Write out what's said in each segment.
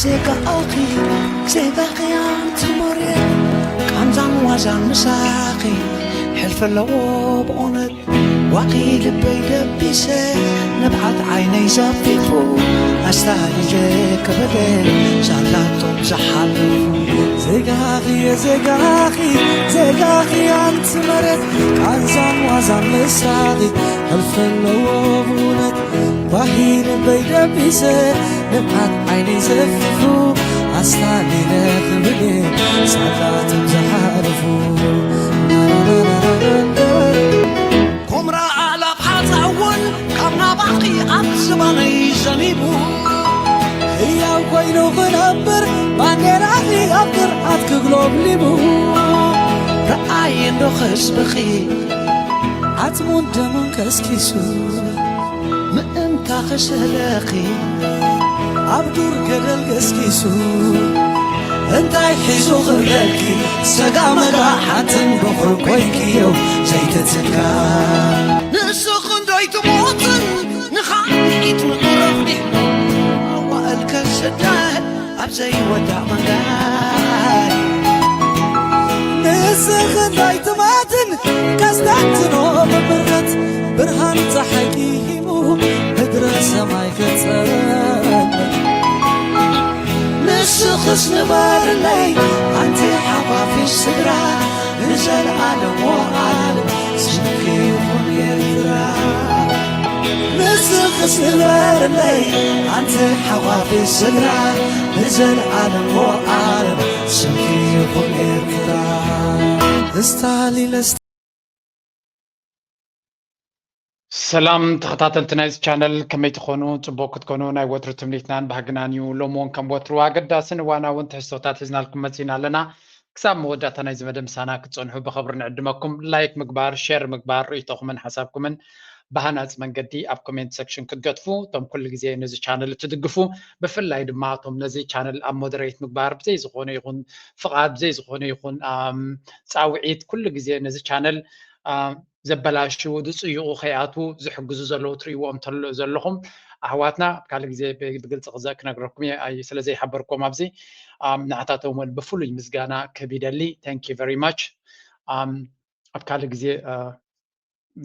ዜጋኺ ዜጋኺ ኣንቲ መሬት ቃንዛን ዋዛን ምሳኺ ሕልፊ ኣለዎ ብእውነት ዋኺ ልበይ ደቢሰ ንብዓት ዓይነይ ዘፊፉ ኣስታሊለ ክብለ ሳላቶም ዝሓልፉ ዜጋኺ ዜጋኺ ዜጋኺ ኣንቲ መሬት ቃንዛን ዋዛን ምሳኺ ሕልፊ ኣለዎ ብእውነት ኳሂ ልበይ ደቢሰ ንብዓት ዓይነይ ዘፊፉ ኣስታሊለ ክብል ሳላቶም ዝሓልፉ ኩምራ ኣእላፍ ሓፃ እውን ካብ ናባኺ ኣብ ዝባነይ ዘኒቡ ህያው ኮይኑ ክነብር ባንዴራኺ ኣብ ግርዓት ክግሎብሊቡ ረኣይ እንዶ ህዝብኺ ዓፅሙን ደሙን ከስኪሱ ምእንታ ክስእለኺ ኣብ ዱር ገደል ገስጊሱ እንታይ ሒዙ ክብለኪ ሰጋ መጋ ሓንትን በኹር ኮይንክዮ ዘይትትካ ንስኺ እንዶ ኣይትሞትን ንኻልኢት ምዕረፍ ዲሕኖ ኣዋእል ከስደድ ኣብ ዘይወዳእ መንገድ ንስኺ እንዳይትማትን ከስተንትኖ ብምረት ብርሃን ፀሓይ ኪሂሙ ምድረ ሰማይ ከፀረን ንስኽስ ንበርለይ ኣንቲ ሓፋፊሽ ስድራ ንዘለኣለም ወኣል ስምኪ ይኹን ኤርትራ ንስኽስ ንበርለይ ኣንቲ ሓፋፊሽ ስድራ ንዘለኣለም ወኣል ስምኪ ይኹን ኤርትራ እስታሊን ሰላም ተኸታተልቲ ናይዚ ቻነል ከመይ ትኾኑ? ፅቡቅ ክትኮኑ ናይ ወትሩ ትምኒትናን ባህግናን እዩ። ሎሚ እውን ከም ወትሩ ኣገዳስን እዋናውን ትሕዝቶታት ሒዝናልኩም መፂና ኣለና። ክሳብ መወዳእታ ናይዚ መደብ ምሳና ክትፀንሑ ብኽብሪ ንዕድመኩም። ላይክ ምግባር፣ ሼር ምግባር፣ ርእይቶኹምን ሓሳብኩምን ብሃናፂ መንገዲ ኣብ ኮሜንት ሴክሽን ክትገጥፉ፣ እቶም ኩሉ ግዜ ነዚ ቻነል እትድግፉ፣ ብፍላይ ድማ እቶም ነዚ ቻነል ኣብ ሞደሬት ምግባር ብዘይ ዝኾነ ይኹን ፍቓድ፣ ብዘይ ዝኾነ ይኹን ፃውዒት ኩሉ ግዜ ነዚ ቻነል ዘበላሽዉ ዝፅይቑ ከይኣትዉ ዝሕግዙ ዘለዉ ትርእይዎም ዘለኹም ኣሕዋትና ኣብ ካልእ ግዜ ብግልፂ ክነግረኩም እየ ስለ ዘይሓበርኩም ኣብዚ ንዓታቶም እውን ብፍሉይ ምስጋና ክህብ ይደሊ thank you very much ኣብ ካልእ ግዜ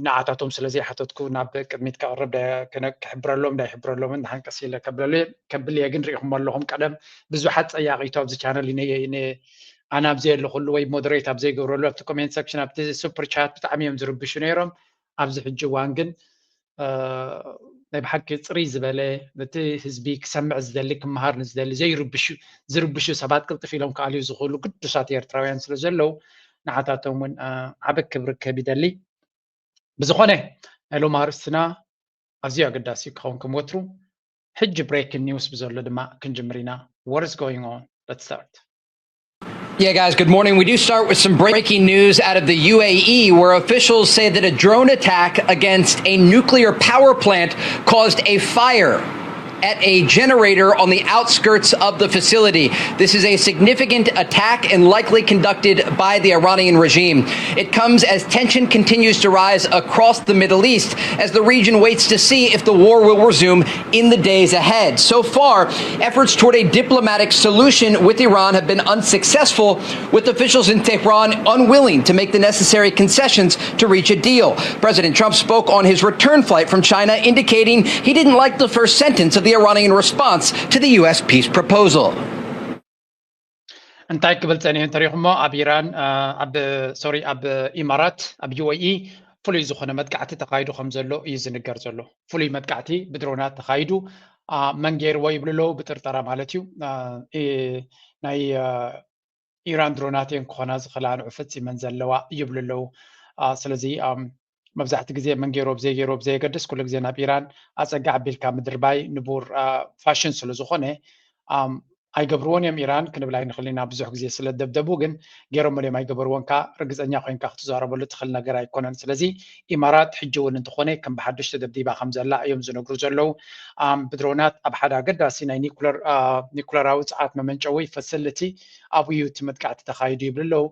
ንዓታቶም ስለ ዘይሓተትኩ ናብ ቅድሚት ከቕርብ ክሕብረሎም እንዳይሕብረሎምን ንሓንቀስ ኢለ ከብል እየ ግን ርኢኹም ኣለኹም ቀደም ብዙሓት ፀያቒቶ ኣብዚ ቻነል ኣነ ኣብ ዘየለኹሉ ወይ ሞደሬት ኣብ ዘይገብረሉ ኣብቲ ኮሜንት ሰክሽን ኣብቲ ሱፐር ቻት ብጣዕሚ እዮም ዝርብሹ ነይሮም። ኣብዚ ሕጂ እዋን ግን ናይ ብሓቂ ፅርይ ዝበለ ነቲ ህዝቢ ክሰምዕ ዝደሊ ክመሃር ንዝደሊ ዘይርብሹ ዝርብሹ ሰባት ቅልጥፍ ኢሎም ክኣልዩ ዝኽእሉ ግዱሳት ኤርትራውያን ስለ ዘለዉ ንዓታቶም እውን ዓቢ ክብሪ ክህብ ይደሊ። ብዝኾነ ናይ ሎም ኣርእስትና ኣዝዩ ኣገዳሲ ክኸውን ከም ወትሩ ሕጂ breaking news ብዘሎ ድማ ክንጅምር ኢና። What is going on? Let's start. Yeah, guys, good morning. We do start with some breaking news out of the U A E, where officials say that a drone attack against a nuclear power plant caused a fire at a generator on the outskirts of the facility. This is a significant attack and likely conducted by the Iranian regime. It comes as tension continues to rise across the Middle East as the region waits to see if the war will resume in the days ahead. So far, efforts toward a diplomatic solution with Iran have been unsuccessful, with officials in Tehran unwilling to make the necessary concessions to reach a deal. President Trump spoke on his return flight from China, indicating he didn't like the first sentence of the Iranian response to the U S peace proposal. እንታይ ክብል ጸኒሑ እንተሪኹሞ ኣብ ኢራን ኣብ ሶሪ ኣብ ኢማራት ኣብ ዩ ኤ ኢ ፍሉይ ዝኾነ መጥቃዕቲ ተኻይዱ ከም ዘሎ እዩ ዝንገር ዘሎ። ፍሉይ መጥቃዕቲ ብድሮናት ተኻይዱ መን ገይርዎ ይብሉ ኣለዉ ብጥርጠራ ማለት እዩ። ናይ ኢራን ድሮናት እየን ክኾና ዝኽእላ ንዑ ፈጺመን ዘለዋ ይብሉ ኣለዉ። ስለዚ መብዛሕቲ ግዜ መን ገይሮ ብዘይ ገይሮ ብዘየገድስ ኩሉ ግዜ ናብ ኢራን ኣጸጋ ኣቢልካ ምድርባይ ንቡር ፋሽን ስለ ዝኾነ ኣይገብርዎን እዮም ኢራን ክንብል ኣይንኽእል ኢና ብዙሕ ግዜ ስለ ደብደቡ ግን ገይሮሞ ድዮም ኣይገበርዎን ከኣ ርግጸኛ ኮይንካ ክትዛረበሉ ትኽእል ነገር ኣይኮነን ስለዚ ኢማራት ሕጂ እውን እንተኾነ ከም ብሓድሽ ተደብዲባ ከም ዘላ እዮም ዝነግሩ ዘለዉ ብድሮናት ኣብ ሓደ ኣገዳሲ ናይ ኒኩለራዊ ጸዓት መመንጨዊ ፈስልቲ ኣብኡ እዩ እቲ መጥቃዕቲ ተኻይዱ ይብሉ ኣለዉ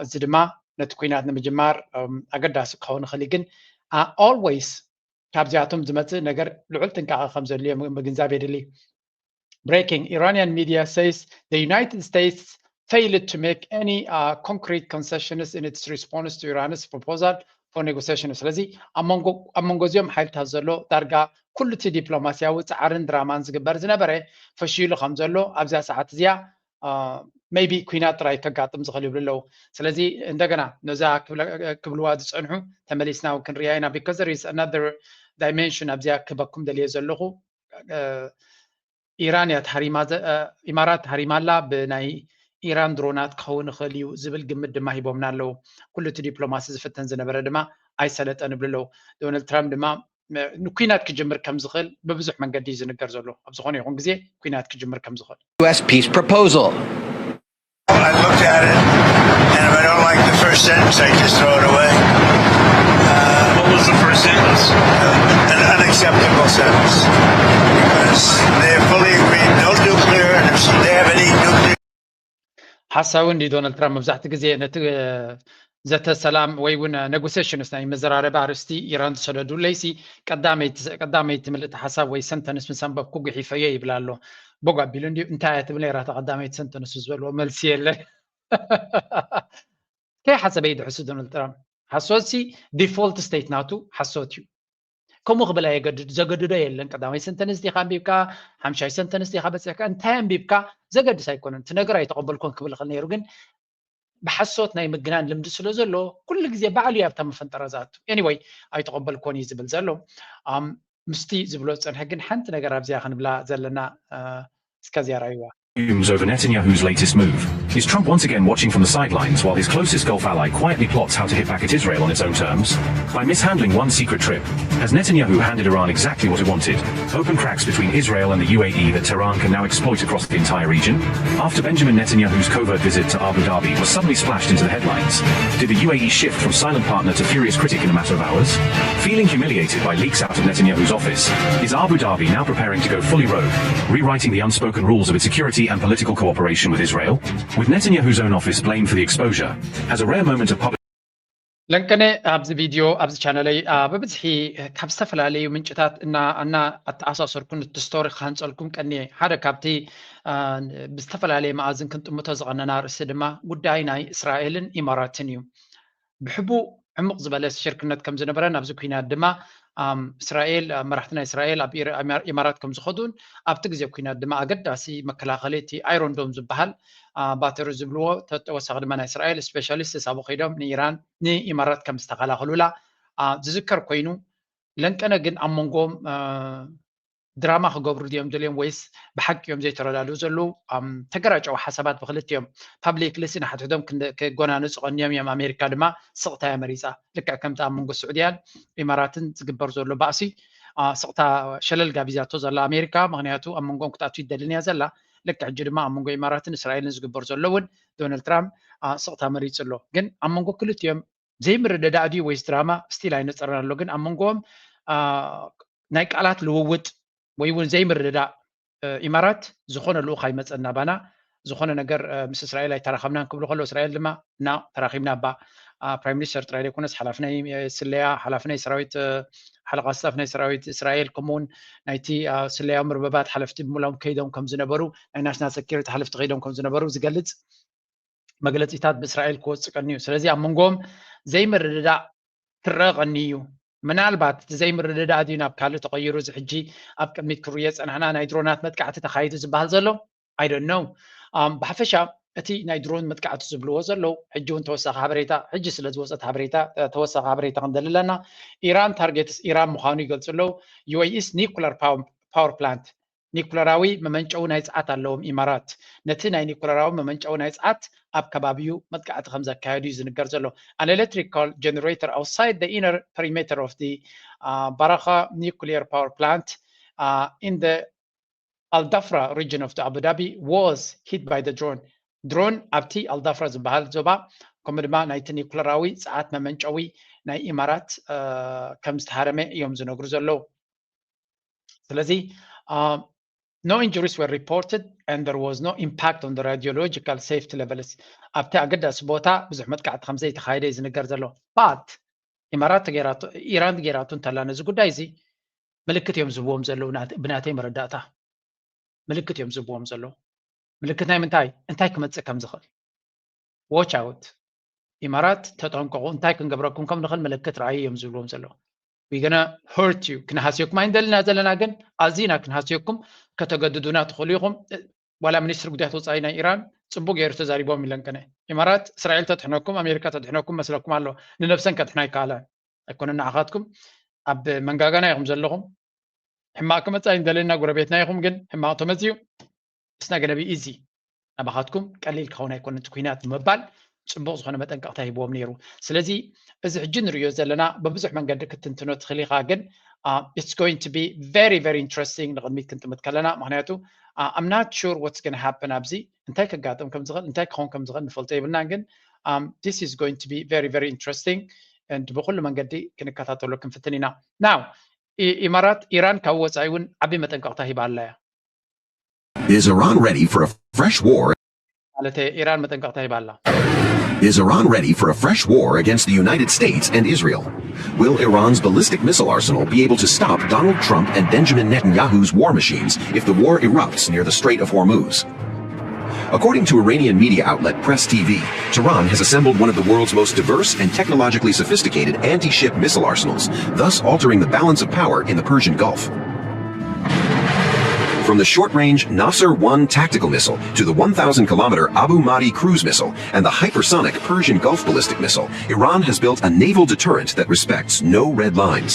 እዚ ድማ ነቲ ኲናት ንምጅማር ኣገዳሲ ክኸውን ይኽእል ግን always ካብዚኣቶም ዝመፅእ ነገር ልዑል ጥንቃቐ ከም ዘድልዮ ምግንዛብ የድሊ። Breaking: Iranian media says the United States failed to make any uh, concrete concessions in its response to Iran's proposal for negotiation. ስለዚ ኣብ መንጎ እዚኦም ሓይልታት ዘሎ ዳርጋ ኩሉ እቲ ዲፕሎማሲያዊ ፃዕርን ድራማን ዝግበር ዝነበረ ፈሺሉ ከም ዘሎ ኣብዚኣ ሰዓት እዚኣ maybe ኩናት ጥራይ ከጋጥም ዝኽእል ይብሉ ኣለዉ። ስለዚ እንደገና ነዛ ክብልዋ ዝፀንሑ ተመሊስና እውን ክንሪኣ ኢና። Because there is another dimension ኣብዚኣ ክበኩም ደልየ ዘለኹ ኢራን እያ ኢማራት ተሃሪማ ኣላ፣ ብናይ ኢራን ድሮናት ክኸውን ይኽእል እዩ ዝብል ግምት ድማ ሂቦምና ኣለዉ። ኩሉ እቲ ዲፕሎማሲ ዝፍተን ዝነበረ ድማ ኣይሰለጠን ይብሉ ኣለዉ። ዶናልድ ትራምፕ ድማ ንኩናት ክጅምር ከም ዝኽእል ብብዙሕ መንገዲ እዩ ዝንገር ዘሎ። ኣብ ዝኾነ ይኹን ግዜ ኩናት ክጅምር ከም ዝኽእል። U S peace proposal. I looked at it, and if I don't like the first sentence, I just throw it away. What was the first sentence? An unacceptable sentence. Because they fully agreed, no nuclear, and if they have any nuclear ሓሳዊ እንዲ ዶናልድ ትራምፕ መብዛሕትኡ ግዜ ነቲ ዘተ ሰላም ወይ እውን negotiations ናይ መዘራረቢ ኣርእስቲ ኢራን ዝሰደዱለይሲ ቀዳመይቲ ምልእቲ ሓሳብ ወይ sentence ምስ ኣንበብኩ ጉሒፈዮ ይብል ኣሎ። ቦግ ኣቢሉ እንድዩ እንታይ እያ ትብል ነይራ እታ ቀዳመይቲ sentence ዝበልዎ መልሲ የለን። ከይሓሰበ ይድሕሱ ዶናልድ ትራምፕ። ሓሶትሲ default state ናቱ ሓሶት እዩ። ከምኡ ክብል ኣየገድድ ዘገድዶ የለን። ቀዳማይ sentence ዲኻ ኣንቢብካ፣ ሓምሻይ sentence ዲኻ በፂሕካ፣ እንታይ ኣንቢብካ ዘገድስ ኣይኮነን። እቲ ነገር ኣይተቐበልኮን ክብል ይኽእል ነይሩ፣ ግን ብሓሶት ናይ ምግናን ልምዲ ስለ ዘሎ ኩሉ ግዜ ባዕሉ እዩ ኣብታ መፈንጠራ ዝኣቱ። Anyway ኣይተቐበልኮን እዩ ዝብል ዘሎ። ምስቲ ዝብሎ ዝፀንሐ ግን ሓንቲ ነገር ኣብዚኣ ክንብላ ዘለና እስከዚኣ ራእይዋ። Fumes over Netanyahu's latest move. Is Trump once again watching from the sidelines while his closest Gulf ally quietly plots how to hit back at Israel on its own terms? By mishandling one secret trip, has Netanyahu handed Iran exactly what it wanted? Open cracks between Israel and the U A E that Tehran can now exploit across the entire region? After Benjamin Netanyahu's covert visit to Abu Dhabi was suddenly splashed into the headlines, did the U A E shift from silent partner to furious critic in a matter of hours? Feeling humiliated by leaks out of Netanyahu's office, is Abu Dhabi now preparing to go fully rogue, rewriting the unspoken rules of its security and political cooperation with Israel? With Netanyahu's own office blamed for the exposure, has a rare moment of public ለንቀነ ኣብዚ ቪድዮ ኣብዚ ቻነለይ ብብዝሒ ካብ ዝተፈላለዩ ምንጭታት እና እና ኣተኣሳሰርኩ ንቲ ስቶሪ ክሃንፀልኩም ቀንየ። ሓደ ካብቲ ብዝተፈላለየ መኣዝን ክንጥምቶ ዝቐነና ርእሲ ድማ ጉዳይ ናይ እስራኤልን ኢማራትን እዩ። ብሕቡእ ዕሙቕ ዝበለ ሽርክነት ከም ዝነበረ ናብዚ ኩናት ድማ እስራኤል መራሕቲ ናይ እስራኤል ኣብ ኢማራት ከም ዝኸዱን ኣብቲ ግዜ ኩናት ድማ ኣገዳሲ መከላኸሊ እቲ ኣይሮን ዶም ዝበሃል ባተሪ ዝብልዎ ተወሳኺ ድማ ናይ እስራኤል ስፔሻሊስት ሳቡ ከይዶም ንኢራን ንኢማራት ከም ዝተኸላኸሉላ ዝዝከር ኮይኑ ለንቀነ ግን ኣብ መንጎም ድራማ ክገብሩ ድዮም ደልዮም ወይስ ብሓቂ እዮም ዘይተረዳድኡ ዘለዉ? ተገራጨዊ ሓሳባት ብክልቲኦም ፓብሊክሊ ሲ ንሓድሕዶም ክጎናነፁ ቀንዮም እዮም። ኣሜሪካ ድማ ስቕታ እያ መሪፃ። ልክዕ ከምቲ ኣብ መንጎ ስዑድያን ኢማራትን ዝግበር ዘሎ ባእሲ ስቕታ ሸለል ጋቢዛቶ ዘላ ኣሜሪካ፣ ምክንያቱ ኣብ መንጎኦም ክትኣቱ ይደልን እያ ዘላ። ልክዕ ሕጂ ድማ ኣብ መንጎ ኢማራትን እስራኤልን ዝግበር ዘሎ እውን ዶናልድ ትራምፕ ስቕታ መሪፁ ኣሎ። ግን ኣብ መንጎ ክልቲኦም ዘይምርድዳእ ድዩ ወይስ ድራማ ስቲል ኣይነፀረን ኣሎ። ግን ኣብ መንጎኦም ናይ ቃላት ልውውጥ ወይ እውን ዘይምርድዳእ ኢማራት ዝኾነ ልኡኽ ኣይመፀን ናባና፣ ዝኾነ ነገር ምስ እስራኤል ኣይተራኸብናን ክብሉ ከለዉ እስራኤል ድማ እና ተራኺብና እባ ፕራይም ሚኒስተር ጥራይ ዘይኮነስ ሓላፊ ናይ ስለያ ሓላፊ ናይ ሰራዊት ሓለቓ ስታፍ ናይ ሰራዊት እስራኤል ከምኡውን ናይቲ ስለያዊ መርበባት ሓለፍቲ ብምሎም ከይዶም ከም ዝነበሩ ናይ ናሽናል ሰኪሪቲ ሓለፍቲ ከይዶም ከም ዝነበሩ ዝገልፅ መግለፂታት ብእስራኤል ክወፅእ ቀንዩ። ስለዚ ኣብ መንጎኦም ዘይምርድዳእ ክረአ ቀንዩ እዩ። ምናልባት እቲ ዘይምርድዳእ ድዩ ናብ ካልእ ተቐይሩ እዚ ሕጂ ኣብ ቅድሚት ክርዮ ዝፀናሕና ናይ ድሮናት መጥቃዕቲ ተኻይዱ ዝበሃል ዘሎ? I don't know። ብሓፈሻ እቲ ናይ ድሮን መጥቃዕቲ ዝብልዎ ዘለዉ ሕጂ እውን ተወሳኺ ሓበሬታ ሕጂ ስለ ዝወፀት ሓበሬታ ተወሳኺ ሓበሬታ ክንደሊ ኣለና። ኢራን ታርጌትስ ኢራን ምዃኑ ይገልፁ ኣለዉ። ዩ ኤ ኢስ ኒኩለር ፓወር ፕላንት ኒኩለራዊ መመንጨዊ ናይ ጸዓት ኣለዎም ኢማራት። ነቲ ናይ ኒኩለራዊ መመንጨዊ ናይ ጸዓት ኣብ ከባቢኡ መጥቃዕቲ ከም ዘካየዱ እዩ ዝንገር ዘሎ። An electrical generator outside the inner perimeter of the uh, Barakha nuclear power plant uh, in the Al Dafra region of the Abu Dhabi was hit by the drone. ድሮን ኣብቲ ኣልዳፍራ ዝበሃል ዞባ ከምኡ ድማ ናይቲ ኒኩለራዊ ጸዓት መመንጨዊ ናይ ኢማራት ከም ዝተሃረመ እዮም ዝነግሩ ዘለዉ። ስለዚ no injuries were reported and there was no impact on the radiological safety levels። ኣብቲ ኣገዳሲ ቦታ ብዙሕ መጥቃዕቲ ከም ዘይተኻየደ እዩ ዝንገር ዘሎ። But ኢማራት ኢራን ገይራቱ እንተላ ነዚ ጉዳይ እዚ ምልክት እዮም ዝህብዎም ዘለዉ ብናተይ መረዳእታ። ምልክት እዮም ዝህብዎም ዘለዉ። ምልክት ናይ ምንታይ? እንታይ ክመፅእ ከም ዝኽእል። Watch out። ኢማራት ተጠንቀቑ፣ እንታይ ክንገብረኩም ከም ንኽእል ምልክት ረኣዩ እዮም ዝብልዎም ዘለዉ። We gonna hurt you። ክንሃስየኩም ኣይንደልና ዘለና፣ ግን ኣዚና ክንሃስየኩም። ከተገድዱና ትኽእሉ ኢኹም። ዋላ ሚኒስትሪ ጉዳያት ወፃኢ ናይ ኢራን ፅቡቅ ገይሩ ተዛሪቦም ኢለን ቀነ። ኢማራት እስራኤል ተድሕነኩም፣ ኣሜሪካ ተድሕነኩም መስለኩም ኣሎ። ንነብሰን ከድሕና ይከኣላ ኣይኮነን። ንዓኻትኩም ኣብ መንጋጋና ኢኹም ዘለኹም። ሕማቅ ክመፅእ ኣይንደለና፣ ጎረቤትና ኢኹም። ግን ሕማቅ ተመፅዩ it's not gonna be easy። ናባኻትኩም ቀሊል ክኸውን ኣይኮነን እቲ ኩናት ብምባል ፅቡቅ ዝኾነ መጠንቀቅታ ሂብዎም ነይሩ። ስለዚ እዚ ሕጂ ንርእዮ ዘለና ብብዙሕ መንገዲ ክትንትኖ ትኽእል ኢኻ፣ ግን it's going to be very very interesting ንቕድሚት ክንጥምት ከለና። ምክንያቱ I'm not sure what's gonna happen ኣብዚ እንታይ ከጋጥም ከም ዝኽእል እንታይ ክኸውን ከም ዝኽእል ንፈልጦ የብልናን፣ ግን this is going to be very very interesting and ብኩሉ መንገዲ ክንከታተሎ ክንፍትን ኢና። Now ኢማራት ኢራን ካብ ወፃኢ እውን ዓቢ መጠንቀቅታ ሂባ ኣላ እያ። Is Iran ready for a fresh war? ማለት ኢራን መጠንቀቅታ ሂባ ኣላ። Is Iran ready for a fresh war against the United States and Israel? Will Iran's ballistic missile arsenal be able to stop Donald Trump and Benjamin Netanyahu's war machines if the war erupts near the Strait of Hormuz? According to Iranian media outlet Press T V, Tehran has assembled one of the world's most diverse and technologically sophisticated anti ship missile arsenals, thus altering the balance of power in the Persian Gulf. From the short range Nasr one tactical missile to the one thousand kilometer Abu Mahdi cruise missile and the hypersonic Persian Gulf ballistic missile, Iran has built a naval deterrent that respects no red lines.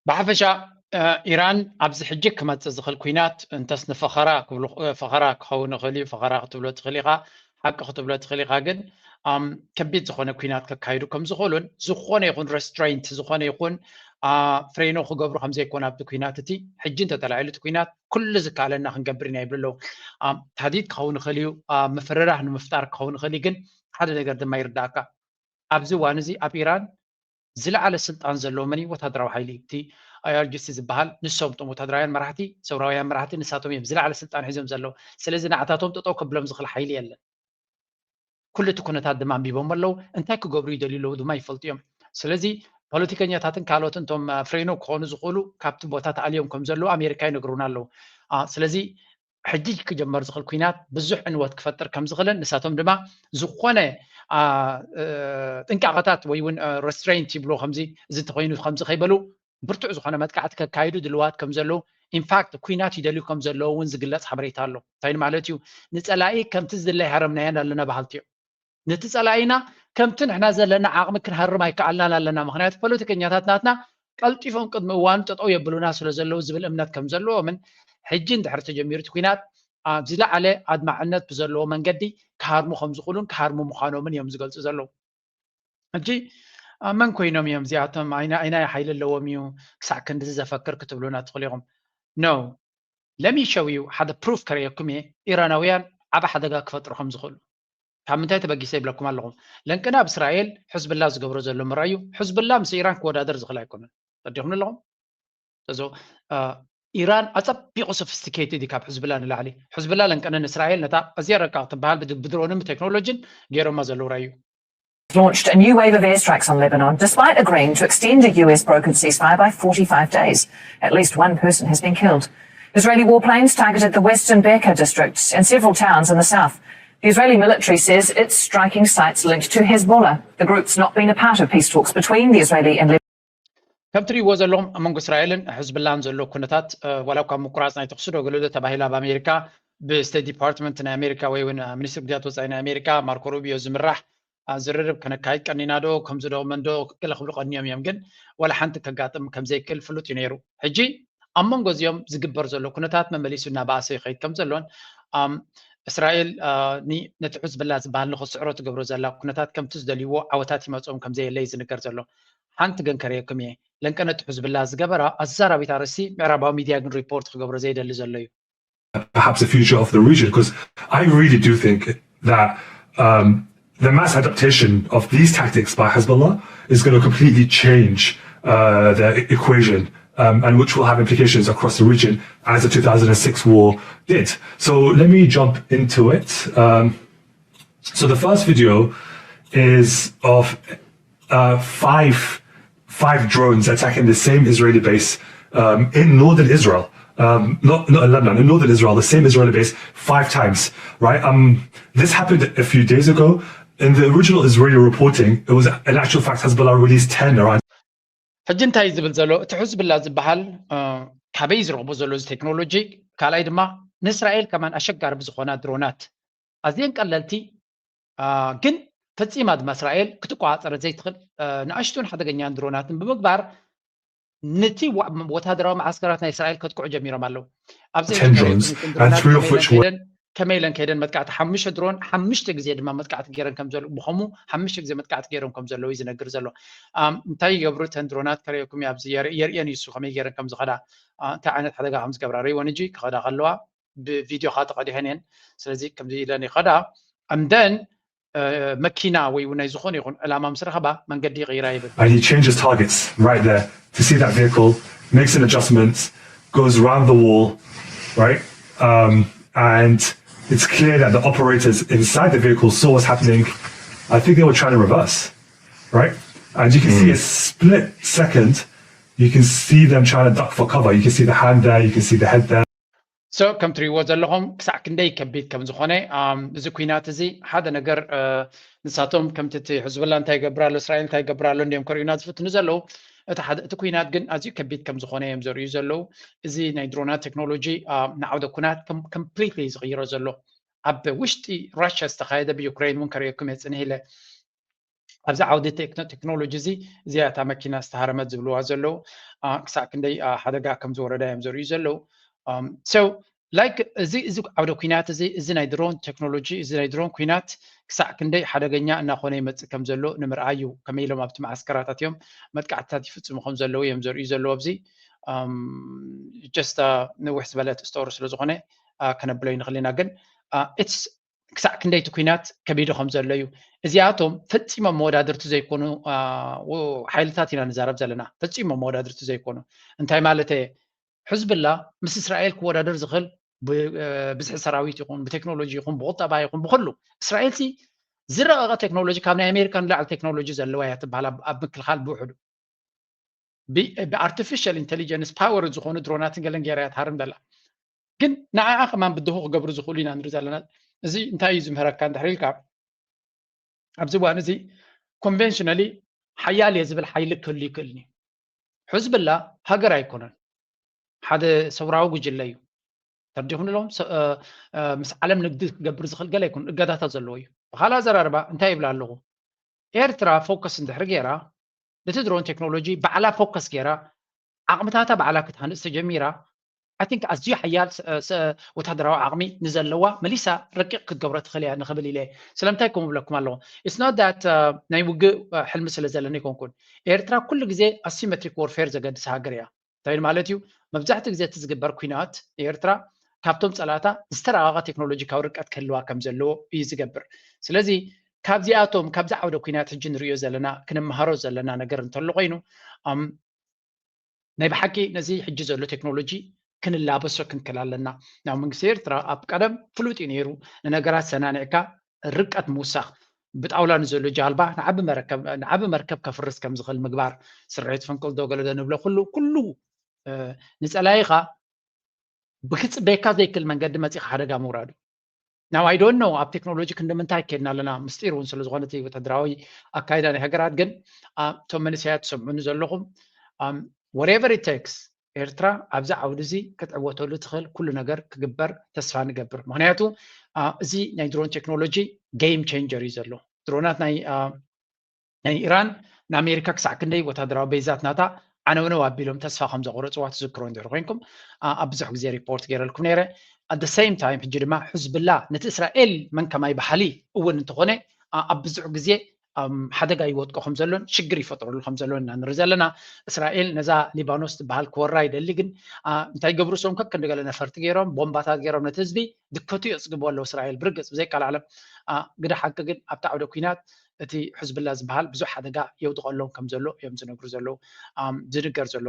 ብሓፈሻ ኢራን ኣብዚ ሕጂ ክመፅእ ዝኽእል ኩናት እንተስ ንፈኸራ ክብሉ ፈኸራ ክኸውን ይኽእል እዩ። ፈኸራ ክትብሎ ትኽእል ኢኻ፣ ሓቂ ክትብሎ ትኽእል ኢኻ። ግን ከቢድ ዝኾነ ኩናት ከካይዱ ከም ዝኽእሉን ዝኾነ ይኹን restraint ዝኾነ ይኹን ፍሬኖ ክገብሩ ከም ዘይኮነ ኣብቲ ኩናት እቲ ሕጂ እንተተላዒሉ እቲ ኩናት ኩሉ ዝከኣለና ክንገብር ኢና ይብሉ ኣለዉ። ታህዲድ ክኸውን ይኽእል እዩ፣ ምፍርራህ ንምፍጣር ክኸውን ይኽእል እዩ። ግን ሓደ ነገር ድማ ይርዳእካ፣ ኣብዚ እዋን እዚ ኣብ ኢራን ዝለዓለ ስልጣን ዘለዎ መን እዩ? ወታደራዊ ሓይሊ እዩ። እቲ I R G C ዝበሃል ንሶም እቶም ወታደራውያን መራሕቲ፣ ሰውራውያን መራሕቲ ንሳቶም እዮም ዝለዓለ ስልጣን ሒዞም ዘለዉ። ስለዚ ንዓታቶም ጠጠው ከብሎም ዝኽእል ሓይሊ የለን። ኩሉ እቲ ኩነታት ድማ ኣንቢቦም ኣለዉ። እንታይ ክገብሩ ይደልዩ ኣለዉ ድማ ይፈልጡ እዮም። ስለዚ ፖለቲከኛታትን ካልኦትን እቶም ፍሬኖ ክኾኑ ዝኽእሉ ካብቲ ቦታ ተኣልዮም ከም ዘለዉ ኣሜሪካ ይነግሩና ኣለዉ። ስለዚ ሕጂ ክጀመር ዝኽእል ኩናት ብዙሕ ዕንወት ክፈጥር ከም ዝኽእልን ንሳቶም ድማ ዝኾነ ጥንቃቐታት ወይ እውን restraint ይብልዎ ከምዚ እዚ እንተኾይኑ ከምዚ ከይበሉ ብርቱዕ ዝኾነ መጥቃዕቲ ከካይዱ ድልዋት ከም ዘለዉ፣ in fact ኩናት ይደልዩ ከም ዘለዉ እውን ዝግለፅ ሓበሬታ ኣሎ። እንታይ ማለት እዩ? ንፀላኢ ከምቲ ዝድለ ኣይሃረምናዮን ኣለና በሃልቲ እዮም። ነቲ ፀላኢና ከምቲ ንሕና ዘለና ዓቕሚ ክንሃርም ኣይከኣልናን ኣለና። ምክንያቱ ፖለቲከኛታት ናትና ቀልጢፎም ቅድሚ እዋኑ ጠጠው የብሉና ስለ ዘለዉ ዝብል እምነት ከም ዘለዎምን ሕጂ እንድሕር ተጀሚሩ እቲ ኩናት ኣብ ዝለዓለ ኣድማዕነት ብዘለዎ መንገዲ ክሃርሙ ከም ዝኽእሉን ክሃርሙ ምዃኖምን እዮም ዝገልፁ ዘለዉ። ሕጂ መን ኮይኖም እዮም እዚኣቶም? ኣይናይ ሓይሊ ኣለዎም እዩ ክሳዕ ክንድዚ ዘፈክር ክትብሉና ትኽእሉ ኢኹም። No, let me show you ሓደ proof ከርእየኩም እየ። ኢራናውያን ዓቢ ሓደጋ ክፈጥሩ ከም ዝኽእሉ ካብ ምንታይ ተበጊሰ ይብለኩም ኣለኹ። ለንቅነ ኣብ እስራኤል ሕዝብላ ዝገብሮ ዘሎ ምርኣዩ። ሕዝብላ ምስ ኢራን ክወዳደር ዝኽእል ኣይኮነን። ተረዲኹም ኣለኹም? እዞ ኢራን ኣጸቢቑ sophisticated እዩ ካብ ሕዝብላ ንላዕሊ። ሕዝብላ ለንቅነ ንእስራኤል ነታ ኣዝያ ረቃቕ ትበሃል ብድሮንን ብቴክኖሎጂን ገይሮማ ዘለዉ ራዩ። Launched a new wave of airstrikes on Lebanon despite agreeing to extend a U S brokered ceasefire by forty-five days. At least one person has been killed. Israeli warplanes targeted the western Bekaa district and several towns in the south. The Israeli military says it's striking sites linked to Hezbollah. The group's not been a part of peace talks between the Israeli and Lebanese. ከም ትሪእዎ ዘለኹም ኣብ መንጎ እስራኤልን ሕዝብላን ዘሎ ኩነታት ዋላ እኳ ምቁራፅ ናይ ተኽሲ ዶ ገለ ዶ ተባሂሉ ኣብ ኣሜሪካ ብስቴት ዲፓርትመንት ናይ ኣሜሪካ ወይ እውን ሚኒስትሪ ጉዳያት ወፃኢ ናይ ኣሜሪካ ማርኮ ሩቢዮ ዝምራሕ ዝርርብ ከነካይድ ቀኒና ዶ ከምዚ ዶ መን ዶ ገለ ክብሉ ቀኒዮም እዮም። ግን ዋላ ሓንቲ ከጋጥም ከም ዘይክእል ፍሉጥ እዩ ነይሩ። ሕጂ ኣብ መንጎ እዚኦም ዝግበር ዘሎ ኩነታት መመሊሱ እናበኣሰ ይኸይድ ከም ዘሎን እስራኤል ነቲ ሕዝብላ ዝበሃል ንኽስዕሮ ትገብሮ ዘላ ኩነታት ከምቲ ዝደልይዎ ዓወታት ይመፅኦም ከም ዘየለ እዩ ዝንገር ዘሎ። ሓንቲ ግን ከርእየኩም እየ። ለንቀ ነቲ ሕዝብላ ዝገበራ ኣዘራራቢት ኣርእስቲ ምዕራባዊ ሚድያ ግን ሪፖርት ክገብሮ ዘይደሊ ዘሎ እዩ። Perhaps the future of the region, because I really do think that um, the mass adaptation of these tactics by Hezbollah is going to completely change uh, the equation, um, and which will have implications across the region as the two thousand six war did. So let me jump into it. Um, so the first video is of uh, five five drones attacking the same Israeli base um, in northern Israel. um, not, not in Lebanon, in northern Israel, the same Israeli base, five times, right? Um, this happened a few days ago. In the original Israeli reporting, it was, in actual fact, Hezbollah released ten around. ሕጂ እንታይ እዩ ዝብል ዘሎ? እቲ ሕዝብላ ዝበሃል ካበይ ዝረኽቦ ዘሎ እዚ ቴክኖሎጂ፣ ካልኣይ ድማ ንእስራኤል ከማን ኣሸጋሪ ብዝኾና ድሮናት፣ ኣዝየን ቀለልቲ ግን ፈጺማ ድማ እስራኤል ክትቆጻጸረ ዘይትኽእል ንኣሽቱን ሓደገኛን ድሮናትን ብምግባር፣ ነቲ ወታደራዊ መዓስከራት ናይ እስራኤል ከጥቅዑ ጀሚሮም ኣለዉ። ኣብዚ ከመይ ኢለን ከይደን መጥቃዕቲ፣ ሓሙሽተ ድሮን ሓሙሽተ ግዜ ድማ መጥቃዕቲ ገይረን ከም ዘለዉ፣ ብኸምኡ ሓሙሽተ ግዜ መጥቃዕቲ ገይሮም ከም ዘለዉ እዩ ዝነግር ዘሎ። እንታይ ይገብሩ እተን ድሮናት ከርእየኩም እዩ። ኣብዚ የርእየን እዩ እሱ ከመይ ገይረን ከም ዝኸዳ፣ እንታይ ዓይነት ሓደጋ ከም ዝገብራ ርእይወን እንጂ ክኸዳ ከለዋ ብቪድዮ ከዓ ተቐዲሐን እየን። ስለዚ ከምዚ ኢለን ይኸዳ። And then መኪና ወይ እውን ናይ ዝኾነ ይኹን ዕላማ ምስ ረኸባ መንገዲ ይቕይራ ይብል። And he changes targets right there to see that vehicle, makes an adjustment, goes round the wall, right? Um, and it's clear that the operators inside the vehicle saw what's happening. I think they were trying to reverse, right? And you can see a split second, you can see them trying to duck for cover. You can see the hand there, you can see the head there. So ከም ትሪእዎ ዘለኹም ክሳዕ ክንደይ ከቢድ ከም ዝኾነ እዚ ኩናት እዚ ሓደ ነገር ንሳቶም ከምቲ እቲ ሕዝብላ እንታይ ይገብር ኣሎ እስራኤል እንታይ ይገብር ኣሎ እንዲዮም ከርእዩና ዝፍትኑ ዘለዉ። እቲ ሓደ እቲ ኩናት ግን ኣዝዩ ከቢድ ከም ዝኾነ እዮም ዘርእዩ ዘለዉ። እዚ ናይ ድሮናት ቴክኖሎጂ ንዓውደ ኩናት completely ዝቕይሮ ዘሎ ኣብ ውሽጢ ራሽያ ዝተኻየደ ብዩክሬን እውን ከርእየኩም እየ ጽንሕ ኢለ ኣብዚ ዓውዲ ቴክኖሎጂ እዚ እዚኣ እታ መኪና ዝተሃረመት ዝብልዋ ዘለዉ ክሳዕ ክንደይ ሓደጋ ከም ዝወረዳ እዮም ዘርእዩ ዘለዉ። So like እዚ እዚ ዓውደ ኩናት እዚ እዚ ናይ ድሮን ቴክኖሎጂ እዚ ናይ ድሮን ኩናት ክሳዕ ክንደይ ሓደገኛ እናኾነ ይመፅእ ከም ዘሎ ንምርኣይ እዩ። ከመይ ኢሎም ኣብቲ መዓስከራት ኣትዮም መጥቃዕትታት ይፍፅሙ ከም ዘለዉ እዮም ዘርእዩ ዘለዉ። ኣብዚ just ነዊሕ ዝበለት ስቶሪ ስለ ዝኾነ ከነብሎ ይንኽእል ኢና። ግን it's ክሳዕ ክንደይ እቲ ኩናት ከቢዱ ከም ዘሎ እዩ። እዚኣቶም ፈፂሞም መወዳድርቲ ዘይኮኑ ሓይልታት ኢና ንዛረብ ዘለና። ፈፂሞም መወዳድርቲ ዘይኮኑ እንታይ ማለት ሕዝብላ ምስ እስራኤል ክወዳደር ዝኽእል ብዝሒ ሰራዊት ይኹን ብቴክኖሎጂ ይኹን ብቁጠባ ይኹን ብኩሉ እስራኤል ሲ ዝረቐቐ ቴክኖሎጂ ካብ ናይ ኣሜሪካ ንላዕሊ ቴክኖሎጂ ዘለዋ እያ ትበሃል ኣብ ምክልኻል ብውሕዱ ብኣርቲፊሻል ኢንቴሊጀንስ ፓወር ዝኾኑ ድሮናትን ገለን ገይራ እያ ትሃርም ዘላ። ግን ንዓኣ ከማን ብድሆ ክገብሩ ዝኽእሉ ኢና ንርኢ ዘለና። እዚ እንታይ እዩ ዝምህረካ እንድሕር ኢልካ ኣብዚ እዋን እዚ ኮንቨንሽነሊ ሓያል እየ ዝብል ሓይሊ ክህሉ ይክእልን እዩ። ሕዝብላ ሃገር ኣይኮነን፣ ሓደ ሰውራዊ ጉጅለ እዩ። ተርዲኹም ኣለዎም ምስ ዓለም ንግዲ ክገብር ዝኽእል ገለ ይኩን እገዳታት ዘለዎ እዩ። ብካልእ ኣዘራርባ እንታይ ይብል ኣለኹ ኤርትራ ፎከስ እንድሕር ገይራ ነቲ ድሮን ቴክኖሎጂ ባዕላ ፎከስ ገይራ ዓቕምታታ ባዕላ ክትሃንፅ ተጀሚራ I think ኣዝዩ ሓያል ወታደራዊ ዓቕሚ ንዘለዋ መሊሳ ረቂቕ ክትገብሮ ትኽእል እያ ንኽብል ኢለ ስለምንታይ ከምኡ ብለኩም ኣለኹ it's not that ናይ ውግእ ሕልሚ ስለ ዘለኒ ኣይኮንኩን ኤርትራ ኩሉ ግዜ ኣሲሜትሪክ ወርፌር ዘገድስ ሃገር እያ እንታይ ማለት እዩ መብዛሕትኡ ግዜ እቲ ዝግበር ኩናት ኤርትራ ካብቶም ፀላእታ ዝተረቐቐ ቴክኖሎጂካዊ ርቀት ክህልዋ ከም ዘለዎ እዩ ዝገብር ስለዚ ካብዚኣቶም ካብዚ ዓውደ ኩናት ሕጂ ንሪኦ ዘለና ክንመሃሮ ዘለና ነገር እንተሎ ኮይኑ ናይ ብሓቂ ነዚ ሕጂ ዘሎ ቴክኖሎጂ ክንላበሶ ክንክእል ኣለና ናብ መንግስቲ ኤርትራ ኣብ ቀደም ፍሉጥ እዩ ነይሩ ንነገራት ሰናኒዕካ ርቀት ምውሳኽ ብጣውላ ንዘሎ ጃልባ ንዓቢ መርከብ ከፍርስ ከም ዝኽእል ምግባር ስርሒት ፍንቅል ዶ ገለዶ ንብሎ ኩሉ ኩሉ ንፀላይኻ ብክፅበየካ ዘይክእል መንገዲ መፂኻ ሓደጋ ምውራዱ Now I don't know ኣብ ቴክኖሎጂ ክንዲ ምንታይ ከድና ኣለና ምስጢር እውን ስለ ዝኾነ እቲ ወታደራዊ ኣካይዳ ናይ ሃገራት ግን እቶም መንእሰያት ትሰምዑኒ ዘለኹም whatever it takes ኤርትራ ኣብዚ ዓውዲ እዚ ክትዕወተሉ ትኽእል ኩሉ ነገር ክግበር ተስፋ ንገብር ምክንያቱ እዚ ናይ ድሮን ቴክኖሎጂ game changer እዩ ዘሎ ድሮናት ናይ ናይ ኢራን ንኣሜሪካ ክሳዕ ክንደይ ወታደራዊ ቤዛት ናታ ዓነውነው ኣቢሎም ተስፋ ከም ዘቆረፅዋ ትዝክሮ እንድሕር ኮይንኩም ኣብ ብዙሕ ግዜ ሪፖርት ገይረልኩም ነይረ at the same time ሕጂ ድማ ሕዝብላ ነቲ እስራኤል መን ከማይ በሓሊ እውን እንተኾነ ኣብ ብዙሕ ግዜ ሓደጋ ይወጥቆ ከም ዘሎን ሽግር ይፈጥረሉ ከም ዘሎን ኢና ንርኢ ዘለና እስራኤል ነዛ ሊባኖስ ትበሃል ክወራ ይደሊ ግን እንታይ ገብሩ ሰም ከክንዲ ገለ ነፈርቲ ገይሮም ቦምባታት ገይሮም ነቲ ህዝቢ ድከቱ የፅግቦ ኣለዉ እስራኤል ብርግፅ ብዘይቃል ዓለም ግደ ሓቂ ግን ኣብቲ ዓውደ ኩናት እቲ ሕዝብላ ዝበሃል ብዙሕ ሓደጋ የውድቐሎም ከም ዘሎ እዮም ዝነግሩ ዘለዉ ዝንገር ዘሎ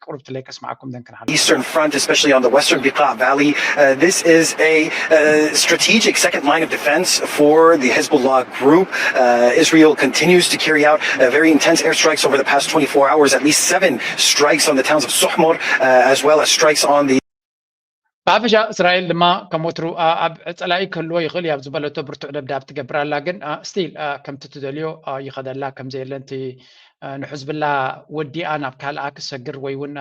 ቁርብ ትለይ ከስማዓኩም ደንክንሓል Eastern Front, especially on the western Beqaa Valley. Uh, this is a uh, strategic second line of defense for the Hezbollah group. Uh, Israel continues to carry out uh, very intense airstrikes over the past twenty-four hours, at least seven strikes on the towns of Suhmor, uh, as well as strikes on the ብሓፈሻ እስራኤል ድማ ከም ወትሩ ኣብ ጸላኢ ክህልዎ ይኽእል እዩ ኣብ ዝበለቶ ብርቱዕ ደብዳብ ትገብር ኣላ። ግን ስቲል ከምቲ ትደልዮ ይኸደላ ከም ዘየለን፣ እቲ ንሕዝብላ ወዲኣ ናብ ካልኣ ክሰግር ወይ እውን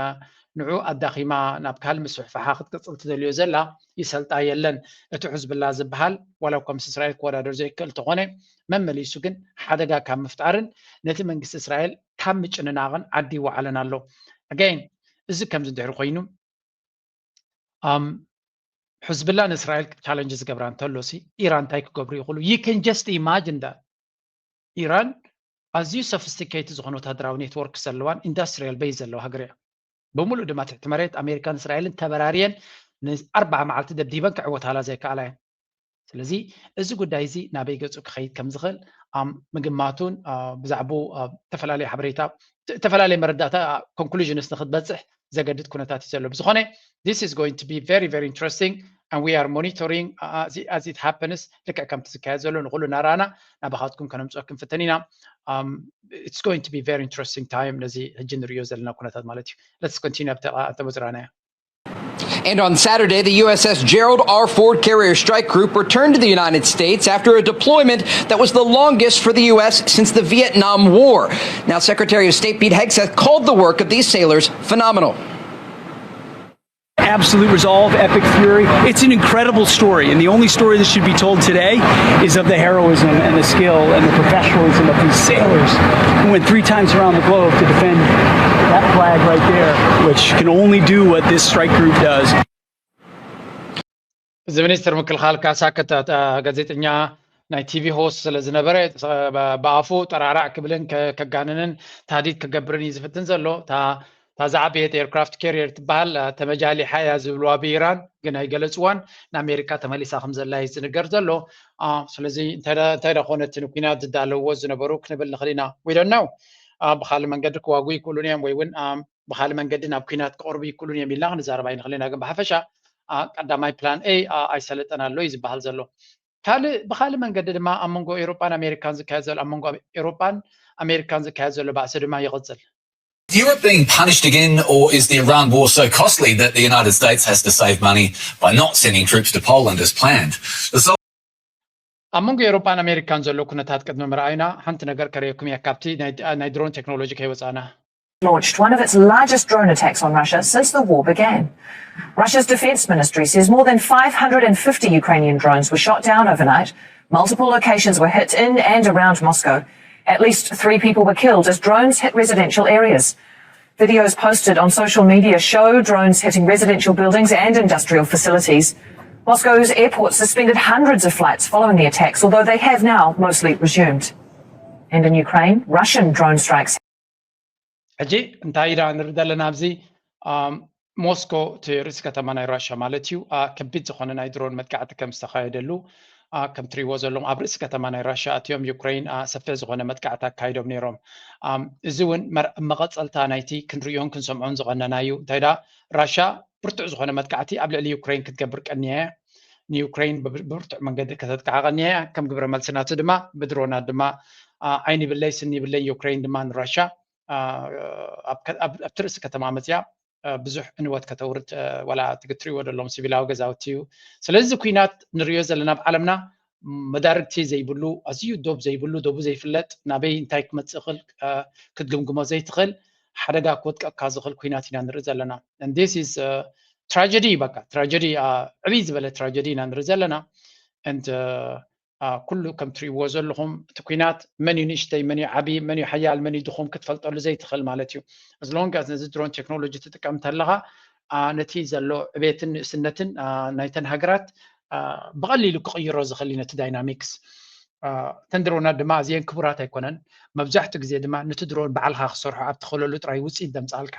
ንዑ ኣዳኺማ ናብ ካልእ ምስፍሕፋሓ ክትቅጽል ትደልዮ ዘላ ይሰልጣ የለን። እቲ ሕዝብላ ዝበሃል ዋላ እኳ ምስ እስራኤል ክወዳደር ዘይክእል እንተኾነ፣ መመሊሱ ግን ሓደጋ ካብ ምፍጣርን ነቲ መንግስቲ እስራኤል ካብ ምጭንናቕን ዓዲ ይወዓለን ኣሎ። ኣገይን፣ እዚ ከምዚ እንድሕር ኮይኑ ሕዝብላ ንእስራኤል ቻለንጅ ዝገብራ እንተሎ ሲ ኢራን እንታይ ክገብሩ ይኽእሉ? You can just imagine that ኢራን ኣዝዩ ሶፊስቲኬት ዝኾነ ወታደራዊ ኔትወርክ ዘለዋን ኢንዱስትሪያል ቤዝ ዘለዋ ሃገር እያ። ብምሉእ ድማ ትሕቲ መሬት ኣሜሪካን እስራኤልን ተበራርየን ንኣርባዓ መዓልቲ ደብዲበን ክዕወታላ ዘይከኣላ እየን። ስለዚ እዚ ጉዳይ እዚ ናበይ ገጹ ክኸይድ ከም ዝኽእል ኣብ ምግማቱን ብዛዕባኡ ዝተፈላለየ ሓበሬታ፣ ዝተፈላለየ መረዳእታ ኮንክሉዥንስ ንክትበጽሕ ዘገድድ ኩነታት እዩ ዘሎ። ብዝኾነ this is going to be very very interesting and we are monitoring as it happens። ልክዕ ከምቲ ዝካየድ ዘሎ ንኩሉ እናረኣና ናባኻትኩም ከነምፅኦ ክንፍትን ኢና። It's going to be very interesting time ነዚ ሕጂ ንሪኦ ዘለና ኩነታት ማለት እዩ። Let's continue ኣብቲ ተበፅራናዮ። And on Saturday, the U S S Gerald R. Ford carrier strike group returned to the United States after a deployment that was the longest for the U S since the Vietnam War. Now, Secretary of State Pete Hegseth called the work of these sailors phenomenal. Absolute resolve, epic fury. It's an incredible story, and the only story that should be told today is of the heroism and the skill and the professionalism of these sailors who went three times around the globe to defend that flag right there, which can only do what this strike group does. እዚ ሚኒስትር ምክልኻል ካሳ ከተታ ጋዜጠኛ ናይ ቲቪ ሆስት ስለ ዝነበረ ብኣፉ ጠራዕራዕ ክብልን ከጋንንን ታህዲድ ክገብርን እዩ ዝፍትን ዘሎ። እታ ዝዓበየት ኤርክራፍት ካሪየር ትበሃል ተመጃሊሓ እያ ዝብልዋ ብኢራን ግን ኣይገለፅዋን። ንኣሜሪካ ተመሊሳ ከም ዘላ እዩ ዝንገር ዘሎ። ስለዚ እንታይ ዳ ኮነ እቲ ንኩናት ዝዳለውዎ ዝነበሩ ክንብል ንኽእል ኢና። We don't know። ብኻልእ መንገዲ ክዋጉ ይክእሉን እዮም ወይ እውን ብኻልእ መንገዲ ናብ ኩናት ክቐርቡ ይክእሉን እዮም ኢልና ክንዛረብ ኣይንኽእል ኢና። ግን ብሓፈሻ ቀዳማይ ፕላን ኤ ኣይሰለጠን ኣሎ እዩ ዝበሃል ዘሎ። ካልእ ብኻልእ መንገዲ ድማ ኣብ መንጎ ኤውሮጳን ኣሜሪካን ዝካየድ ዘሎ ኣብ መንጎ ኤውሮጳን ኣሜሪካን ዝካየድ ዘሎ ባእሲ ድማ ይቕጽል። Is Europe being punished again, or is the Iran war so costly that the United States has to save money by not sending troops to Poland as planned? ኣብ መንጎ ኤውሮጳን ኣሜሪካን ዘሎ ኩነታት ቅድሚ ምርኣይና ሓንቲ ነገር ከርእየኩም እየ ካብቲ ናይ ድሮን ቴክኖሎጂ ከይወፃእና። launched one of its largest drone attacks on Russia since the war began. Russia's defense ministry says more than five hundred and fifty Ukrainian drones were shot down overnight. Multiple locations were hit in and around Moscow. At least three people were killed as drones hit residential areas. Videos posted on social media show drones hitting residential buildings and industrial facilities. Moscow's airports suspended hundreds of flights following the attacks, although they have now mostly resumed. And in Ukraine, Russian drone strikes ሕጂ እንታይ ኢና ንርኢ ዘለና ኣብዚ ሞስኮ እቲ ርእሲ ከተማ ናይ ራሻ ማለት እዩ ከቢድ ዝኾነ ናይ ድሮን መጥቃዕቲ ከም ዝተኻየደሉ ከም ትሪእዎ ዘለኹም ኣብ ርእሲ ከተማ ናይ ራሻ ኣትዮም ዩክሬን ሰፊሕ ዝኾነ መጥቃዕቲ ኣካይዶም ነይሮም። እዚ እውን መቐፀልታ ናይቲ ክንሪኦን ክንሰምዖን ዝቐነና እዩ። እንታይ ዳ ራሻ ብርቱዕ ዝኾነ መጥቃዕቲ ኣብ ልዕሊ ዩክሬን ክትገብር ቀንያ እያ። ንዩክሬን ብብርቱዕ መንገዲ ከተጥቅዓ ቀንያ እያ። ከም ግብረ መልሲ ናቱ ድማ ብድሮናት ድማ ዓይኒ ብለይ ስኒ ብለይ ዩክሬን ድማ ንራሻ ኣብቲ ርእሲ ከተማ መፅያ ብዙሕ ዕንወት ከተውርድ ዋላ ትግትሪዎ ዘለዎም ሲቪላዊ ገዛውቲ እዩ። ስለዚ ኩናት ንሪኦ ዘለና ኣብ ዓለምና መዳርግቲ ዘይብሉ ኣዝዩ ዶብ ዘይብሉ ዶቡ ዘይፍለጥ ናበይ እንታይ ክመፅእ ይኽእል ክትግምግሞ ዘይትኽእል ሓደጋ ክወጥቀካ ዝኽእል ኩናት ኢና ንርኢ ዘለና። This is tragedy በቃ tragedy ዕብይ ዝበለ tragedy ኢና ንርኢ ዘለና። And ኩሉ ከም ትሪእዎ ዘለኹም እቲ ኩናት መን እዩ ንእሽተይ መን እዩ ዓብዪ መን እዩ ሓያል መን እዩ ድኹም ክትፈልጠሉ ዘይትኽእል ማለት እዩ። As long as ነዚ ድሮን ቴክኖሎጂ ትጥቀም እንተለኻ ነቲ ዘሎ ዕቤትን ንእስነትን ናይተን ሃገራት ብቐሊሉ ክቕይሮ ዝኽእል እዩ ነቲ ዳይናሚክስ። እተን ድሮናት ድማ ኣዝየን ክቡራት ኣይኮነን። መብዛሕትኡ ግዜ ድማ ነቲ ድሮን ባዕልኻ ክሰርሖ ኣብ ትኽእለሉ ጥራይ ውፅኢት ደምፅኣልካ።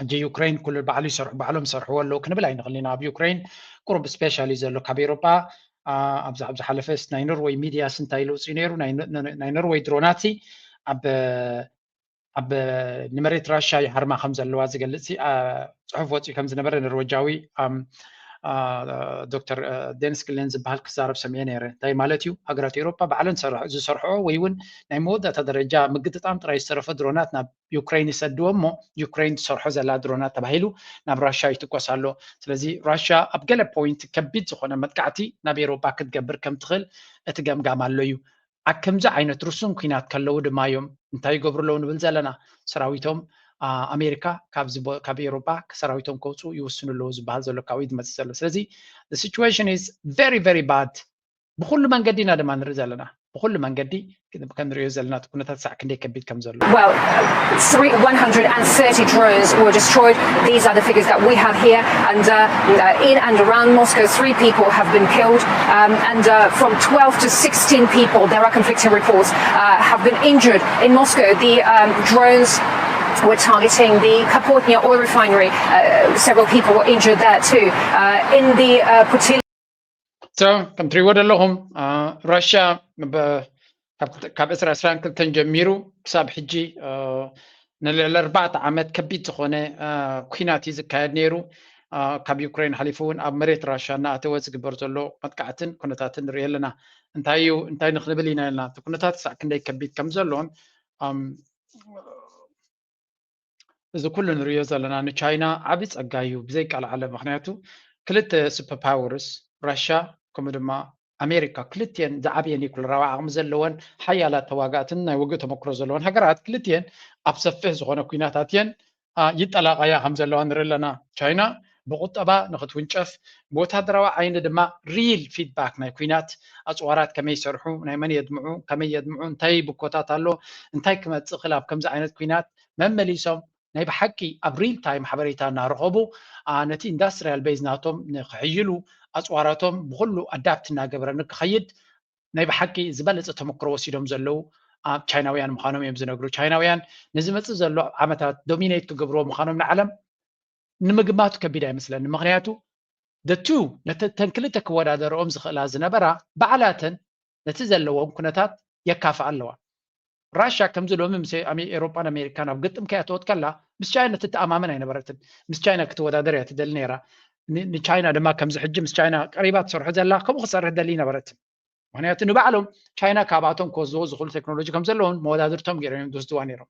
ሕጂ ዩክሬን ኩሉ ባዕሉ ይሰርሑ ባዕሎም ይሰርሕዎ ኣለዉ ክንብል ኣይንኽእል ኢና። ኣብ ዩክሬን ቁሩብ ስፔሻል እዩ ዘሎ ካብ ኤውሮጳ ኣብዚ ኣብ ዝሓለፈስ ናይ ኖርወይ ሚድያስ እንታይ ኢሉ ውፅኡ ነይሩ ናይ ኖርወይ ድሮናት ኣብ ኣብ ንመሬት ራሻ ይሃርማ ከም ዘለዋ ዝገልፅ ፅሑፍ ወፂኡ ከም ዝነበረ ኖርወጃዊ ዶክተር ደንስ ግለን ዝበሃል ክዛረብ ሰሚዐ ነይረ። እንታይ ማለት እዩ? ሃገራት ኤውሮጳ ባዕለን ዝሰርሕኦ ወይ እውን ናይ መወዳእታ ደረጃ ምግጥጣም ጥራይ ዝተረፈ ድሮናት ናብ ዩክሬን ይሰድዎ እሞ ዩክሬን ትሰርሖ ዘላ ድሮናት ተባሂሉ ናብ ራሻ ይትኮስ ኣሎ። ስለዚ ራሻ ኣብ ገለ ፖይንት ከቢድ ዝኾነ መጥቃዕቲ ናብ ኤውሮጳ ክትገብር ከም ትኽእል እቲ ገምጋም ኣሎ እዩ። ኣብ ከምዚ ዓይነት ርሱን ኲናት ከለዉ ድማ እዮም እንታይ ይገብሩ ኣለዉ ንብል ዘለና። ሰራዊቶም ኣሜሪካ ካብ ኤውሮጳ ሰራዊቶም ከውፅኡ ይውስኑ ኣለዉ ዝበሃል ዘሎ ካብኡ ዝመፅእ ዘሎ። ስለዚ situation is very very bad። ብኩሉ መንገዲ ኢና ድማ ንርኢ ዘለና። ብኩሉ መንገዲ ከም ንሪኦ ዘለና እቲ ኩነታት ሳዕ ክንደይ ከቢድ ከም ዘሎ። Well, three, one hundred thirty drones were destroyed. These are the figures that we have here. And uh, uh, in and around Moscow, three people have been killed. Um, and uh, from twelve to sixteen people, there are conflicting reports, uh, have been injured in Moscow. The um, drones were targeting the Kapotnya oil refinery. Uh, several people were injured there too. Uh, in the uh, Putil ከምትሪእዎ ዘለኹም ራሽያ ካብ ዕስራ ዕስራን ክልተን ጀሚሩ ክሳብ ሕጂ ንልዕሊ ኣርባዕተ ዓመት ከቢድ ዝኾነ ኲናት እዩ ዝካየድ ነይሩ። ካብ ዩክሬን ሓሊፉ እውን ኣብ መሬት ራሽያ እናኣተወ ዝግበር ዘሎ መጥቃዕትን ኩነታትን ንርኢ ኣለና። እንታይ እዩ እንታይ ንክንብል ኢና ኢልና እቲ ኩነታት ሳዕ ክንደይ ከቢድ ከም ዘሎን እዚ ኩሉ ንሪኦ ዘለና ንቻይና ዓቢ ጸጋ እዩ ብዘይ ቃል ዓለም። ምኽንያቱ ክልተ super powers ራሽያ ከምኡ ድማ ኣሜሪካ ክልቲኤን ዝዓበየ ኒኩለራዊ ዓቕሚ ዘለወን ሓያላት ተዋጋእትን ናይ ውግእ ተመክሮ ዘለወን ሃገራት ክልቲኤን ኣብ ሰፊሕ ዝኾነ ኲናት ኣትየን ይጠላቐያ ከም ዘለዋ ንርኢ ኣለና። ቻይና ብቁጠባ ንክትውንጨፍ ብወታደራዊ ዓይኒ ድማ real feedback ናይ ኲናት ኣፅዋራት ከመይ ይሰርሑ፣ ናይ መን የድምዑ፣ ከመይ የድምዑ፣ እንታይ ብኮታት ኣሎ፣ እንታይ ክመፅእ ክእል ኣብ ከምዚ ዓይነት ኲናት መመሊሶም ናይ ብሓቂ ኣብ real time ሓበሬታ እናረኸቡ ነቲ industrial base ናቶም ንክሕይሉ ኣፅዋራቶም ብኩሉ adapt እናገበረ ንክኸይድ ናይ ብሓቂ ዝበለፀ ተመክሮ ወሲዶም ዘለዉ ቻይናውያን ምዃኖም እዮም ዝነግሩ። ቻይናውያን ንዝመፅእ ዘሎ ዓመታት dominate ክገብርዎ ምዃኖም ንዓለም ንምግማቱ ከቢድ ኣይመስለኒ። ምኽንያቱ the two ነተን ክልተ ክወዳደርኦም ዝኽእላ ዝነበራ ባዕላተን ነቲ ዘለዎም ኩነታት የካፍኣ ኣለዋ። ራሽያ ከምዚ ሎሚ ምስ ኤውሮጳን ኣሜሪካን ኣብ ግጥም ከይኣተወት ከላ ምስ ቻይና ትተኣማመን ኣይነበረትን። ምስ ቻይና ክትወዳደር እያ ትደሊ ነይራ። ንቻይና ድማ ከምዚ ሕጂ ምስ ቻይና ቀሪባ ትሰርሖ ዘላ ከምኡ ክትሰርሕ ትደሊ ኣይነበረትን። ምኽንያቱ ንባዕሎም ቻይና ካብኣቶም ክወስድዎ ዝኽእሉ ቴክኖሎጂ ከም ዘለዎም መወዳድርቶም ገይሮም እዮም ዝወስድዋ ነይሮም።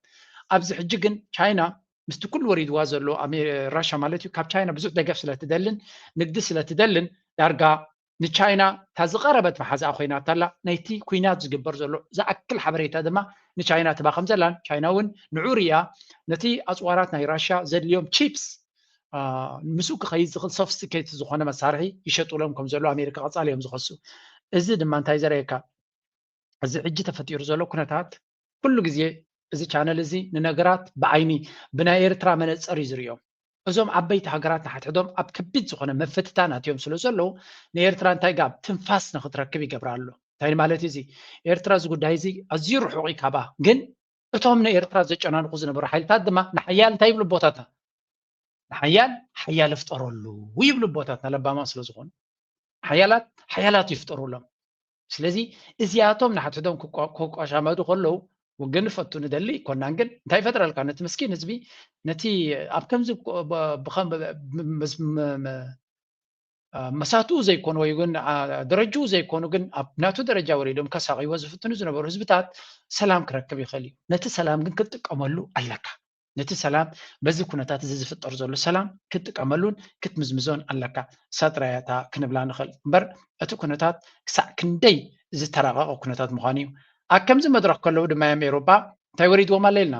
ኣብዚ ሕጂ ግን ቻይና ምስቲ ኩሉ ወሪድዋ ዘሎ ራሻ ማለት እዩ ካብ ቻይና ብዙሕ ደገፍ ስለትደልን ንግዲ ስለትደልን ዳርጋ ንቻይና እታ ዝቐረበት መሓዛኣ ኮይናታ ኣላ። ናይቲ ኩናት ዝግበር ዘሎ ዝኣክል ሓበሬታ ድማ ንቻይና ትባ ከም ዘላን ቻይና እውን ንዑ ሪያ ነቲ ኣፅዋራት ናይ ራሻ ዘድልዮም ቺፕስ ምስኡ ክኸይድ ዝኽእል sophisticated ዝኾነ መሳርሒ ይሸጡሎም ከም ዘሎ ኣሜሪካ ቀፃሊ እዮም ዝኸሱ። እዚ ድማ እንታይ ዘርእየካ? እዚ ሕጂ ተፈጢሩ ዘሎ ኩነታት ኩሉ ግዜ እዚ ቻነል እዚ ንነገራት ብዓይኒ ብናይ ኤርትራ መነፀር እዩ ዝርእዮም። እዞም ዓበይቲ ሃገራት ንሓድሕዶም ኣብ ከቢድ ዝኾነ ምፍትታን ኣትዮም ስለ ዘለዉ ንኤርትራ እንታይ ጋብ ትንፋስ ንክትረክብ ይገብራ ኣሎ። እንታይ ማለት እዚ ኤርትራ እዚ ጉዳይ እዚ ኣዝዩ ርሑቕ እዩ ካባ። ግን እቶም ንኤርትራ ዘጨናንቑ ዝነበሩ ሓይልታት ድማ ንሓያል እንታይ ይብሉ ቦታታ ንሓያል ሓያል ፍጠረሉ ይብሉ ቦታትና ለባማ ስለ ዝኾኑ ሓያላት ሓያላት ይፍጠሩሎም። ስለዚ እዚኣቶም ንሓድሕዶም ክቋሻመዱ ከለዉ ውግን ንፈቱ ንደሊ ይኮናን ግን እንታይ ይፈጥረልካ ነቲ ምስኪን ህዝቢ ነቲ ኣብ ከምዚ መሳትኡ ዘይኮኑ ወይ ግን ደረጅኡ ዘይኮኑ ግን ኣብ ናቱ ደረጃ ወሪዶም ከሳቂዎ ዝፍትኑ ዝነበሩ ህዝብታት ሰላም ክረክብ ይኽእል እዩ። ነቲ ሰላም ግን ክትጥቀመሉ ኣለካ። ነቲ ሰላም በዚ ኩነታት እዚ ዝፍጠር ዘሎ ሰላም ክትጥቀመሉን ክትምዝምዞን ኣለካ። እሳ ጥራይ እያ እታ ክንብላ ንኽእል እምበር እቲ ኩነታት ክሳዕ ክንደይ ዝተራቐቐ ኩነታት ምዃኑ እዩ። ኣብ ከምዚ መድረኽ ከለዉ ድማ እዮም ኤውሮጳ እንታይ ወሪድዎም ኣሎ ኢልና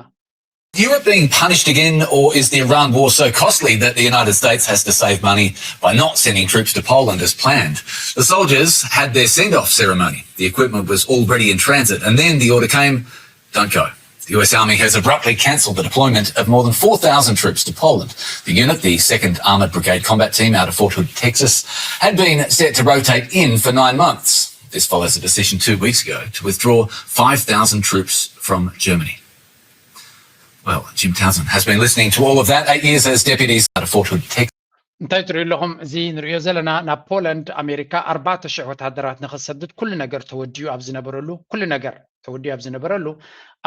You are being punished again, or is the Iran war so costly that the United States has to save money by not sending troops to Poland as planned? The soldiers had their send off ceremony. The equipment was already in transit, and then the order came, don't go. The U S Army has abruptly cancelled the deployment of more than four thousand troops to Poland. The unit, the second Armoured Brigade Combat Team out of Fort Hood, Texas, had been set to rotate in for nine months. This follows a decision two weeks ago to withdraw five thousand troops from Germany. Well, Jim Townsend has been listening to all of that. Eight years as deputy out of Fort Hood, Texas. እንታይ ትሪኡ ኣለኹም? እዚ ንሪኦ ዘለና ናብ ፖላንድ ኣሜሪካ ኣርባዕተ ሽሕ ወታደራት ንኽሰድድ ኩሉ ነገር ተወዲኡ ኣብ ዝነበረሉ ኩሉ ነገር ተወዲኡ ኣብ ዝነበረሉ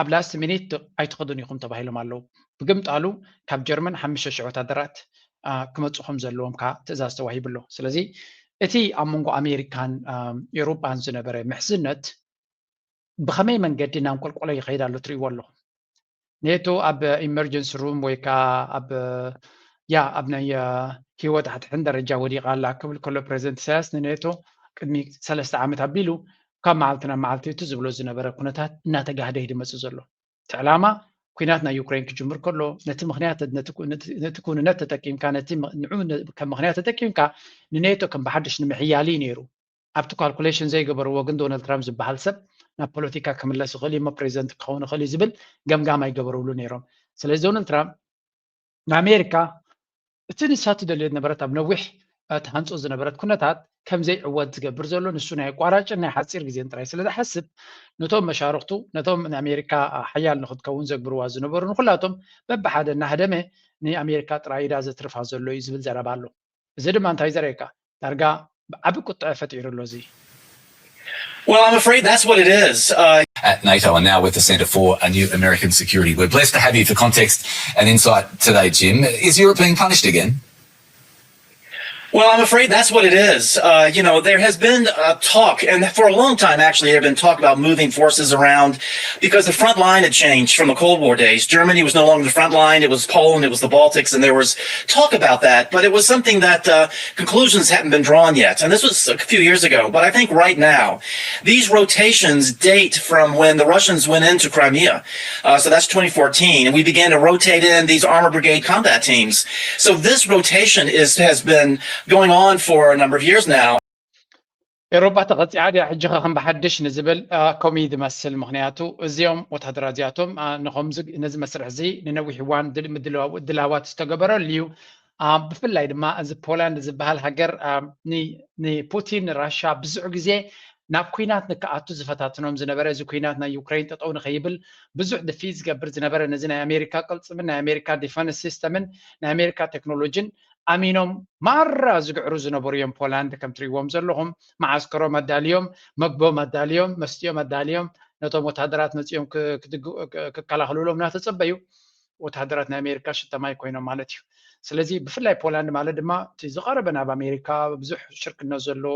ኣብ last minute ኣይትኸዱን ኢኹም ተባሂሎም ኣለዉ። ብግምጣሉ ካብ ጀርመን ሓሙሽተ ሽሕ ወታደራት ክመፁ ከም ዘለዎም ከዓ ትእዛዝ ተዋሂቡ ኣሎ። ስለዚ እቲ ኣብ መንጎ ኣሜሪካን ኤውሮጳን ዝነበረ ምሕዝነት ብኸመይ መንገዲ እናንቆልቆለ ይኸይድ ኣሎ ትሪእዎ ኣለኹም። ኔቶ ኣብ ኢመርጀንሲ ሩም ወይ ከዓ ኣብ ያ ኣብ ናይ ህይወት ኣድሕን ደረጃ ወዲቓ ኣላ ክብል ከሎ ፕሬዚደንት ኢሳያስ ንኔቶ ቅድሚ ሰለስተ ዓመት ኣቢሉ ካብ መዓልቲ ናብ መዓልቲ እቲ ዝብሎ ዝነበረ ኩነታት እናተጋህደ እዩ ዝመፅእ ዘሎ። እቲ ዕላማ ኩናት ናይ ዩክሬን ክጅምር ከሎ ነቲ ምክንያት ነቲ ኩንነት ተጠቂምካ ነቲ ንዑ ከም ምክንያት ተጠቂምካ ንኔቶ ከም ብሓድሽ ንምሕያል እዩ ነይሩ። ኣብቲ ካልኩሌሽን ዘይገበርዎ ግን ዶናልድ ትራምፕ ዝበሃል ሰብ ናብ ፖለቲካ ክምለስ ይኽእል እዩ፣ ፕሬዚደንት ክኸውን ይኽእል እዩ ዝብል ገምጋም ኣይገበሩሉ ነይሮም። ስለዚ ዶናልድ ትራምፕ ንኣሜሪካ እቲ ንሳ ትደልዮ ዝነበረት ኣብ ነዊሕ ትሃንፆ ዝነበረት ኩነታት ከም ዘይዕወት ዝገብር ዘሎ ንሱ ናይ ኣቋራጭን ናይ ሓፂር ግዜን ጥራይ ስለ ዝሓስብ ነቶም መሻርክቱ ነቶም ንኣሜሪካ ሓያል ንክትከውን ዘግብርዋ ዝነበሩ ንኩላቶም በብሓደ እናሃደመ ንኣሜሪካ ጥራይ ኢዳ ዘትርፋ ዘሎ እዩ ዝብል ዘረባ ኣሎ። እዚ ድማ እንታይ ዘርእየካ ዳርጋ ዓቢ ቁጥዐ ፈጢሩ ኣሎ እዚ። Well, I'm afraid that's what it is. Uh, At NATO and now with the Centre for a New American Security. We're blessed to have you for context and insight today, Jim. Is Europe being punished again? Well, I'm afraid that's what it is. Uh, you know, there has been a talk, and for a long time, actually, there had been talk about moving forces around because the front line had changed from the Cold War days. Germany was no longer the front line. It was Poland, it was the Baltics, and there was talk about that. But it was something that uh, conclusions hadn't been drawn yet. And this was a few years ago. But I think right now, these rotations date from when the Russians went into Crimea. Uh, so that's twenty fourteen. And we began to rotate in these armor brigade combat teams. So this rotation is has been going on for a number of years now. ኤሮጳ ተቐፂዓ ድያ ሕጂ ኸ ከም ብሓድሽ ንዝብል ከምኡ እዩ ዝመስል። ምኽንያቱ እዚኦም ወታደራት እዚኣቶም ነዚ መስርሕ እዚ ንነዊሕ እዋን ምድላዋት ዝተገበረሉ እዩ። ብፍላይ ድማ እዚ ፖላንድ ዝበሃል ሃገር ንፑቲን ንራሻ ብዙሕ ግዜ ናብ ኩናት ንክኣቱ ዝፈታትኖም ዝነበረ፣ እዚ ኩናት ናይ ዩክሬን ጠጠው ንኸይብል ብዙሕ ድፊት ዝገብር ዝነበረ፣ ነዚ ናይ ኣሜሪካ ቅልፅምን ናይ ኣሜሪካ ዲፈንስ ሲስተምን ናይ ኣሜሪካ ቴክኖሎጂን ኣሚኖም ማራ ዝግዕሩ ዝነበሩ እዮም። ፖላንድ ከም ትሪእዎም ዘለኹም መዓስከሮም ኣዳልዮም፣ መግቦም ኣዳልዮም፣ መስትዮም ኣዳልዮም፣ ነቶም ወታደራት መፂኦም ክከላኸልሎም እናተፀበዩ ወታደራት ናይ ኣሜሪካ ሽተማይ ኮይኖም ማለት እዩ። ስለዚ ብፍላይ ፖላንድ ማለት ድማ እቲ ዝቐረበ ናብ ኣሜሪካ ብዙሕ ሽርክነት ዘለዎ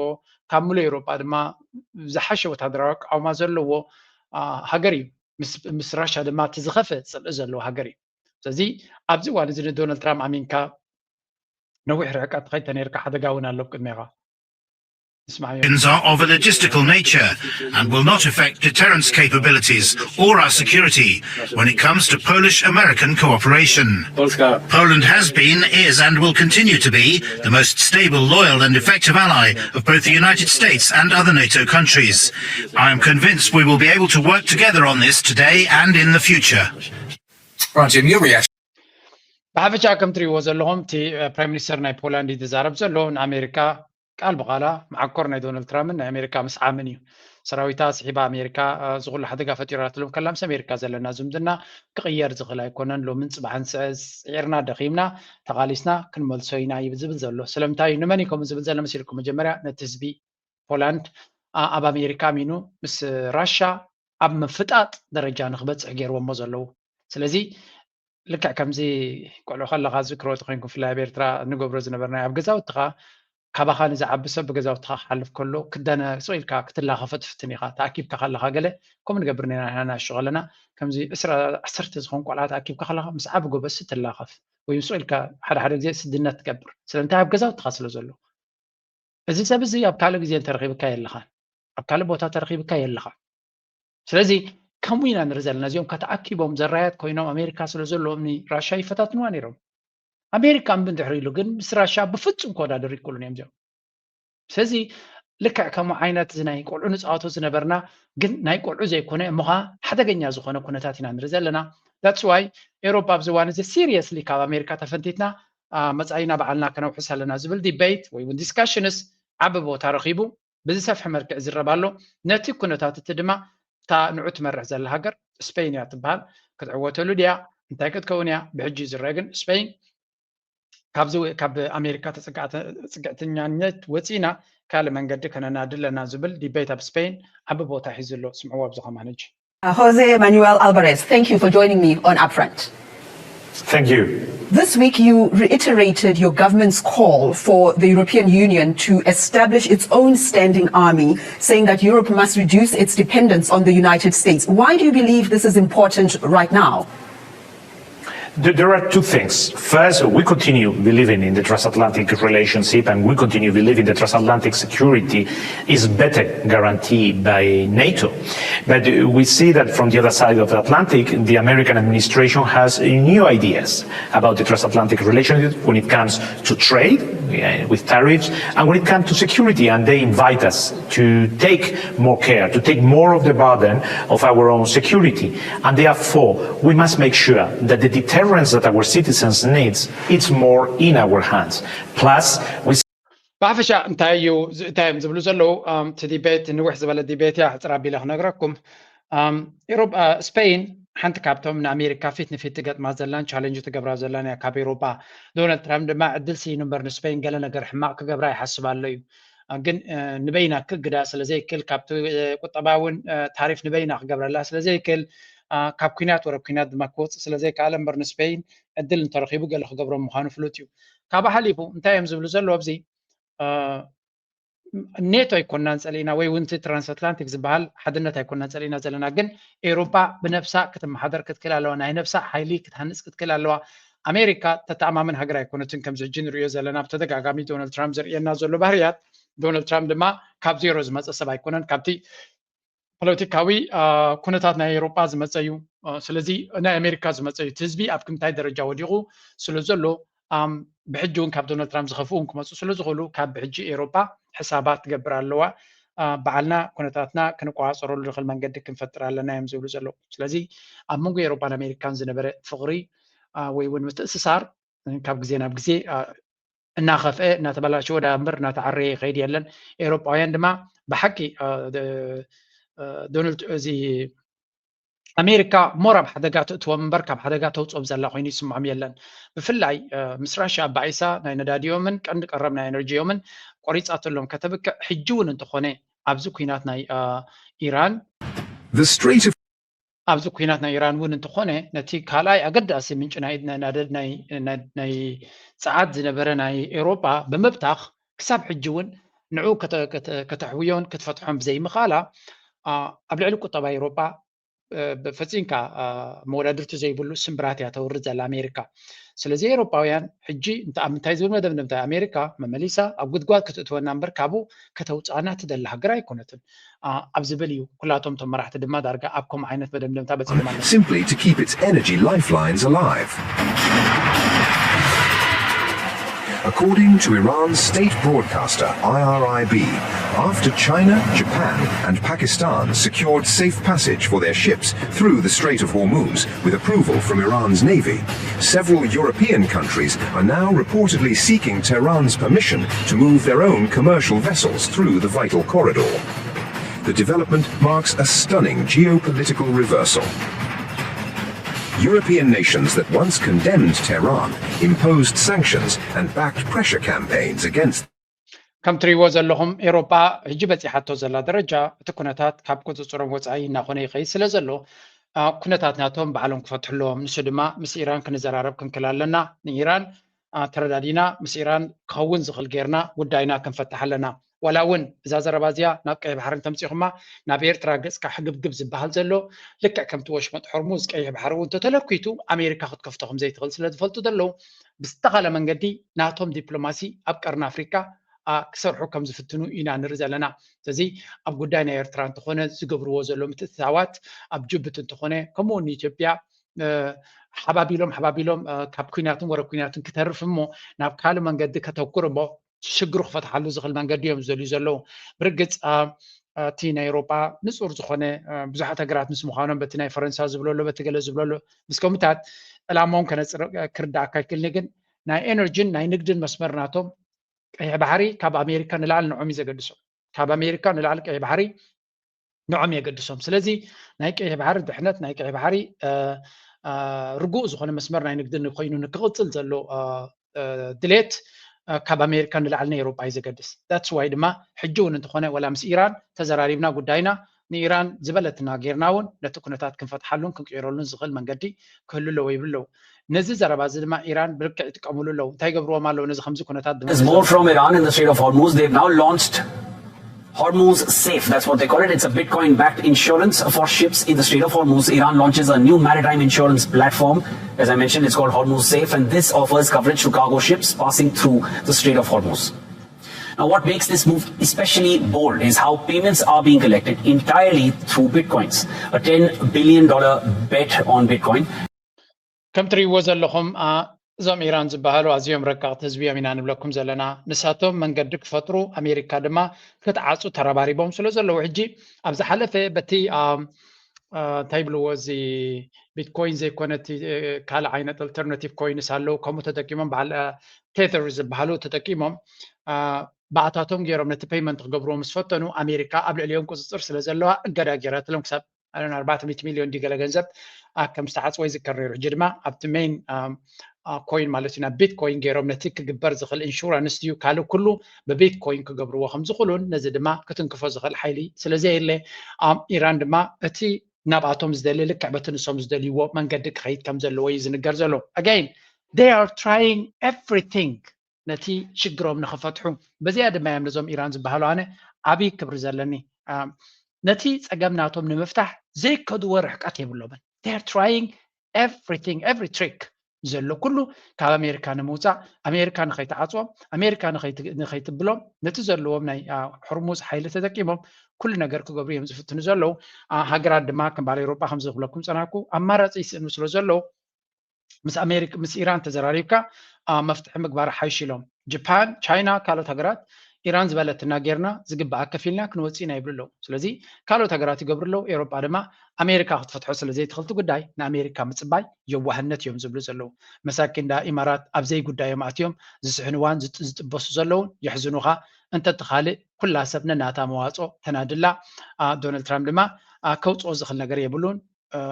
ካብ ሙሉእ ኤውሮጳ ድማ ዝሓሸ ወታደራዊ ኣቃውማ ዘለዎ ሃገር እዩ። ምስ ራሻ ድማ እቲ ዝኸፍእ ፅልኢ ዘለዎ ሃገር እዩ። ስለዚ ኣብዚ እዋን እዚ ንዶናልድ ትራምፕ ኣሚንካ ነዊሕ ርሕቀት ትኸይድ ተነይርካ ሓደጋ እውን ኣሎ ቅድሜኻ። Sanctions are of a logistical nature and will not affect deterrence capabilities or our security when it comes to Polish American cooperation. Poland has been, is, and will continue to be the most stable, loyal, and effective ally of both the United States and other NATO countries. I am convinced we will be able to work together on this today and in the future. Right, Jim, your reaction. ብሓፈሻ ከም ትሪእዎ ዘለኹም እቲ ፕራይም ሚኒስተር ናይ ፖላንድ እዩ ዝዛረብ ዘሎ። ንኣሜሪካ ቃል ብቓላ መዓኮር ናይ ዶናልድ ትራምፕን ናይ ኣሜሪካ ምስዓምን እዩ። ሰራዊታ ስሒባ ኣሜሪካ እዚ ኩሉ ሓደጋ ፈጢራትሎም ከላ ምስ ኣሜሪካ ዘለና ዝምድና ክቕየር ዝኽእል ኣይኮነን። ሎምን ፅባሕን ስዒርና ደኺምና ተቓሊስና ክንመልሶ ኢና እዩ ዝብል ዘሎ። ስለምንታይ እዩ ንመን እዩ ከምኡ ዝብል ዘሎ መሲልኩም? መጀመርያ ነቲ ህዝቢ ፖላንድ ኣብ ኣሜሪካ ኣሚኑ ምስ ራሻ ኣብ ምፍጣጥ ደረጃ ንክበፅሕ ገይርዎሞ ዘለዉ። ስለዚ ልክዕ ከምዚ ቆልዑ ከለኻ ዝክሮ ተኮይንኩም ብፍላይ ኣብ ኤርትራ ንገብሮ ዝነበርና ኣብ ገዛውትኻ ካባኻ ንዝዓቢ ሰብ ብገዛውትኻ ክሓልፍ ከሎ ክደነ ስቕ ኢልካ ክትላኸፎ ትፍትን ኢኻ። ተኣኪብካ ከለኻ ገለ ከምኡ ንገብር ነና ንሕና ንኣሽቱ ከለና ከምዚ ዕስራ ዓሰርተ ዝኾኑ ቆልዓ ተኣኪብካ ከለኻ ምስ ዓቢ ጎበዝሲ ትላኸፍ ወይ ስቕ ኢልካ ሓደ ሓደ ግዜ ስድነት ትገብር። ስለምንታይ ኣብ ገዛውትኻ ስለ ዘሎ። እዚ ሰብ እዚ ኣብ ካልእ ግዜ እንተረኺብካ የለኻን፣ ኣብ ካልእ ቦታ ተረኺብካ የለኻን። ስለዚ ከምኡ ኢና ንርኢ ዘለና። እዚኦም ከተኣኪቦም ዘራያት ኮይኖም ኣሜሪካ ስለ ዘለዎም ንራሻ ይፈታትንዋ ነይሮም። ኣሜሪካ እምቢ እንድሕር ኢሉ ግን ምስ ራሻ ብፍጹም ክወዳደሩ ይክእሉን እዮም እዚኦም። ስለዚ ልክዕ ከምኡ ዓይነት እዚ ናይ ቆልዑ ንፃወቶ ዝነበርና ግን ናይ ቆልዑ ዘይኮነ እሞ ከዓ ሓደገኛ ዝኾነ ኩነታት ኢና ንርኢ ዘለና። That's why ኤሮፓ ኣብዚ እዋን እዚ ሲሪየስሊ ካብ ኣሜሪካ ተፈንቲትና መፃኢና ባዕልና ከነውሕስ ኣለና ዝብል ዲቤት ወይ እውን ዲስካሽንስ ዓቢ ቦታ ረኺቡ ብዝሰፍሐ መልክዕ ይዝረብ ኣሎ። ነቲ ኩነታት እቲ ድማ እታ ንዑ ትመርሕ ዘላ ሃገር ስፔን እያ ትበሃል። ክትዕወተሉ ድያ እንታይ ክትከውን እያ ብሕጂ ይዝረብ። ግን ስፔን ካብዚ ካብ ኣሜሪካ ተፅግዕተኛነት ወፂና ካልእ መንገዲ ከነናዲ ኣለና ዝብል ዲቤት ኣብ ስፔን ዓቢ ቦታ ሒዙ ኣሎ። ስምዕዎ ኣብዚ ከማን ሕጂ። Jose Manuel Alvarez, thank you for joining me on Upfront. Thank you. This week, you reiterated your government's call for the European Union to establish its own standing army, saying that Europe must reduce its dependence on the United States. Why do you believe this is important right now? There are two things. First, we continue believing in the transatlantic relationship, and we continue believing the transatlantic security is better guaranteed by NATO. But we see that from the other side of the Atlantic, the American administration has new ideas about the transatlantic relationship when it comes to trade, uh, with tariffs, and when it comes to security, and they invite us to take more care, to take more of the burden of our own security. And therefore, we must make sure that the deterrence that our citizens needs, it's more in our hands. Plus, we ብሓፈሻ እንታይ እዩ እንታይ እዮም ዝብሉ ዘለዉ? እቲ ዲቤት ንውሕ ዝበለ ዲቤት እያ። ሕፅር ኣቢለ ክነግረኩም። ኤሮጳ፣ ስፔን ሓንቲ ካብቶም ንኣሜሪካ ፊት ንፊት ትገጥማ ዘላን ቻለንጅ ትገብራ ዘላን እያ ካብ ኤሮጳ። ዶናልድ ትራምፕ ድማ ዕድል ስኢኑ እምበር ንስፔን ገለ ነገር ሕማቕ ክገብራ ይሓስብ ኣሎ እዩ። ግን ንበይና ክግዳ ስለ ዘይክእል፣ ካብቲ ቁጠባ እውን ታሪፍ ንበይና ክገብረላ ስለ ዘይክእል፣ ካብ ኩናት ወረ ኩናት ድማ ክወፅእ ስለ ዘይከኣለ እምበር ንስፔን ዕድል እንተረኺቡ ገለ ክገብሮ ምዃኑ ፍሉጥ እዩ። ካብ ሓሊፉ እንታይ እዮም ዝብሉ ዘለዉ ኣብዚ? ኔቶ ኣይኮናን ጸሊእና ወይ እውን እቲ ትራንስኣትላንቲክ ዝበሃል ሓድነት ኣይኮናን ጸሊእና ዘለና፣ ግን ኤውሮጳ ብነብሳ ክትመሓደር ክትክእል ኣለዋ፣ ናይ ነብሳ ሓይሊ ክትሃንጽ ክትክእል ኣለዋ። ኣሜሪካ ተተኣማመን ሃገር ኣይኮነትን። ከምዚ ሕጂ ንሪኦ ዘለና ብተደጋጋሚ ዶናልድ ትራምፕ ዘርእየና ዘሎ ባህርያት፣ ዶናልድ ትራምፕ ድማ ካብ ዜሮ ዝመጸ ሰብ ኣይኮነን። ካብቲ ፖለቲካዊ ኩነታት ናይ ኤውሮጳ ዝመጸ እዩ። ስለዚ ናይ ኣሜሪካ ዝመጸ እዩ። እቲ ህዝቢ ኣብ ክምታይ ደረጃ ወዲቑ ስለ ዘሎ ብሕጂ እውን ካብ ዶናልድ ትራምፕ ዝኸፍኡ እውን ክመፁ ስለ ዝኽእሉ ካብ ብሕጂ ኤውሮጳ ሕሳባት ትገብር ኣለዋ። በዓልና ኩነታትና ክንቆፃፀረሉ ንኽእል መንገዲ ክንፈጥር ኣለና እዮም ዝብሉ ዘለዉ። ስለዚ ኣብ መንጎ ኤውሮጳን ኣሜሪካን ዝነበረ ፍቕሪ ወይ እውን ምትእስሳር ካብ ግዜ ናብ ግዜ እናኸፍአ እናተበላሸወ ዳ እምበር እናተዓረየ ይኸይድ የለን። ኤውሮጳውያን ድማ ብሓቂ ዶናልድ እዚ ኣሜሪካ ሞር ኣብ ሓደጋ ትእትዎም እምበር ካብ ሓደጋ ተውፅኦም ዘላ ኮይኑ ይስምዖም የለን። ብፍላይ ምስ ራሽያ ኣባኢሳ ናይ ነዳዲኦምን ቀንዲ ቀረብ ናይ ኤነርጂኦምን ቆሪፃትሎም ከተብቅዕ ሕጂ እውን እንተኾነ ኣብዚ ኩናት ናይ ኢራን The Strait of ኣብዚ ኩናት ናይ ኢራን እውን እንተኾነ ነቲ ካልኣይ ኣገዳሲ ምንጪ ናይ ጸዓት ዝነበረ ናይ ኤውሮጳ ብምብታኽ ክሳብ ሕጂ እውን ንዑ ከተሕውዮን ክትፈትሖን ብዘይምኽኣላ ኣብ ልዕሊ ቁጠባ ኤውሮጳ ፈጺምካ መወዳድርቲ ዘይብሉ ስምብራት እያ ተውርድ ዘላ ኣሜሪካ። ስለዚ ኤውሮጳውያን ሕጂ ኣብ ምንታይ ዝብል መደምደምታ ኣሜሪካ መመሊሳ ኣብ ጉድጓድ ክትእትወና እምበር ካብኡ ከተውፅኣና ትደሊ ሃገር ኣይኮነትን ኣብ ዝብል እዩ። ኩላቶም እቶም መራሕቲ ድማ ዳርጋ ኣብ ከምኡ ዓይነት መደምደምታ በፂሖም ኣለዉ። Simply to keep its energy lifelines alive. According to Iran's state broadcaster, I R I B, after China, Japan, and Pakistan secured safe passage for their ships through the Strait of Hormuz with approval from Iran's navy, several European countries are now reportedly seeking Tehran's permission to move their own commercial vessels through the vital corridor. The development marks a stunning geopolitical reversal. European nations that once condemned Tehran imposed sanctions and backed pressure campaigns against ከም ትሪእዎ ዘለኹም ኤውሮጳ ሕጂ በፂሓቶ ዘላ ደረጃ እቲ ኩነታት ካብ ቁፅፅሮም ወፃኢ እናኾነ ይኸይድ ስለ ዘሎ ኩነታት ናቶም ባዕሎም ክፈትሑ ኣለዎም። ንሱ ድማ ምስ ኢራን ክንዘራረብ ክንክል ኣለና። ንኢራን ተረዳዲና ምስ ኢራን ክኸውን ዝኽእል ጌርና ጉዳይና ክንፈትሕ ኣለና። ዋላ እውን እዛ ዘረባ እዚኣ ናብ ቀይሕ ባሕሪ እንተምፂኹማ ናብ ኤርትራ ገፅካ ሕግብግብ ዝበሃል ዘሎ ልክዕ ከምቲ ወሽመጥ ሆርሙዝ ቀይሕ ባሕሪ እውን ተተለኪቱ ኣሜሪካ ክትከፍቶ ከም ዘይትኽእል ስለ ዝፈልጡ ዘለዉ ብዝተኻለ መንገዲ ናቶም ዲፕሎማሲ ኣብ ቀርኒ ኣፍሪካ ክሰርሑ ከም ዝፍትኑ ኢና ንርኢ ዘለና። ስለዚ ኣብ ጉዳይ ናይ ኤርትራ እንተኾነ ዝገብርዎ ዘሎ ምትእትታዋት ኣብ ጅቡቲ እንተኾነ ከምኡ እውን ንኢትዮጵያ ሓባቢሎም ሓባቢሎም ካብ ኩናትን ወረ ኩናትን ክተርፍ እሞ ናብ ካልእ መንገዲ ከተኩር እሞ ሽግሩ ክፈትሓሉ ዝኽእል መንገዲ እዮም ዝደልዩ ዘለዉ። ብርግፅ እቲ ናይ ኤውሮጳ ንፁር ዝኾነ ብዙሓት ሃገራት ምስ ምዃኖም በቲ ናይ ፈረንሳ ዝብሎ ኣሎ በቲ ገለ ዝብሎ ኣሎ ምስ ከምኡታት ዕላማኦም ከነፅር ክርዳእካ ይክእልኒ ግን ናይ ኤነርጂን ናይ ንግድን መስመር ናቶም ቀይሕ ባሕሪ ካብ ኣሜሪካ ንላዕሊ ንዖም እዩ ዘገድሶም። ካብ ኣሜሪካ ንላዕሊ ቀይሕ ባሕሪ ንዖም የገድሶም። ስለዚ ናይ ቀይሕ ባሕሪ ድሕነት ናይ ቀይሕ ባሕሪ ርጉእ ዝኾነ መስመር ናይ ንግዲ ኮይኑ ንክቕፅል ዘሎ ድሌት ካብ ኣሜሪካ ንላዕሊ ናይ ኤውሮጳ እዩ ዘገድስ። That's why ድማ ሕጂ እውን እንተኾነ ወላ ምስ ኢራን ተዘራሪብና ጉዳይና ንኢራን ዝበለትና ጌርና እውን ነቲ ኩነታት ክንፈትሓሉን ክንቅይረሉን ዝኽእል መንገዲ ክህሉ ኣለዎ ይብሉ ኣለዉ። ነዚ ዘረባ እዚ ድማ ኢራን ብልክዕ ይጥቀምሉ ኣለዉ። እንታይ ይገብርዎም ኣለዉ? ነዚ ከምዚ ኩነታት There's more from Iran in the Strait of Hormuz. They've now launched Hormuz Safe. That's what they call it. It's a Bitcoin-backed insurance for ships in the Strait of Hormuz. Iran launches a new maritime insurance platform. As I mentioned, it's called Hormuz Safe, and this offers coverage to cargo ships passing through the Strait of Hormuz. Now, what makes this move especially bold is how payments are being collected entirely through Bitcoins. A ten billion dollar bet on Bitcoin. ከም ትርእይዎ ዘለኹም እዞም ኢራን ዝበሃሉ ኣዝዮም ረቀቕቲ ህዝቢ እዮም ኢና ንብለኩም ዘለና። ንሳቶም መንገዲ ክፈጥሩ ኣሜሪካ ድማ ክትዓፁ ተረባሪቦም ስለ ዘለዉ ሕጂ ኣብ ዝሓለፈ በቲ እንታይ ይብልዎ እዚ ቢትኮይን ዘይኮነ ካልእ ዓይነት ኣልተርናቲቭ ኮይንስ ኣለዉ ከምኡ ተጠቂሞም በዓል ቴተር ዝበሃሉ ተጠቂሞም ባእታቶም ገይሮም ነቲ ፔይመንት ክገብርዎ ምስ ፈተኑ ኣሜሪካ ኣብ ልዕሊኦም ቁፅፅር ስለ ዘለዋ እገዳ ገይራትሎም ክሳብ ኣርባዕተ ሚእቲ ሚልዮን ድዩ ገለ ገንዘብ ከም ዝተዓፅወ ይዝከር ነይሩ። ሕጂ ድማ ኣብቲ ሜይን ኮይን ማለት እዩ ናብ ቢትኮይን ገይሮም ነቲ ክግበር ዝኽእል ኢንሹራንስ ድዩ ካልእ ኩሉ ብቢትኮይን ክገብርዎ ከም ዝኽእሉን ነዚ ድማ ክትንክፎ ዝኽእል ሓይሊ ስለ ዘየለ ኢራን ድማ በቲ ናብኣቶም ዝደሊ ልክዕ በቲ ንሶም ዝደልይዎ መንገዲ ክኸይድ ከም ዘለዎ እዩ ዝንገር ዘሎ። Again, they are trying everything ነቲ ሽግሮም ንኽፈትሑ። በዚኣ ድማ እዮም ነዞም ኢራን ዝበሃሉ ኣነ ዓብዪ ክብሪ ዘለኒ። ነቲ ፀገም ናቶም ንምፍታሕ ዘይከድዎ ርሕቀት የብሎምን። They are trying everything, every trick ዘሎ ኩሉ ካብ ኣሜሪካ ንምውፃእ ኣሜሪካ ንኸይትዓፅዎም ኣሜሪካ ንኸይትብሎም ነቲ ዘለዎም ናይ ሕርሙዝ ሓይሊ ተጠቂሞም ኩሉ ነገር ክገብሩ እዮም ዝፍትኑ ዘለዉ። ሃገራት ድማ ከም በዓል ኤውሮጳ ከም ዝብለኩም ፀናኩ ኣማራፂ ይስእኑ ስለ ዘለዉ ምስ ኣሜሪካ ምስ ኢራን ተዘራሪብካ መፍትሒ ምግባር ሓይሽ ኢሎም ጃፓን ቻይና ካልኦት ሃገራት ኢራን ዝበለትና ጌርና ዝግባኣ ከፊልና ክንወፅእ ኢና ይብሉ ኣለዉ። ስለዚ ካልኦት ሃገራት ይገብሩ ኣለዉ። ኤውሮጳ ድማ ኣሜሪካ ክትፈትሖ ስለ ዘይትኽእል እቲ ጉዳይ ንኣሜሪካ ምፅባይ የዋህነት እዮም ዝብሉ ዘለዉ። መሳኪን ደኣ ኢማራት ኣብ ዘይጉዳዮም ኣትዮም ዝስሕንዋን ዝጥበሱ ዘለዉን የሕዝኑኻ። እንተቲ ካልእ ኩላ ሰብ ነናታ መዋፅኦ ተናድላ። ዶናልድ ትራምፕ ድማ ከውፅኦ ዝኽእል ነገር የብሉን።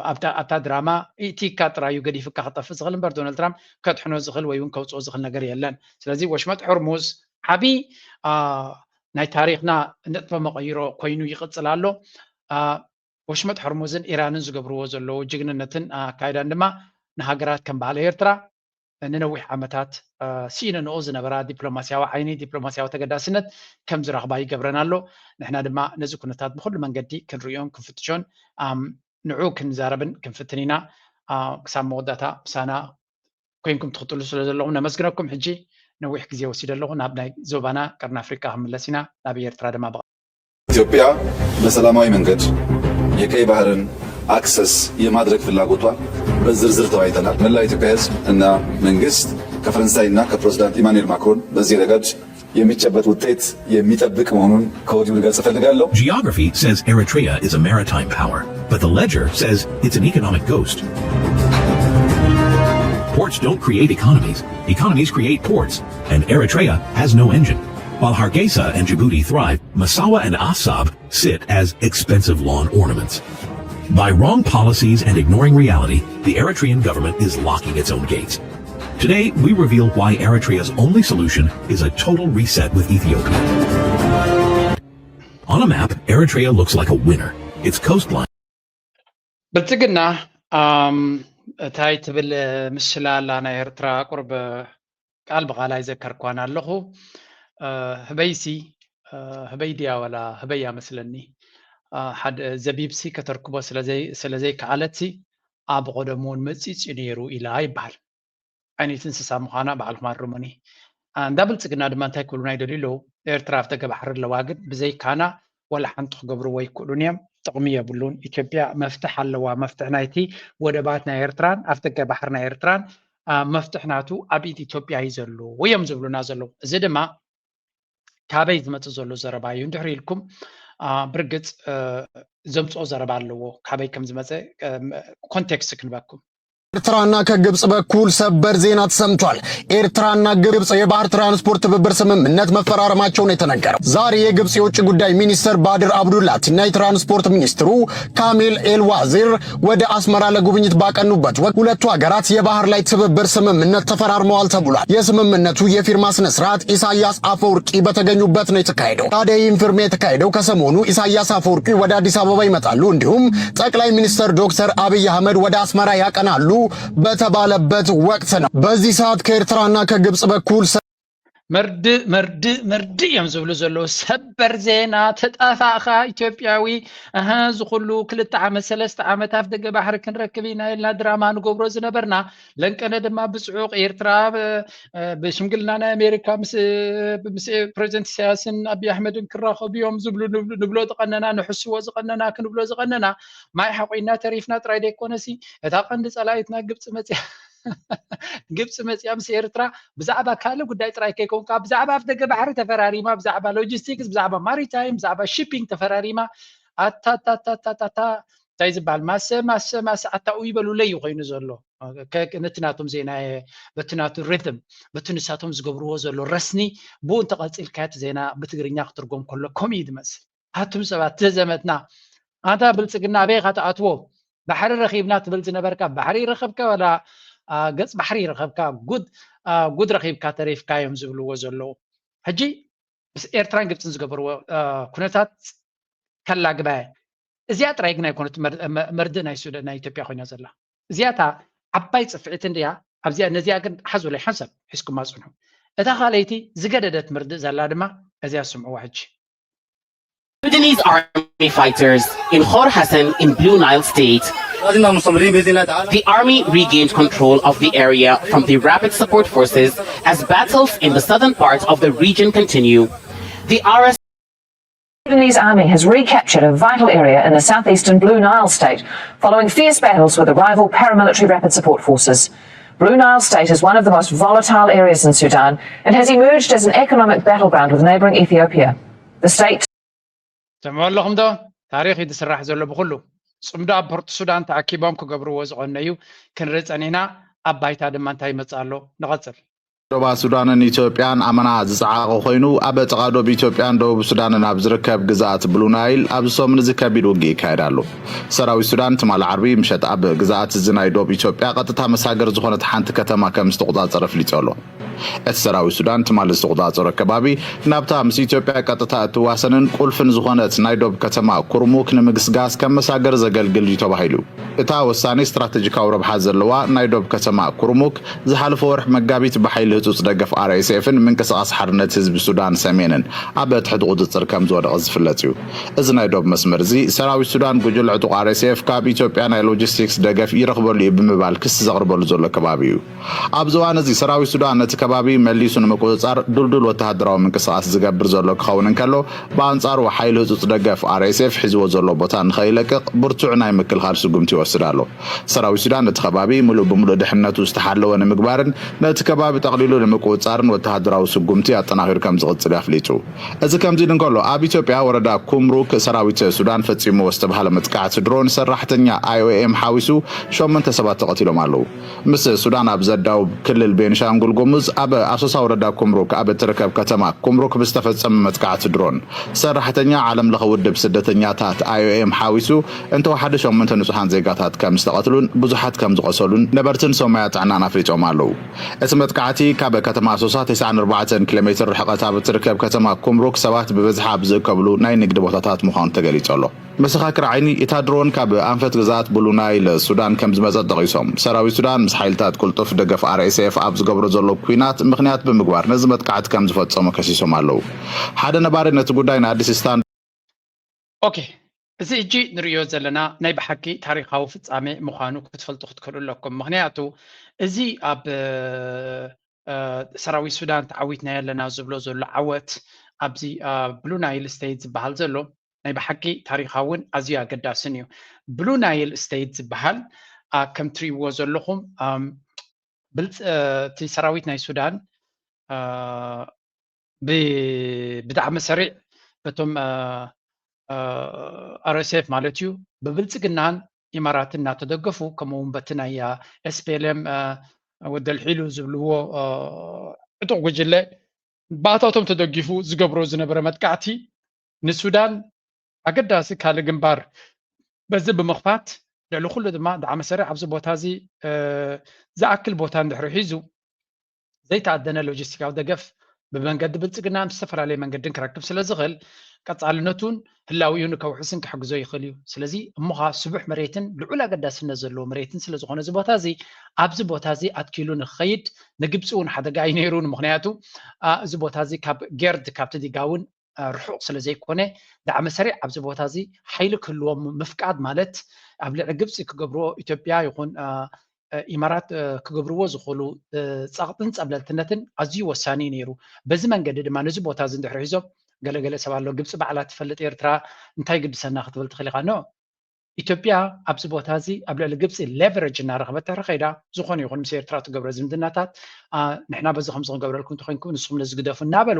ኣብታ ድራማ ኢቲካ ጥራዩ ገዲፍካ ክጠፍእ ዝኽእል እምበር ዶናልድ ትራምፕ ከድሕኖ ዝኽእል ወይ እውን ከውፅኦ ዝኽእል ነገር የለን። ስለዚ ወሽመጥ ሕርሙዝ ዓብዪ ናይ ታሪኽና ነጥበ መቐይሮ ኮይኑ ይቕፅል ኣሎ። ወሽመጥ ሕርሙዝን ኢራንን ዝገብርዎ ዘለዉ ጅግንነትን ኣካይዳን ድማ ንሃገራት ከም በዓል ኤርትራ ንነዊሕ ዓመታት ስኢነንኦ ዝነበራ ዲፕሎማስያዊ ዓይኒ ዲፕሎማስያዊ ተገዳስነት ከም ዝረኽባ ይገብረን ኣሎ። ንሕና ድማ ነዚ ኩነታት ብኩሉ መንገዲ ክንርእዮን ክንፍትሾን ንዑ ክንዛረብን ክንፍትን ኢና። ክሳብ መወዳእታ ምሳና ኮይንኩም ትኽትሉ ስለ ዘለኹም ነመስግነኩም። ሕጂ ነዊሕ ግዜ ወሲደ ኣለኹ ናብ ናይ ዞባና ቀርኒ ኣፍሪቃ ክንምለስ ኢና ናብ ኤርትራ ድማ ኢትዮጵያ በሰላማዊ መንገድ የቀይ ባህርን አክሰስ የማድረግ ፍላጎቷን በዝርዝር ተወያይተናል። መላው የኢትዮጵያ ሕዝብ እና መንግስት ከፈረንሳይና ከፕሬዝዳንት ኢማኑኤል ማክሮን በዚህ ረገድ የሚጨበጥ ውጤት የሚጠብቅ መሆኑን ከወዲሁ ልገልጽ እፈልጋለሁ። Geography says Eritrea is a maritime power, but the ledger says it's an economic ghost. Ports don't create economies, economies create ports, and Eritrea has no engine. While Hargeisa and Djibouti thrive, Massawa and Assab sit as expensive lawn ornaments. By wrong policies and ignoring reality, the Eritrean government is locking its own gates. Today, we reveal why Eritrea's only solution is a total reset with Ethiopia. On a map, Eritrea looks like a winner. Its coastline ብልጽግና እታይ ትብል ምስላ ኣላ ናይ ኤርትራ ቁርብ ቃል ብቓል ኣይዘከርኳን ኣለኹ። ህበይሲ ህበይ ድያ ወላ ህበይ ኣመስለኒ ሓደ ዘቢብሲ ከተርክቦ ስለዘይከኣለትሲ ኣብ ቐደሙ እውን መጺጽ እዩ ነይሩ ኢላ ይበሃል። ዓይነት እንስሳ ምዃና ባዕልኹም ኣርሙኒ። እንዳ ብልጽግና ድማ እንታይ ክብሉና ይደልዩ ኣለዉ? ኤርትራ ኣፍደገ ባሕሪ ኣለዋ፣ ግን ብዘይካና ዋላ ሓንቲ ክገብርዎ ኣይክእሉን እዮም። ጥቕሚ የብሉን። ኢትዮጵያ መፍትሕ ኣለዋ። መፍትሕ ናይቲ ወደባት ናይ ኤርትራን ኣፍደገ ባሕሪ ናይ ኤርትራን መፍትሕ ናቱ ኣብ ኢድ ኢትዮጵያ እዩ ዘሎ እዮም ዝብሉና ዘለዉ። እዚ ድማ ካበይ ዝመጽእ ዘሎ ዘረባ እዩ? እንድሕሪ ኢልኩም ብርግጽ ዘምጽኦ ዘረባ ኣለዎ። ካበይ ከም ዝመጸ ኮንቴክስት ክንበኩም። ኤርትራና ከግብጽ በኩል ሰበር ዜና ተሰምቷል። ኤርትራና ግብጽ የባህር ትራንስፖርት ትብብር ስምምነት መፈራረማቸው ነው የተነገረው። ዛሬ የግብጽ የውጭ ጉዳይ ሚኒስትር ባድር አብዱላቲ እና የትራንስፖርት ሚኒስትሩ ካሚል ኤል ዋዚር ወደ አስመራ ለጉብኝት ባቀኑበት ወቅት ሁለቱ ሀገራት የባህር ላይ ትብብር ስምምነት ተፈራርመዋል ተብሏል። የስምምነቱ የፊርማ ስነ ስርዓት ኢሳያስ አፈወርቂ በተገኙበት ነው የተካሄደው። ታዲያ ይህም ፊርማ የተካሄደው ከሰሞኑ ኢሳያስ አፈወርቂ ወደ አዲስ አበባ ይመጣሉ፣ እንዲሁም ጠቅላይ ሚኒስትር ዶክተር አብይ አህመድ ወደ አስመራ ያቀናሉ በተባለበት ወቅት ነው። በዚህ ሰዓት ከኤርትራና ከግብጽ በኩል መርድእ መርድእ መርድእ እዮም ዝብሉ ዘለዉ። ሰበር ዜና፣ ተጠፋእኻ ኢትዮጵያዊ። ኣሀ፣ እዚ ኩሉ ክልተ ዓመት ሰለስተ ዓመት ኣፍ ደገ ባሕሪ ክንረክብ ኢና ኢልና ድራማ ንገብሮ ዝነበርና፣ ለንቀነ ድማ ብጽዑቕ ኤርትራ ብሽምግልና ናይ ኣሜሪካ ምስ ፕሬዚደንት ኢሳያስን ኣብይ ኣሕመድን ክራኸቡ እዮም ዝብሉ ንብሎ ዝቐነና፣ ንሕስዎ ዝቐነና፣ ክንብሎ ዝቐነና፣ ማይ ሓቑና ተሪፍና ጥራይ ደይኮነሲ፣ እታ ቀንዲ ጸላኢትና ግብፂ መፅያ ግብፂ መፅያ ምስ ኤርትራ ብዛዕባ ካልእ ጉዳይ ጥራይ ከይኮንካ፣ ብዛዕባ ኣፍ ደገ ባሕሪ ተፈራሪማ፣ ብዛዕባ ሎጂስቲክስ፣ ብዛዕባ ማሪታይም፣ ብዛዕባ ሺፒንግ ተፈራሪማ። ኣታታታታታታ እንታይ ዝበሃል ማሰ ማሰ ማሰ ኣታኡ ይበሉለይ እዩ ኮይኑ ዘሎ። ነቲ ናቶም ዜና፣ በቲ ናቱ ሪትም፣ በቲ ንሳቶም ዝገብርዎ ዘሎ ረስኒ፣ ብኡ እንተቐፂልካዮ እቲ ዜና ብትግርኛ ክትርጎም ከሎ ከምኡ እዩ ዝመስል። ኣቱም ሰባት፣ ዘመትና፣ ኣንታ ብልጽግና ኣበይ ኢኻ ትኣትዎ? ባሕሪ ረኺብና ትብል ዝነበርካ ባሕሪ ይረኸብካ፣ ዋላ ገጽ ባሕሪ ይረኸብካ፣ ጉድ ረኺብካ ተሪፍካ እዮም ዝብልዎ ዘለዉ። ሕጂ ምስ ኤርትራን ግብጽን ዝገበርዎ ኩነታት ከላግባየ። እዚኣ ጥራይ ግን ኣይኮነት መርድእ ናይ ሱዳን ናይ ኢትዮጵያ ኮይና ዘላ። እዚኣታ ዓባይ ጽፍዒት እንድያ። ኣብዚኣ ነዚኣ ግን ሓዙለይ ሓንሳብ ሒዝኩማ ጽንሑ። እታ ካልኣይቲ ዝገደደት መርድእ ዘላ ድማ እዚኣ ስምዕዋ ሕጂ። Sudanese army fighters in Khor Hassan in Blue Nile State. The army regained control of the area from the Rapid Support Forces as battles in the southern part of the region continue. The R S Sudanese army has recaptured a vital area in the southeastern Blue Nile state following fierce battles with the rival paramilitary Rapid Support Forces. Blue Nile state is one of the most volatile areas in Sudan and has emerged as an economic battleground with neighbouring Ethiopia. The state ሰምዑ ኣለኹም ዶ? ታሪኽ እዩ ዝስራሕ ዘሎ ብኹሉ። ጽምዶ ኣብ ፖርት ሱዳን ተኣኪቦም ክገብርዎ ዝቐነዩ ክንርኢ ጸኒሕና። ኣብ ባይታ ድማ እንታይ ይመጽእ ኣሎ? ንቐጽል። ዶባ ሱዳንን ኢትዮጵያን ኣመና ዝጸዓቐ ኮይኑ፣ ኣብ ጥቓ ዶብ ኢትዮጵያን ደቡብ ሱዳንን ኣብ ዝርከብ ግዝኣት ብሉ ናይል ኣብዚ ሰሙን እዚ ከቢድ ውግእ ይካየድ ኣሎ። ሰራዊት ሱዳን ትማሊ ዓርቢ ምሸት ኣብ ግዝኣት እዚ ናይ ዶብ ኢትዮጵያ ቀጥታ መሳገር ዝኾነት ሓንቲ ከተማ ከም ዝተቖጻጸረ ኣፍሊጡ ኣሎ። እቲ ሰራዊት ሱዳን ትማሊ ዝተቖጻጸሮ ከባቢ ናብታ ምስ ኢትዮጵያ ቀጥታ እትዋሰንን ቁልፍን ዝኾነት ናይ ዶብ ከተማ ኩርሙክ ንምግስጋስ ከም መሳገር ዘገልግል እዩ ተባሂሉ። እታ ወሳኒ ስትራተጂካዊ ረብሓ ዘለዋ ናይ ዶብ ከተማ ኩርሙክ ዝሓለፈ ወርሒ መጋቢት ብሓይሊ ህጹጽ ደገፍ ኣር ኤስ ኤፍን ምንቅስቓስ ሓርነት ህዝቢ ሱዳን ሰሜንን ኣብ ትሕቲ ቁጽጽር ከም ዝወደቐ ዝፍለጥ እዩ። እዚ ናይ ዶብ መስመር እዚ ሰራዊት ሱዳን ጉጅለ ዕጡቕ ኣር ኤስ ኤፍ ካብ ኢትዮጵያ ናይ ሎጂስቲክስ ደገፍ ይረኽበሉ እዩ ብምባል ክሲ ዘቕርበሉ ዘሎ ከባቢ እዩ። ኣብዚ እዋን እዚ ሰራዊት ሱዳን ነቲ ከባቢ መሊሱ ንምቁጽጻር ድልዱል ወተሃደራዊ ምንቅስቓስ ዝገብር ዘሎ ክኸውን እንከሎ፣ ብኣንጻሩ ሓይሊ ህጹጽ ደገፍ ኣር ኤስ ኤፍ ሒዝዎ ዘሎ ቦታ ንኸይለቅቕ ብርቱዕ ናይ ምክልኻል ስጉምቲ ይወስድ ኣሎ። ሰራዊት ሱዳን ነቲ ከባቢ ምሉእ ብምሉእ ድሕነቱ ዝተሓለወ ንምግባርን ነቲ ከባቢ ጠቕሊሉ ንምቁጽጻርን ወተሃደራዊ ስጉምቲ ኣጠናኺሩ ከም ዝቕጽል እዩ ኣፍሊጡ። እዚ ከምዚ ኢሉ እንከሎ፣ ኣብ ኢትዮጵያ ወረዳ ኩምሩክ ሰራዊት ሱዳን ፈጺምዎ ዝተባህለ መጥቃዕቲ ድሮን ሰራሕተኛ ኣይ ኦ ኤም ሓዊሱ ሸሞንተ ሰባት ተቐቲሎም ኣለዉ። ምስ ሱዳን ኣብ ዘዳውብ ክልል ቤንሻንጉል ጉሙዝ ኣብ ኣሶሳ ወረዳ ኩምሩክ ኣብ እትርከብ ከተማ ኩምሩክ ብዝተፈጸመ መጥቃዕቲ ድሮን ሰራሕተኛ ዓለም ለኸ ውድብ ስደተኛታት ኣይ ኦ ኤም ሓዊሱ እንተወሓደ ሸሞንተ ንጹሓን ዜጋታት ከም ዝተቐትሉን ብዙሓት ከም ዝቖሰሉን ነበርትን ሰው ሞያ ጥዕናን ኣፍሊጦም ኣለዉ። እቲ መጥቃዕቲ ካብ ከተማ ኣሶሳ ተስዓን ኣርባዕተን ኪሎ ሜትር ርሕቐት ኣብ እትርከብ ከተማ ኩምሩክ ሰባት ብብዝሒ ኣብ ዝእከብሉ ናይ ንግዲ ቦታታት ምዃኑ ተገሊጹ ኣሎ። መሰኻክር ዓይኒ እታ ድሮን ካብ ኣንፈት ግዝኣት ብሉ ናይል ሱዳን ከም ዝመጸት ጠቒሶም፣ ሰራዊት ሱዳን ምስ ሓይልታት ቅልጡፍ ደገፍ ኣር ኤስ ኤፍ ኣብ ዝገብሮ ዘሎ ኲናት ምኽንያት ብምግባር ነዚ መጥቃዕቲ ከም ዝፈጸሞ ከሲሶም ኣለዉ። ሓደ ነባሪ ነቲ ጉዳይ ንኣዲስ ስታንዳርድ ኦኬ፣ እዚ ሕጂ ንርእዮ ዘለና ናይ ብሓቂ ታሪኻዊ ፍጻሜ ምዃኑ ክትፈልጡ ክትክእሉ ኣለኩም። ምኽንያቱ እዚ ኣብ ሰራዊት ሱዳን ተዓዊትና ኣለና ዝብሎ ዘሎ ዓወት ኣብዚ ብሉ ናይል ስቴት ዝበሃል ዘሎ ናይ ብሓቂ ታሪኻውን ኣዝዩ ኣገዳስን እዩ። ብሉ ናይል ስቴት ዝበሃል ከም ትሪእዎ ዘለኹም እቲ ሰራዊት ናይ ሱዳን ብጣዕሚ ሰሪዕ በቶም ኣር ኤስ ኤፍ ማለት እዩ ብብልፅግናን ኢማራት እናተደገፉ፣ ከምኡ እውን በቲ ናይ ኤስፒኤልኤም ወደልሒሉ ዝብልዎ ዕጡቕ ጉጅለ ብኣታቶም ተደጊፉ ዝገብሮ ዝነበረ መጥቃዕቲ ንሱዳን ኣገዳሲ ካልእ ግንባር በዚ ብምኽፋት፣ ልዕሊ ኩሉ ድማ ዳዕመ ሰሪዕ ኣብዚ ቦታ እዚ ዝኣክል ቦታ እንድሕሪ ሒዙ፣ ዘይተኣደነ ሎጂስቲካዊ ደገፍ ብመንገዲ ብልጽግናን ብዝተፈላለየ መንገድን ክረክብ ስለ ዝኽእል፣ ቀጻልነቱን ህላዊኡን ከውሕስን ክሕግዞ ይኽእል እዩ። ስለዚ እሞኻ ስቡሕ መሬትን ልዑል ኣገዳስነት ዘለዎ መሬትን ስለ ዝኾነ እዚ ቦታ እዚ፣ ኣብዚ ቦታ እዚ ኣትኪሉ ንክኸይድ ንግብፂ እውን ሓደጋ እዩ ነይሩ። ምኽንያቱ እዚ ቦታ እዚ ካብ ጌርድ ካብቲ ዲጋ እውን ርሑቕ ስለ ዘይኮነ፣ ዳዕመ ሰሪዕ ኣብዚ ቦታ እዚ ሓይሊ ክህልዎም ምፍቃድ ማለት ኣብ ልዕሊ ግብፂ ክገብርዎ ኢትዮጵያ ይኹን ኢማራት ክገብርዎ ዝኽእሉ ፀቕጥን ፀብለልትነትን ኣዝዩ ወሳኒ እዩ ነይሩ። በዚ መንገዲ ድማ ነዚ ቦታ እዚ እንድሕር ሒዞም ገለገለ ሰብ ኣሎ፣ ግብፂ ባዕላ ትፈልጥ፣ ኤርትራ እንታይ ግድሰና ክትብል ትኽእል ኢኻ። ኖ፣ ኢትዮጵያ ኣብዚ ቦታ እዚ ኣብ ልዕሊ ግብፂ ሌቨሬጅ እናረኸበት ተረኸይዳ ዝኾነ ይኹን ምስ ኤርትራ ትገብረ ዝምድናታት ንሕና በዚ ከምዚ ክንገብረልኩም እንተኮይንኩም ንስኹም ነዚ ግደፉ እናበሉ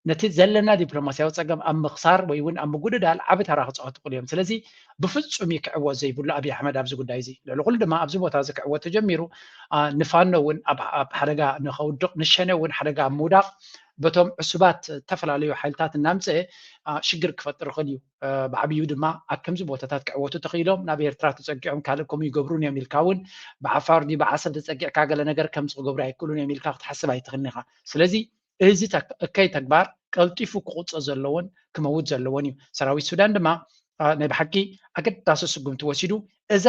ነቲ ዘለና ዲፕሎማሲያዊ ፀገም ኣብ ምኽሳር ወይ እውን ኣብ ምጉድዳል ዓቢ ተራ ክፃወቱ ይኽእሉ እዮም። ስለዚ ብፍፁም እዩ ክዕወት ዘይብሉ ኣብይ ኣሕመድ ኣብዚ ጉዳይ እዚ። ልዕሊ ኩሉ ድማ ኣብዚ ቦታ እዚ ክዕወት ተጀሚሩ ንፋኖ እውን ኣብ ሓደጋ ንኸውድቕ፣ ንሸነ እውን ሓደጋ ኣብ ምውዳቕ በቶም ዕሱባት ዝተፈላለዩ ሓይልታት እናምፅአ ሽግር ክፈጥር ይኽእል እዩ። ብዓብዩ ድማ ኣብ ከምዚ ቦታታት ክዕወቱ ተኽኢሎም ናብ ኤርትራ ተፀጊዖም ካልእ ከምኡ ይገብሩን እዮም ኢልካ እውን ብዓፋር ድዩ ብዓሰብ ተፀጊዕካ ገለ ነገር ከምዚ ክገብሩ ኣይክእሉን እዮም ኢልካ ክትሓስብ ኣይትኽእልን ኢኻ። ስለዚ እዚ እከይ ተግባር ቀልጢፉ ክቑጸ ዘለዎን ክመውት ዘለዎን እዩ። ሰራዊት ሱዳን ድማ ናይ ብሓቂ ኣገዳሲ ስጉምቲ ወሲዱ እዛ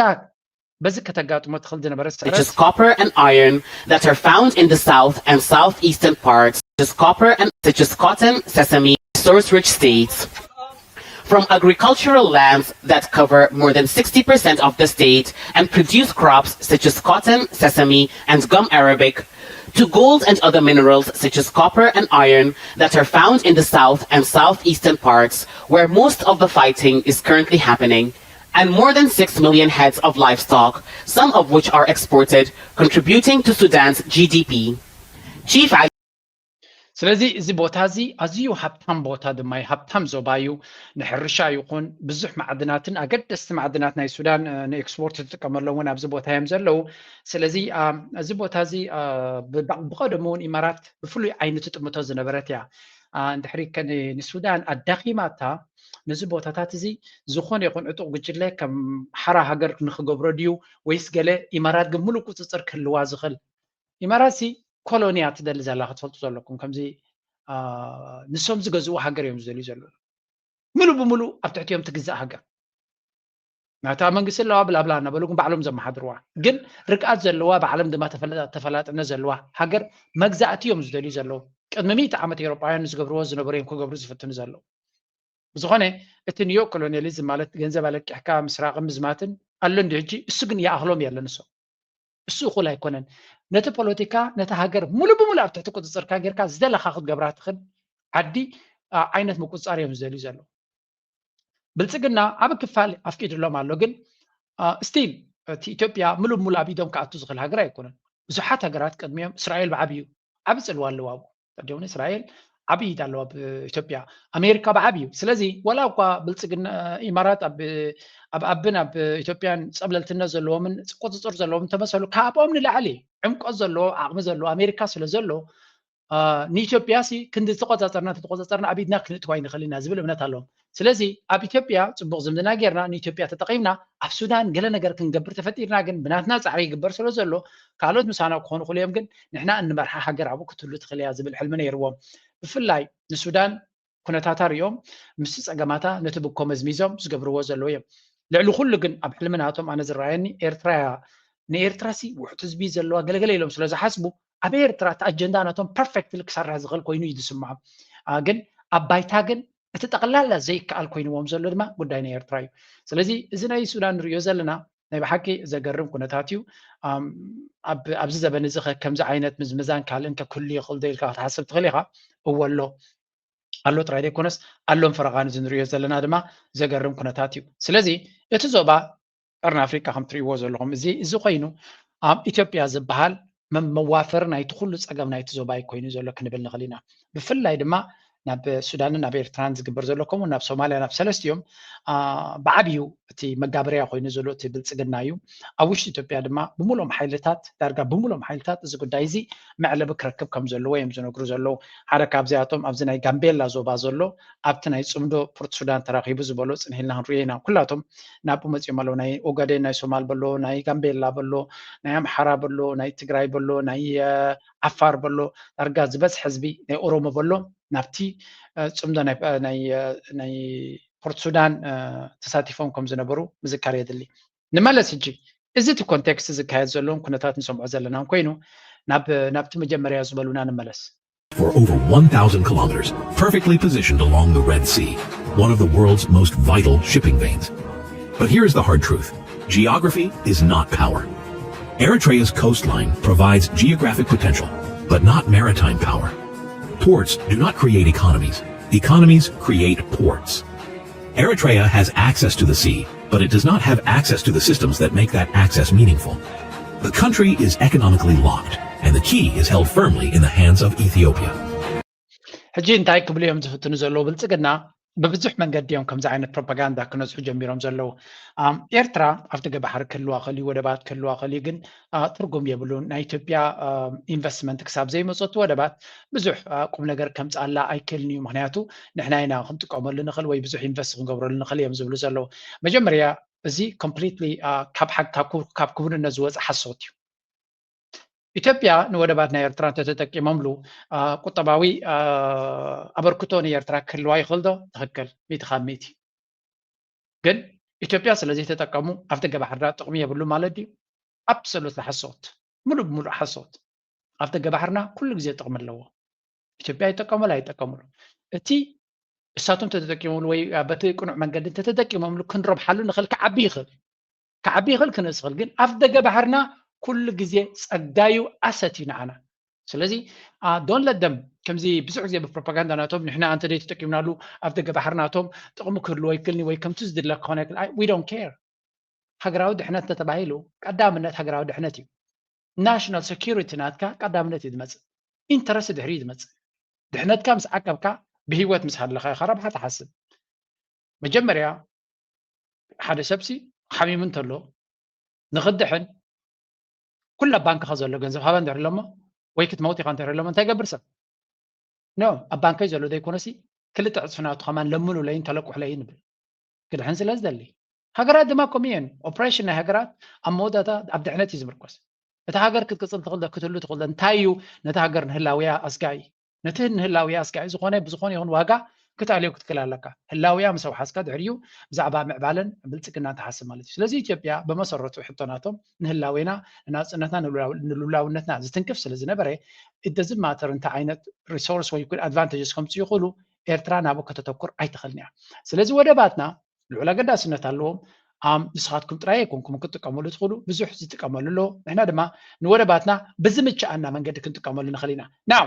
በዚ ከተጋጥሞ ትኽእል ዝነበረ such as copper and iron that are found in the south and southeastern parts, such as copper and such as cotton, sesame, resource-rich states. From agricultural lands that cover more than sixty percent of the state and produce crops such as cotton, sesame, and gum arabic, to gold and other minerals such as copper and iron that are found in the south and southeastern parts where most of the fighting is currently happening, and more than six million heads of livestock, some of which are exported, contributing to Sudan's G D P. Chief Ali ስለዚ እዚ ቦታ እዚ ኣዝዩ ሃብታም ቦታ ድማ እዩ፣ ሃብታም ዞባ እዩ። ንሕርሻ ይኹን ብዙሕ ማዕድናትን ኣገደስቲ ማዕድናት ናይ ሱዳን ንኤክስፖርት ትጥቀመሎም እውን ኣብዚ ቦታ እዮም ዘለዉ። ስለዚ እዚ ቦታ እዚ ብቐደሙ እውን ኢማራት ብፍሉይ ዓይኒ ትጥምቶ ዝነበረት እያ። እንድሕሪ ንሱዳን ኣዳኺማታ ነዚ ቦታታት እዚ ዝኾነ ይኹን ዕጡቕ ጉጅለ ከም ሓራ ሃገር ንክገብሮ ድዩ ወይስ ገለ ኢማራት ግን ሙሉእ ቁፅፅር ክህልዋ ዝኽእል? ኢማራት ሲ ኮሎኒ እያ ትደሊ ዘላ ክትፈልጡ ዘለኩም። ከምዚ ንሶም ዝገዝኡ ሃገር እዮም ዝደልዩ ዘለዉ። ሙሉ ብሙሉ ኣብ ትሕቲኦም ትግዛእ ሃገር ናታ መንግስቲ ኣለዋ ብላብላ እናበሉ ግን ባዕሎም ዘመሓድርዋ ግን ርግኣት ዘለዋ ብዓለም ድማ ተፈላጥነት ዘለዋ ሃገር መግዛእቲ እዮም ዝደልዩ ዘለዉ። ቅድሚ ሚእቲ ዓመት ኤውሮጳውያን ዝገብርዎ ዝነበሩ እዮም ክገብሩ ዝፍትኑ ዘለዉ። ብዝኾነ እቲ ኒዮ ኮሎኒያሊዝም ማለት ገንዘብ ኣለቂሕካ ምስራቕን ምዝማትን ኣሎ እንዲ ሕጂ እሱ ግን ይኣኽሎም የለን። እሱ እሱ እኹል ኣይኮነን። ነቲ ፖለቲካ ነቲ ሃገር ሙሉ ብሙሉ ኣብ ትሕቲ ቁፅፅርካ ጌርካ ዝደለካ ክትገብራ ትኽእል ዓዲ ዓይነት ምቁፅፃር እዮም ዝደልዩ ዘለዉ። ብልፅግና ዓብ ክፋል ኣፍቂድሎም ኣሎ ግን ስቲል እቲ ኢትዮጵያ ሙሉ ብሙሉ ኣብ ኢዶም ክኣቱ ዝኽእል ሃገር ኣይኮነን። ብዙሓት ሃገራት ቅድሚኦም እስራኤል ብዓብዩ ዓብ ፅልዋ ኣለዋ ኣብኡ። ተደውን እስራኤል ዓብ ኢድ ኣለዋ ኣብ ኢትዮጵያ። ኣሜሪካ ብዓብዩ። ስለዚ ዋላ እኳ ብልፅግና ኢማራት ኣብ ኣብን ኣብ ኢትዮጵያን ፀብለልትነት ዘለዎምን ቁፅፅር ዘለዎም እንተመሰሉ ካብኦም ንላዕሊ ዕምቆት ዘለዎ ዓቕሚ ዘለዎ ኣሜሪካ ስለ ዘሎ ንኢትዮጵያ ሲ ክንዲ ዝተቆፃፀርና ተተቆፃፀርና ኣብ ኢድና ክንእትዋ ይንኽእል ኢና ዝብል እምነት ኣለዎም። ስለዚ ኣብ ኢትዮጵያ ፅቡቕ ዝምድና ጌርና ንኢትዮጵያ ተጠቒምና ኣብ ሱዳን ገለ ነገር ክንገብር ተፈጢርና ግን ብናትና ፃዕሪ ይግበር ስለ ዘሎ ካልኦት ምሳና ክኾኑ ክእሉ እዮም ግን ንሕና እንመርሓ ሃገር ኣብኡ ክትህሉ ትኽእል እያ ዝብል ሕልሚ ነይርዎም። ብፍላይ ንሱዳን ኩነታታ ሪኦም ምስቲ ፀገማታ ነቲ ብኮ መዝሚዞም ዝገብርዎ ዘለዉ እዮም። ልዕሊ ኩሉ ግን ኣብ ሕልሚ ናቶም ኣነ ዝረኣየኒ ኤርትራ እያ። ንኤርትራ ሲ ውሕት ህዝቢ ዘለዋ ገለገለ ኢሎም ስለ ዝሓስቡ ኣብ ኤርትራ እቲ ኣጀንዳ ናቶም ፐርፌክትሊ ክሰርሕ ዝኽእል ኮይኑ እዩ ዝስምዖም። ግን ኣብ ባይታ ግን እቲ ጠቕላላ ዘይከኣል ኮይንዎም ዘሎ ድማ ጉዳይ ናይ ኤርትራ እዩ። ስለዚ እዚ ናይ ሱዳን ንሪኦ ዘለና ናይ ብሓቂ ዘገርም ኩነታት እዩ። ኣብዚ ዘበን እዚ ከምዚ ዓይነት ምዝምዛን ካልእን ከክህሉ ይኽእል ዶ ኢልካ ክትሓስብ ትኽእል ኢኻ። እወ ኣሎ ኣሎ ጥራይ ዘይኮነስ ኣሎም ፈረቓን እዚ ንሪኦ ዘለና ድማ ዘገርም ኩነታት እዩ። ስለዚ እቲ ዞባ ቀርኒ ኣፍሪቃ ከም ትሪእዎ ዘለኹም እዚ እዚ ኮይኑ ኣብ ኢትዮጵያ ዝበሃል መዋፈሪ ናይቲ ኩሉ ፀገም ናይቲ ዞባ እዩ ኮይኑ ዘሎ ክንብል ንኽእል ኢና። ብፍላይ ድማ ናብ ሱዳንን ናብ ኤርትራን ዝግበር ዘሎ፣ ከምኡ ናብ ሶማልያ፣ ናብ ሰለስቲኦም ብዓብዩ እቲ መጋበርያ ኮይኑ ዘሎ እቲ ብልፅግና እዩ። ኣብ ውሽጢ ኢትዮጵያ ድማ ብምሎም ሓይልታት፣ ዳርጋ ብምሎም ሓይልታት እዚ ጉዳይ እዚ መዕለቢ ክረክብ ከም ዘለዎ እዮም ዝነግሩ ዘለዉ። ሓደ ካብዚኣቶም ኣብዚ ናይ ጋምቤላ ዞባ ዘሎ ኣብቲ ናይ ፅምዶ ፖርት ሱዳን ተራኺቡ ዝበሎ ፅንሂልና ክንሪኦ ኢና። ኩላቶም ናብኡ መፂኦም ኣለዉ። ናይ ኦጋዴን፣ ናይ ሶማል በሎ፣ ናይ ጋምቤላ በሎ፣ ናይ ኣምሓራ በሎ፣ ናይ ትግራይ በሎ፣ ናይ ዓፋር በሎ፣ ዳርጋ ዝበዝሕ ህዝቢ ናይ ኦሮሞ በሎ ናብቲ ፅምዶ ናይ ፖርት ሱዳን ተሳቲፎም ከም ዝነበሩ ምዝካር የድሊ። ንመለስ ሕጂ፣ እዚ እቲ ኮንቴክስት ዝካየድ ዘለውን ኩነታት ንሰምዖ ዘለናን ኮይኑ ናብቲ መጀመርያ ዝበሉና ንመለስ። For over one thousand kilometers, perfectly positioned along the Red Sea, one of the world's most vital shipping veins. But here is the hard truth: geography is not power. Eritrea's coastline provides geographic potential, but not maritime power. Ports do not create economies. Economies create ports. Eritrea has access to the sea, but it does not have access to the systems that make that access meaningful. The country is economically locked, and the key is held firmly in the hands of Ethiopia. ሕጂ እንታይ ክብሉ እዮም ዝፍትኑ ዘለዉ? ብልፅግና ብብዙሕ መንገዲ እዮም ከምዚ ዓይነት ፕሮፓጋንዳ ክነዝሑ ጀሚሮም ዘለዉ። ኤርትራ ኣብ ደገ ባሕሪ ክህልዋ ክእል እዩ፣ ወደባት ክህልዋ ክእል እዩ፣ ግን ትርጉም የብሉን። ናይ ኢትዮጵያ ኢንቨስትመንት ክሳብ ዘይመፀቱ ወደባት ብዙሕ ቁም ነገር ከምፅኣላ ኣይክእልን እዩ። ምክንያቱ ንሕና ኢና ክንጥቀመሉ ንኽእል ወይ ብዙሕ ኢንቨስት ክንገብረሉ ንኽእል እዮም ዝብሉ ዘለዉ። መጀመርያ እዚ ኮምፕሊትሊ ካብ ክውንነት ዝወፀ ሓሶት እዩ። ኢትዮጵያ ንወደባት ናይ ኤርትራ እንተተጠቂሞምሉ ቁጠባዊ ኣበርክቶ ንኤርትራ ክህልዋ ይኽእል ዶ? ትኽክል፣ ሚእቲ ካብ ሚእቲ። ግን ኢትዮጵያ ስለዘይተጠቀሙ ኣብ ደገ ባሕርና ጥቕሚ የብሉ ማለት ድዩ? ኣብሶሉት ሓሶት፣ ሙሉእ ብሙሉእ ሓሶት። ኣብ ደገ ባሕርና ኩሉ ግዜ ጥቕሚ ኣለዎ። ኢትዮጵያ ይጠቀሙሉ ኣይጠቀሙሉ፣ እቲ እሳቶም ተተጠቂሞምሉ ወይ በቲ ቅኑዕ መንገዲ እንተተጠቂሞምሉ ክንረብሓሉ ንኽእል፣ ክዓቢ ይኽእል፣ ክዓቢ ይኽእል፣ ክንእስ ይኽእል። ግን ኣብ ደገ ባሕርና ኩሉ ግዜ ጸጋዩ ኣሰት እዩ ንዓና። ስለዚ don't let them፣ ከምዚ ብዙሕ ግዜ ብፕሮፓጋንዳ ናቶም ንሕና እንተ ተጠቂምናሉ ኣብ ደገ ባሕርናቶም ጥቕሚ ክህልዎ ይክልኒ ወይ ከምቲ ዝድለ ክኾነ ይክእል፣ we don't care። ሃገራዊ ድሕነት እንተተባሂሉ ቀዳምነት ሃገራዊ ድሕነት እዩ። ናሽናል ሴኩሪቲ ናትካ ቀዳምነት እዩ ዝመፅእ። ኢንተረስት ድሕሪ እዩ ዝመፅእ። ድሕነትካ ምስ ዓቀብካ ብህይወት ምስ ሃለኻ ኢኻ ረብሓ ትሓስብ። መጀመርያ ሓደ ሰብሲ ሓሚሙ እንተሎ ንኽድሕን ኩላ ባንክኻ ዘሎ ገንዘብ ሃባ እንድሕር ኢሎሞ ወይ ክትመውት ኢኻ እንድሕር ኢሎሞ እንታይ ይገብር ሰብ? ኖ፣ ኣብ ባንከይ ዘሎ ዘይኮነሲ ክልተ ዕፅፊ ናቱ ከማን ለምኑለይን ተለቁሕለይን ይብል። ክድሕን ስለ ዝደሊ። ሃገራት ድማ ከምኡ እየን። ኦፕሬሽን ናይ ሃገራት ኣብ መወዳእታ ኣብ ድሕነት እዩ ዝምርኮስ። እታ ሃገር ክትቅፅል ትኽእል ዶ ክትህሉ ትኽእል ዶ እንታይ እዩ ነቲ ሃገር ንህላውያ ኣስጋኢ? ነቲ ንህላውያ ኣስጋኢ ዝኾነ ብዝኾነ ይኹን ዋጋ ክተዕልዮ ክትክእል ኣለካ። ህላውያ ምስ ኣውሓስካ ድሕሪኡ ብዛዕባ ምዕባለን ብልፅግናን ትሓስብ ማለት እዩ። ስለዚ ኢትዮጵያ ብመሰረቱ ሕቶናቶም ንህላዌና ንናፅነትና ንሉላውነትና ዝትንክፍ ስለ ዝነበረ it doesn't matter እንታይ ዓይነት ሪሶርስ ወይ ኣድቫንቴጅስ ከምፅኡ ይኽእሉ ኤርትራ ናብኡ ከተተኩር ኣይትኽእልን እያ። ስለዚ ወደባትና ልዑል ኣገዳስነት ኣለዎም። ኣም ንስኻትኩም ጥራይ ኣይኮንኩም ክትጥቀመሉ ትኽእሉ፣ ብዙሕ ዝጥቀመሉ ኣሎ። ንሕና ድማ ንወደባትና ብዝምችኣና መንገዲ ክንጥቀመሉ ንኽእል ኢና። Now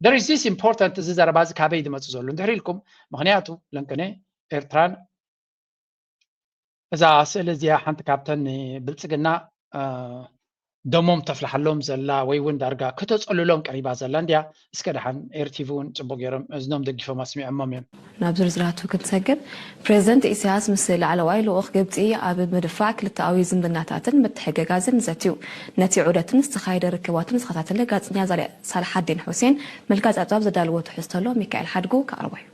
there is this important፣ እዚ ዘረባ እዚ ካበይ ዝመፅእ ዘሎ እንድሕር ኢልኩም፣ ምኽንያቱ ለንቅነ ኤርትራን እዛ ስእሊ እዚኣ ሓንቲ ካብተን ብልፅግና ደሞም ተፍልሓሎም ዘላ ወይ እውን ዳርጋ ከተፀልሎም ቀሪባ ዘላ እንድያ። እስከ ደሓን ኤርቲቪ እውን ፅቡቅ ገይሮም እዝኖም ደጊፎም ኣስሚዖሞም እዮም። ናብ ዝርዝራቱ ክንሰግር፣ ፕሬዝደንት ኢሳያስ ምስ ላዕለዋይ ልኡኽ ግብፂ ኣብ ምድፋዕ ክልተኣዊ ዝምድናታትን ምትሕግጋዝን ዘትዩ። ነቲ ዑደትን ዝተኻየደ ርክባትን ዝኸታተለ ጋዜጠኛ ዛሊያ ሳልሓዲን ሑሴን መልካ ጸብጻብ ዘዳለዎ ትሕዝቶ ኣሎ። ሚካኤል ሓድጉ ከቕርቦ እዩ።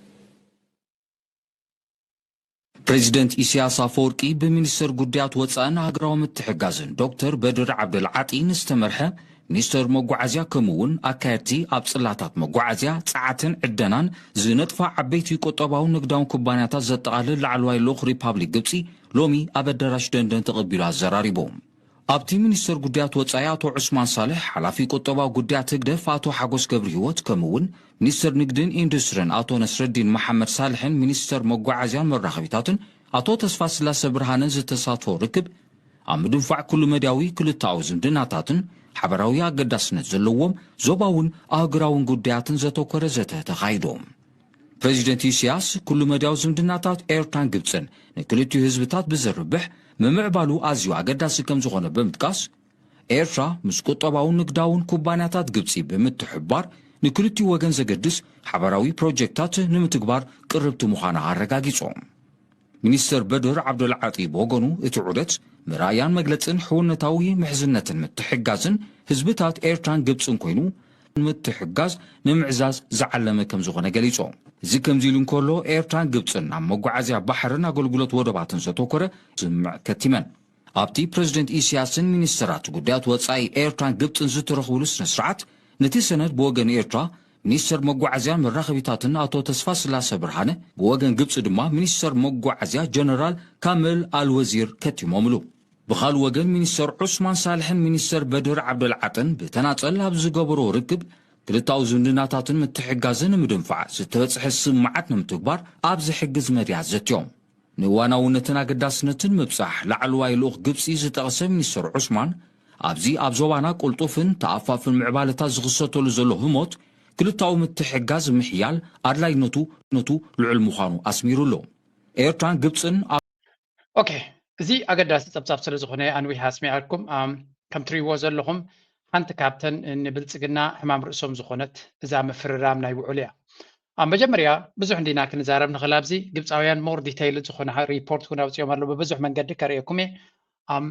ፕሬዚደንት ኢሳያስ ኣፈወርቂ ብሚኒስተር ጉዳያት ወፃእን ሃገራዊ ምትሕጋዝን ዶክተር በድር ዓብደልዓጢ ንዝተመርሐ ሚኒስተር መጓዓዝያ ከምኡ እውን ኣካየድቲ ኣብ ፅላታት መጓዓዝያ፣ ፀዓትን ዕደናን ዝነጥፋ ዓበይቲ ቁጠባውን ንግዳውን ኩባንያታት ዘጠቓልል ላዕለዋይ ልኡኽ ሪፓብሊክ ግብፂ ሎሚ ኣብ ኣዳራሽ ደንደን ተቐቢሉ ኣዘራሪቡ። ኣብቲ ሚኒስተር ጉዳያት ወፃኢ ኣቶ ዑስማን ሳልሕ፣ ሓላፊ ቁጠባዊ ጉዳያት ህግደፍ ኣቶ ሓጎስ ገብረሂወት ከምኡ እውን ሚኒስተር ንግድን ኢንዱስትሪን ኣቶ ነስረዲን መሓመድ ሳልሕን ሚኒስተር መጓዓዝያን መራኸቢታትን ኣቶ ተስፋስላሰ ብርሃነን ዝተሳትፎ ርክብ ኣብ ምድንፋዕ ኩሉ መዳያዊ ክልተኣዊ ዝምድናታትን ሓበራዊ ኣገዳስነት ዘለዎም ዞባውን ኣህጉራውን ጉዳያትን ዘተኮረ ዘተ ተኻይዱ። ፕሬዚደንት ኢሳያስ ኩሉ መዳያዊ ዝምድናታት ኤርትራን ግብፅን ንክልቲኡ ህዝብታት ብዘርብሕ ምምዕባሉ ኣዝዩ ኣገዳሲ ከም ዝኾነ ብምጥቃስ ኤርትራ ምስ ቁጠባውን ንግዳውን ኩባንያታት ግብፂ ብምትሕብባር ንክልቲኡ ወገን ዘገድስ ሓባራዊ ፕሮጀክታት ንምትግባር ቅርብቲ ምዃና ኣረጋጊጾም። ሚኒስተር በድር ዓብደልዓጢ ብወገኑ፣ እቲ ዑደት ምርኣያን መግለጽን ሕውነታዊ ምሕዝነትን ምትሕግጋዝን ህዝብታት ኤርትራን ግብጽን ኮይኑ፣ ምትሕግጋዝ ንምዕዛዝ ዝዓለመ ከም ዝኾነ ገሊጹ። እዚ ከምዚ ኢሉ እንከሎ፣ ኤርትራን ግብጽን ኣብ መጓዓዝያ ባሕርን ኣገልግሎት ወደባትን ዘተኮረ ስምምዕ ከቲመን። ኣብቲ ፕረዚደንት ኢሳያስን ሚኒስተራት ጉዳያት ወጻኢ ኤርትራን ግብጽን ዝተረኽብሉ ስነ ስርዓት፣ ነቲ ሰነድ ብወገን ኤርትራ ሚኒስተር መጓዓዝያን መራኸቢታትን ኣቶ ተስፋስላሰ ብርሃነ፣ ብወገን ግብጺ ድማ ሚኒስተር መጓዓዝያ ጀነራል ካምል ኣልወዚር ከቲሞምሉ። ብኻልእ ወገን፣ ሚኒስተር ዑስማን ሳልሕን ሚኒስተር በድር ዓብደልዓጥን ብተናጸል ኣብ ዝገበሮ ርክብ፣ ክልታዊ ዝምድናታትን ምትሕግጋዝን ንምድንፋዕ ዝተበጽሐ ስምምዓት ንምትግባር ኣብ ዝሕግዝ መድያት ዘትዮም። ንእዋናውነትን ኣገዳስነትን ምብጻሕ ላዕለዋይ ልኡኽ ግብጺ ዝጠቐሰ ሚኒስተር ዑስማን፣ ኣብዚ ኣብ ዞባና ቅልጡፍን ተኣፋፍን ምዕባለታት ዝኽሰተሉ ዘሎ ህሞት፣ ክልታዊ ምትሕግጋዝ ምሕያል ኣድላይነቱ ነቱ ልዑል ምዃኑ ኣስሚሩሉ። ኤርትራን ግብጽን ኣብ ኦኬ፣ እዚ ኣገዳሲ ጸብጻብ ስለ ዝኾነ ኣንዊሕ ኣስሚዓኩም። ኣም፣ ከም ትሪእዎ ዘለኹም ሓንቲ ካብተን ንብልጽግና ሕማም ርእሶም ዝኾነት እዛ ምፍርራም ናይ ውዕል እያ። ኣብ መጀመርያ ብዙሕ እንዲና ክንዛረብ ንኽእል ኣብዚ፣ ግብጻውያን ሞር ዲተይል ዝኾነ ሪፖርት እውን ኣውጺኦም ኣለዉ። ብብዙሕ መንገዲ ከርእየኩም እየ። ኣም፣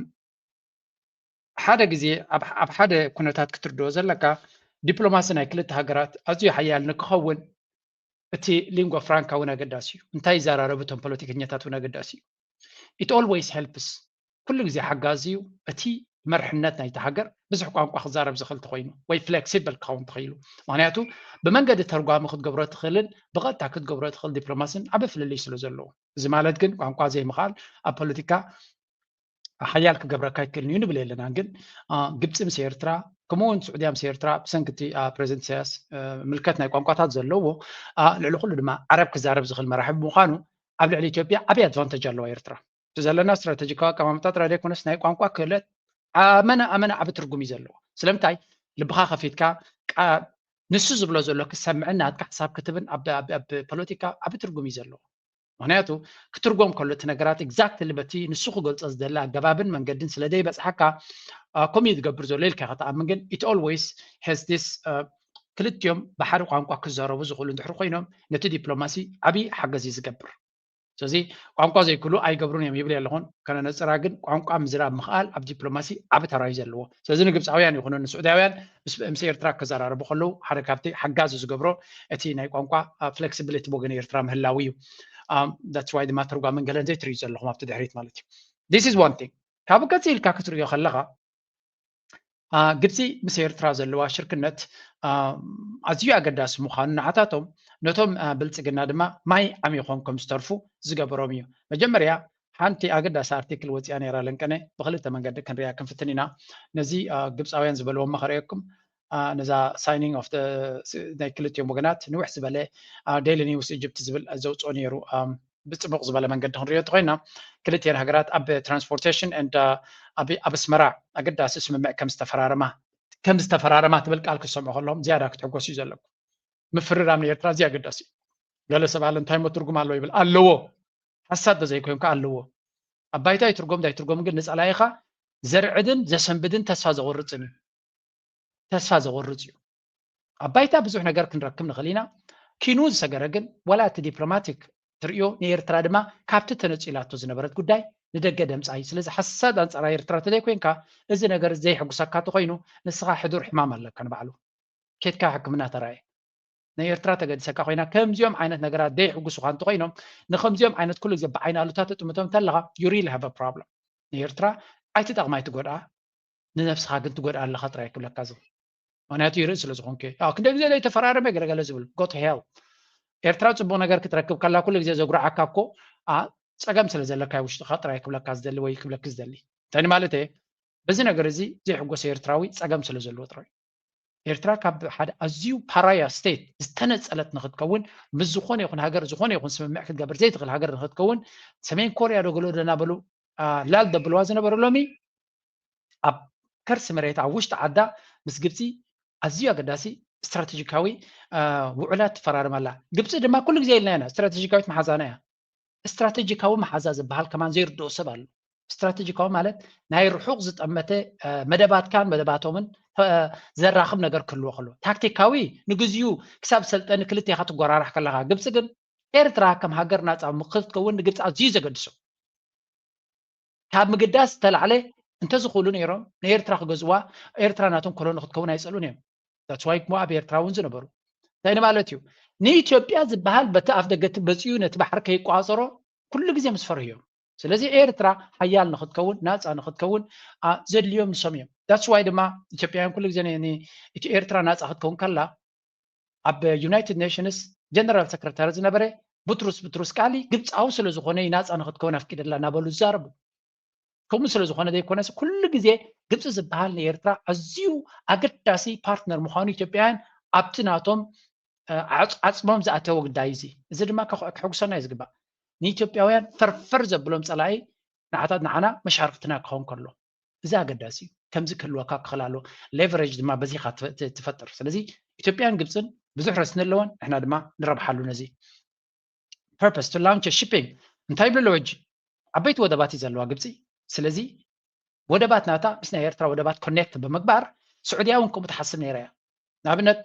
ሓደ ግዜ ኣብ ኣብ ሓደ ኩነታት ክትርድኦ ዘለካ፣ ዲፕሎማሲ ናይ ክልተ ሃገራት ኣዝዩ ሓያል ንክኸውን እቲ ሊንጓ ፍራንካ እውን ኣገዳሲ እዩ። እንታይ ይዘራረቡ እቶም ፖለቲከኛታት እውን ኣገዳሲ እዩ። It always helps። ኩሉ ግዜ ሓጋዚ እዩ። እቲ መርሕነት ናይቲ ሃገር ብዙሕ ቋንቋ ክዛረብ ዝኽእል ተኾይኑ ወይ ፍሌክሲብል ክኸውን ተኽኢሉ። ምኽንያቱ ብመንገዲ ተርጓሚ ክትገብሮ ትኽእልን ብቐጥታ ክትገብሮ ትኽእል ዲፕሎማስን ዓቢ ፍልልይ ስለ ዘለዎ። እዚ ማለት ግን ቋንቋ ዘይምኽኣል ኣብ ፖለቲካ ሓያል ክገብረካ ኣይክእልን እዩ ንብል የለናን። ግን ግብፂ ምስ ኤርትራ ከምኡ እውን ስዑድያ ምስ ኤርትራ ብሰንኪ እቲ ፕረዚደንት ኢሳያስ ምልከት ናይ ቋንቋታት ዘለዎ ልዕሊ ኩሉ ድማ ዓረብ ክዛረብ ዝኽእል መራሒ ብምዃኑ ኣብ ልዕሊ ኢትዮጵያ ዓብዪ ኣድቫንተጅ ኣለዋ ኤርትራ። እቲ ዘለና ስትራተጂካዊ ኣቀማምጣ ጥራይ ዘይኮነስ ናይ ቋንቋ ክእለት ኣመና ኣመና ዓቢ ትርጉም እዩ ዘለዎ። ስለምንታይ ልብኻ ከፊትካ ንሱ ዝብሎ ዘሎ ክሰምዕን ናትካ ሓሳብ ክትብን ኣብ ፖለቲካ ዓቢ ትርጉም እዩ ዘለዎ። ምክንያቱ ክትርጎም ከሎ እቲ ነገራት exactly በቲ ንሱ ክገልጾ ዝደሊ ኣገባብን መንገድን ስለ ዘይበጽሓካ ከምኡ እዩ ዝገብር ዘሎ ኢልካ ኢኻ ትኣምን። ግን it always has this ክልቲኦም ብሓደ ቋንቋ ክዛረቡ ዝኽእሉ እንድሕር ኮይኖም ነቲ ዲፕሎማሲ ዓብዪ ሓገዝ እዩ ዝገብር። ስለዚ ቋንቋ ዘይክእሉ ኣይገብሩን እዮም ይብል የለኹን። ከነነጽራ ግን ቋንቋ ምዝራብ ምኽኣል ኣብ ዲፕሎማሲ ዓቢ ተራ እዩ ዘለዎ። ስለዚ ንግብፃውያን ይኹኑ ንስዑዳውያን ምስ ኤርትራ ክዘራረቡ ከለዉ ሓደ ካብቲ ሓጋዚ ዝገብሮ እቲ ናይ ቋንቋ ፍሌክሲቢሊቲ ብወገን ኤርትራ ምህላው እዩ። That's why ድማ ተርጓምን ገለን ዘይትርእዩ ዘለኹም ኣብቲ ድሕሪት ማለት እዩ። This is one thing። ካብ ቀፂልካ ክትርእዮ ከለኻ ግብፂ ምስ ኤርትራ ዘለዋ ሽርክነት ኣዝዩ ኣገዳሲ ምዃኑ ንዓታቶም ነቶም ብልፅግና ድማ ማይ ዓሚኾም ከም ዝተርፉ ዝገበሮም እዩ። መጀመርያ ሓንቲ ኣገዳሲ ኣርቲክል ወፂኣ ነይራ ለንቀነ ብክልተ መንገዲ ክንሪኣ ክንፍትን ኢና። ነዚ ግብፃውያን ዝበልዎ መኸረየኩም ነዛ ሳይኒንግ ኦፍ ናይ ክልቲኦም ወገናት ንውሕ ዝበለ ዴይሊ ኒውስ ኢጅፕት ዝብል ዘውፅኦ ነይሩ። ብፅቡቕ ዝበለ መንገዲ ክንሪኦ እንተኮይና ክልቲኤን ሃገራት ኣብ ትራንስፖርቴሽን and ኣብ ኣስመራ ኣገዳሲ ስምምዕ ከም ዝተፈራረማ ከም ዝተፈራረማ ትብል ቃል ክሰምዑ ከለዎም ዝያዳ ክትሕጎሱ እዩ ዘለኩም። ምፍርራም ንኤርትራ እዚ ኣገዳሲ እዩ። ገለ ሰብ ኣለ እንታይ ሞ ትርጉም ኣለዎ ይብል ኣለዎ። ሓሳድ ተዘይኮይንካ ኣለዎ። ኣብ ባይታ ይትርጎም ዳይትርጎም ግን ንፀላኢኻ ዘርዕድን ዘሰንብድን ተስፋ ዘቆርፅን እዩ። ተስፋ ዘቆርፅ እዩ። ኣብ ባይታ ብዙሕ ነገር ክንረክብ ንኽእል ኢና። ኪኑ ዝሰገረ ግን ዋላ እቲ ዲፕሎማቲክ ትርእዮ ንኤርትራ ድማ ካብቲ ተነፂላቶ ዝነበረት ጉዳይ ንደገ ደምፃ እዩ። ስለዚ ሓሳድ ኣንፃር ኤርትራ ተዘይኮይንካ እዚ ነገር ዘይሕጉሰካ ተኮይኑ ንስኻ ሕዱር ሕማም ኣለካ ንባዕሉ ኬድካ ሕክምና ተራየ ናይ ኤርትራ ተገዲሰካ ኮይና ከምዚኦም ዓይነት ነገራት ዘይሕጉሱኻ እንተኮይኖም ንከምዚኦም ዓይነት ኩሉ ግዜ ብዓይኒ ኣሉታ ተጥምቶም እንተለኻ you really have a problem። ንኤርትራ ኣይትጠቕማ ኣይትጎድኣ ንነብስኻ ግን ትጎድኣ ኣለኻ ጥራይ ክብለካ ዝብል ምክንያቱ ይርኢ ስለ ዝኾንኩ እየ። ክንደ ግዜ ዘይተፈራረመ ገለገለ ዝብል go to hell። ኤርትራ ፅቡቅ ነገር ክትረክብ ከላ ኩሉ ግዜ ዘጉርዓካ እኮ ፀገም ስለ ዘለካ ውሽጥካ ጥራይ ክብለካ ዝደሊ ወይ ክብለኪ ዝደሊ እንታይ ማለት እየ በዚ ነገር እዚ ዘይሕጎስ ኤርትራዊ ፀገም ስለ ዘለዎ ጥራይ። ኤርትራ ካብ ሓደ ኣዝዩ ፓራያ ስቴት ዝተነፀለት ንክትከውን ምስ ዝኾነ ይኹን ሃገር ዝኾነ ይኹን ስምምዕ ክትገብር ዘይትኽእል ሃገር ንክትከውን ሰሜን ኮርያ ዶ ገለ ዶ እናበሉ ላል ደብልዋ ዝነበሩ ሎሚ ኣብ ከርሲ መሬት ኣብ ውሽጢ ዓዳ ምስ ግብፂ ኣዝዩ ኣገዳሲ ስትራቴጂካዊ ውዕላት ትፈራርም ኣላ። ግብፂ ድማ ኩሉ ግዜ ኢልና ኢና ስትራቴጂካዊት መሓዛና እያ። ስትራቴጂካዊ መሓዛ ዝበሃል ከማን ዘይርድኦ ሰብ ኣሎ። ስትራቴጂካዊ ማለት ናይ ርሑቕ ዝጠመተ መደባትካን መደባቶምን ዘራኽብ ነገር ክህልዎ ከሎ፣ ታክቲካዊ ንግዚኡ ክሳብ ሰልጠኒ ክልቴኻ ትጎራራሕ ከለኻ። ግብፂ ግን ኤርትራ ከም ሃገር ናፃ ክትከውን ንግብፂ ኣዝዩ ዘገድሶ። ካብ ምግዳስ ዝተላዕለ እንተዝኽእሉ ነይሮም ንኤርትራ ክገዝዋ፣ ኤርትራ ናቶም ኮሎኒ ክትከውን ኣይጸሉን እዮም። ዳትስ ዋይ እሞ ኣብ ኤርትራ እውን ዝነበሩ እንታይ ንማለት እዩ? ንኢትዮጵያ ዝበሃል በቲ ኣፍ ደገ መጺኡ ነቲ ባሕሪ ከይቋጸሮ ኩሉ ግዜ ምስ ፈርሁ እዮም። ስለዚ ኤርትራ ሓያል ንክትከውን፣ ናጻ ንክትከውን ዘድልዮም ንሶም እዮም። ዳትስ ዋይ ድማ ኢትዮጵያውያን ኩሉ ግዜ ኤርትራ ናጻ ክትከውን ከላ ኣብ ዩናይትድ ኔሽንስ ጀነራል ሰክረታሪ ዝነበረ ቡትሩስ ቡትሩስ ቃሊ ግብፃዊ ስለዝኾነ እዩ ናፃ ንክትከውን ኣፍቂደላ እናበሉ ዝዛረቡ። ከምኡ ስለዝኾነ ዘይኮነስ ኩሉ ግዜ ግብፂ ዝበሃል ንኤርትራ ኣዝዩ ኣገዳሲ ፓርትነር ምዃኑ ኢትዮጵያውያን ኣብቲ ናቶም ዓፅሞም ዝኣተወ ጉዳይ እዚ። እዚ ድማ ከሕጉሰና እዩ ዝግባእ። ንኢትዮጵያውያን ፈርፈር ዘብሎም ፀላኢ ንዓታት ንዓና መሻርክትና ክኸውን ከሎ እዚ ኣገዳሲ እዩ። ከምዚ ክህልወካ ክኽእል ኣለዎ። ሌቨሬጅ ድማ በዚኻ ትፈጥር። ስለዚ ኢትዮጵያን ግብፅን ብዙሕ ረስኒ ኣለወን፣ ንሕና ድማ ንረብሓሉ ነዚ። Purpose to launch shipping እንታይ ይብሉ ኣለዉ ሕጂ? ዓበይቲ ወደባት እዩ ዘለዋ ግብፂ። ስለዚ ወደባት ናታ ምስ ናይ ኤርትራ ወደባት ኮኔክት ብምግባር ስዑድያ እውን ከምኡ ትሓስብ ነይራ እያ። ንኣብነት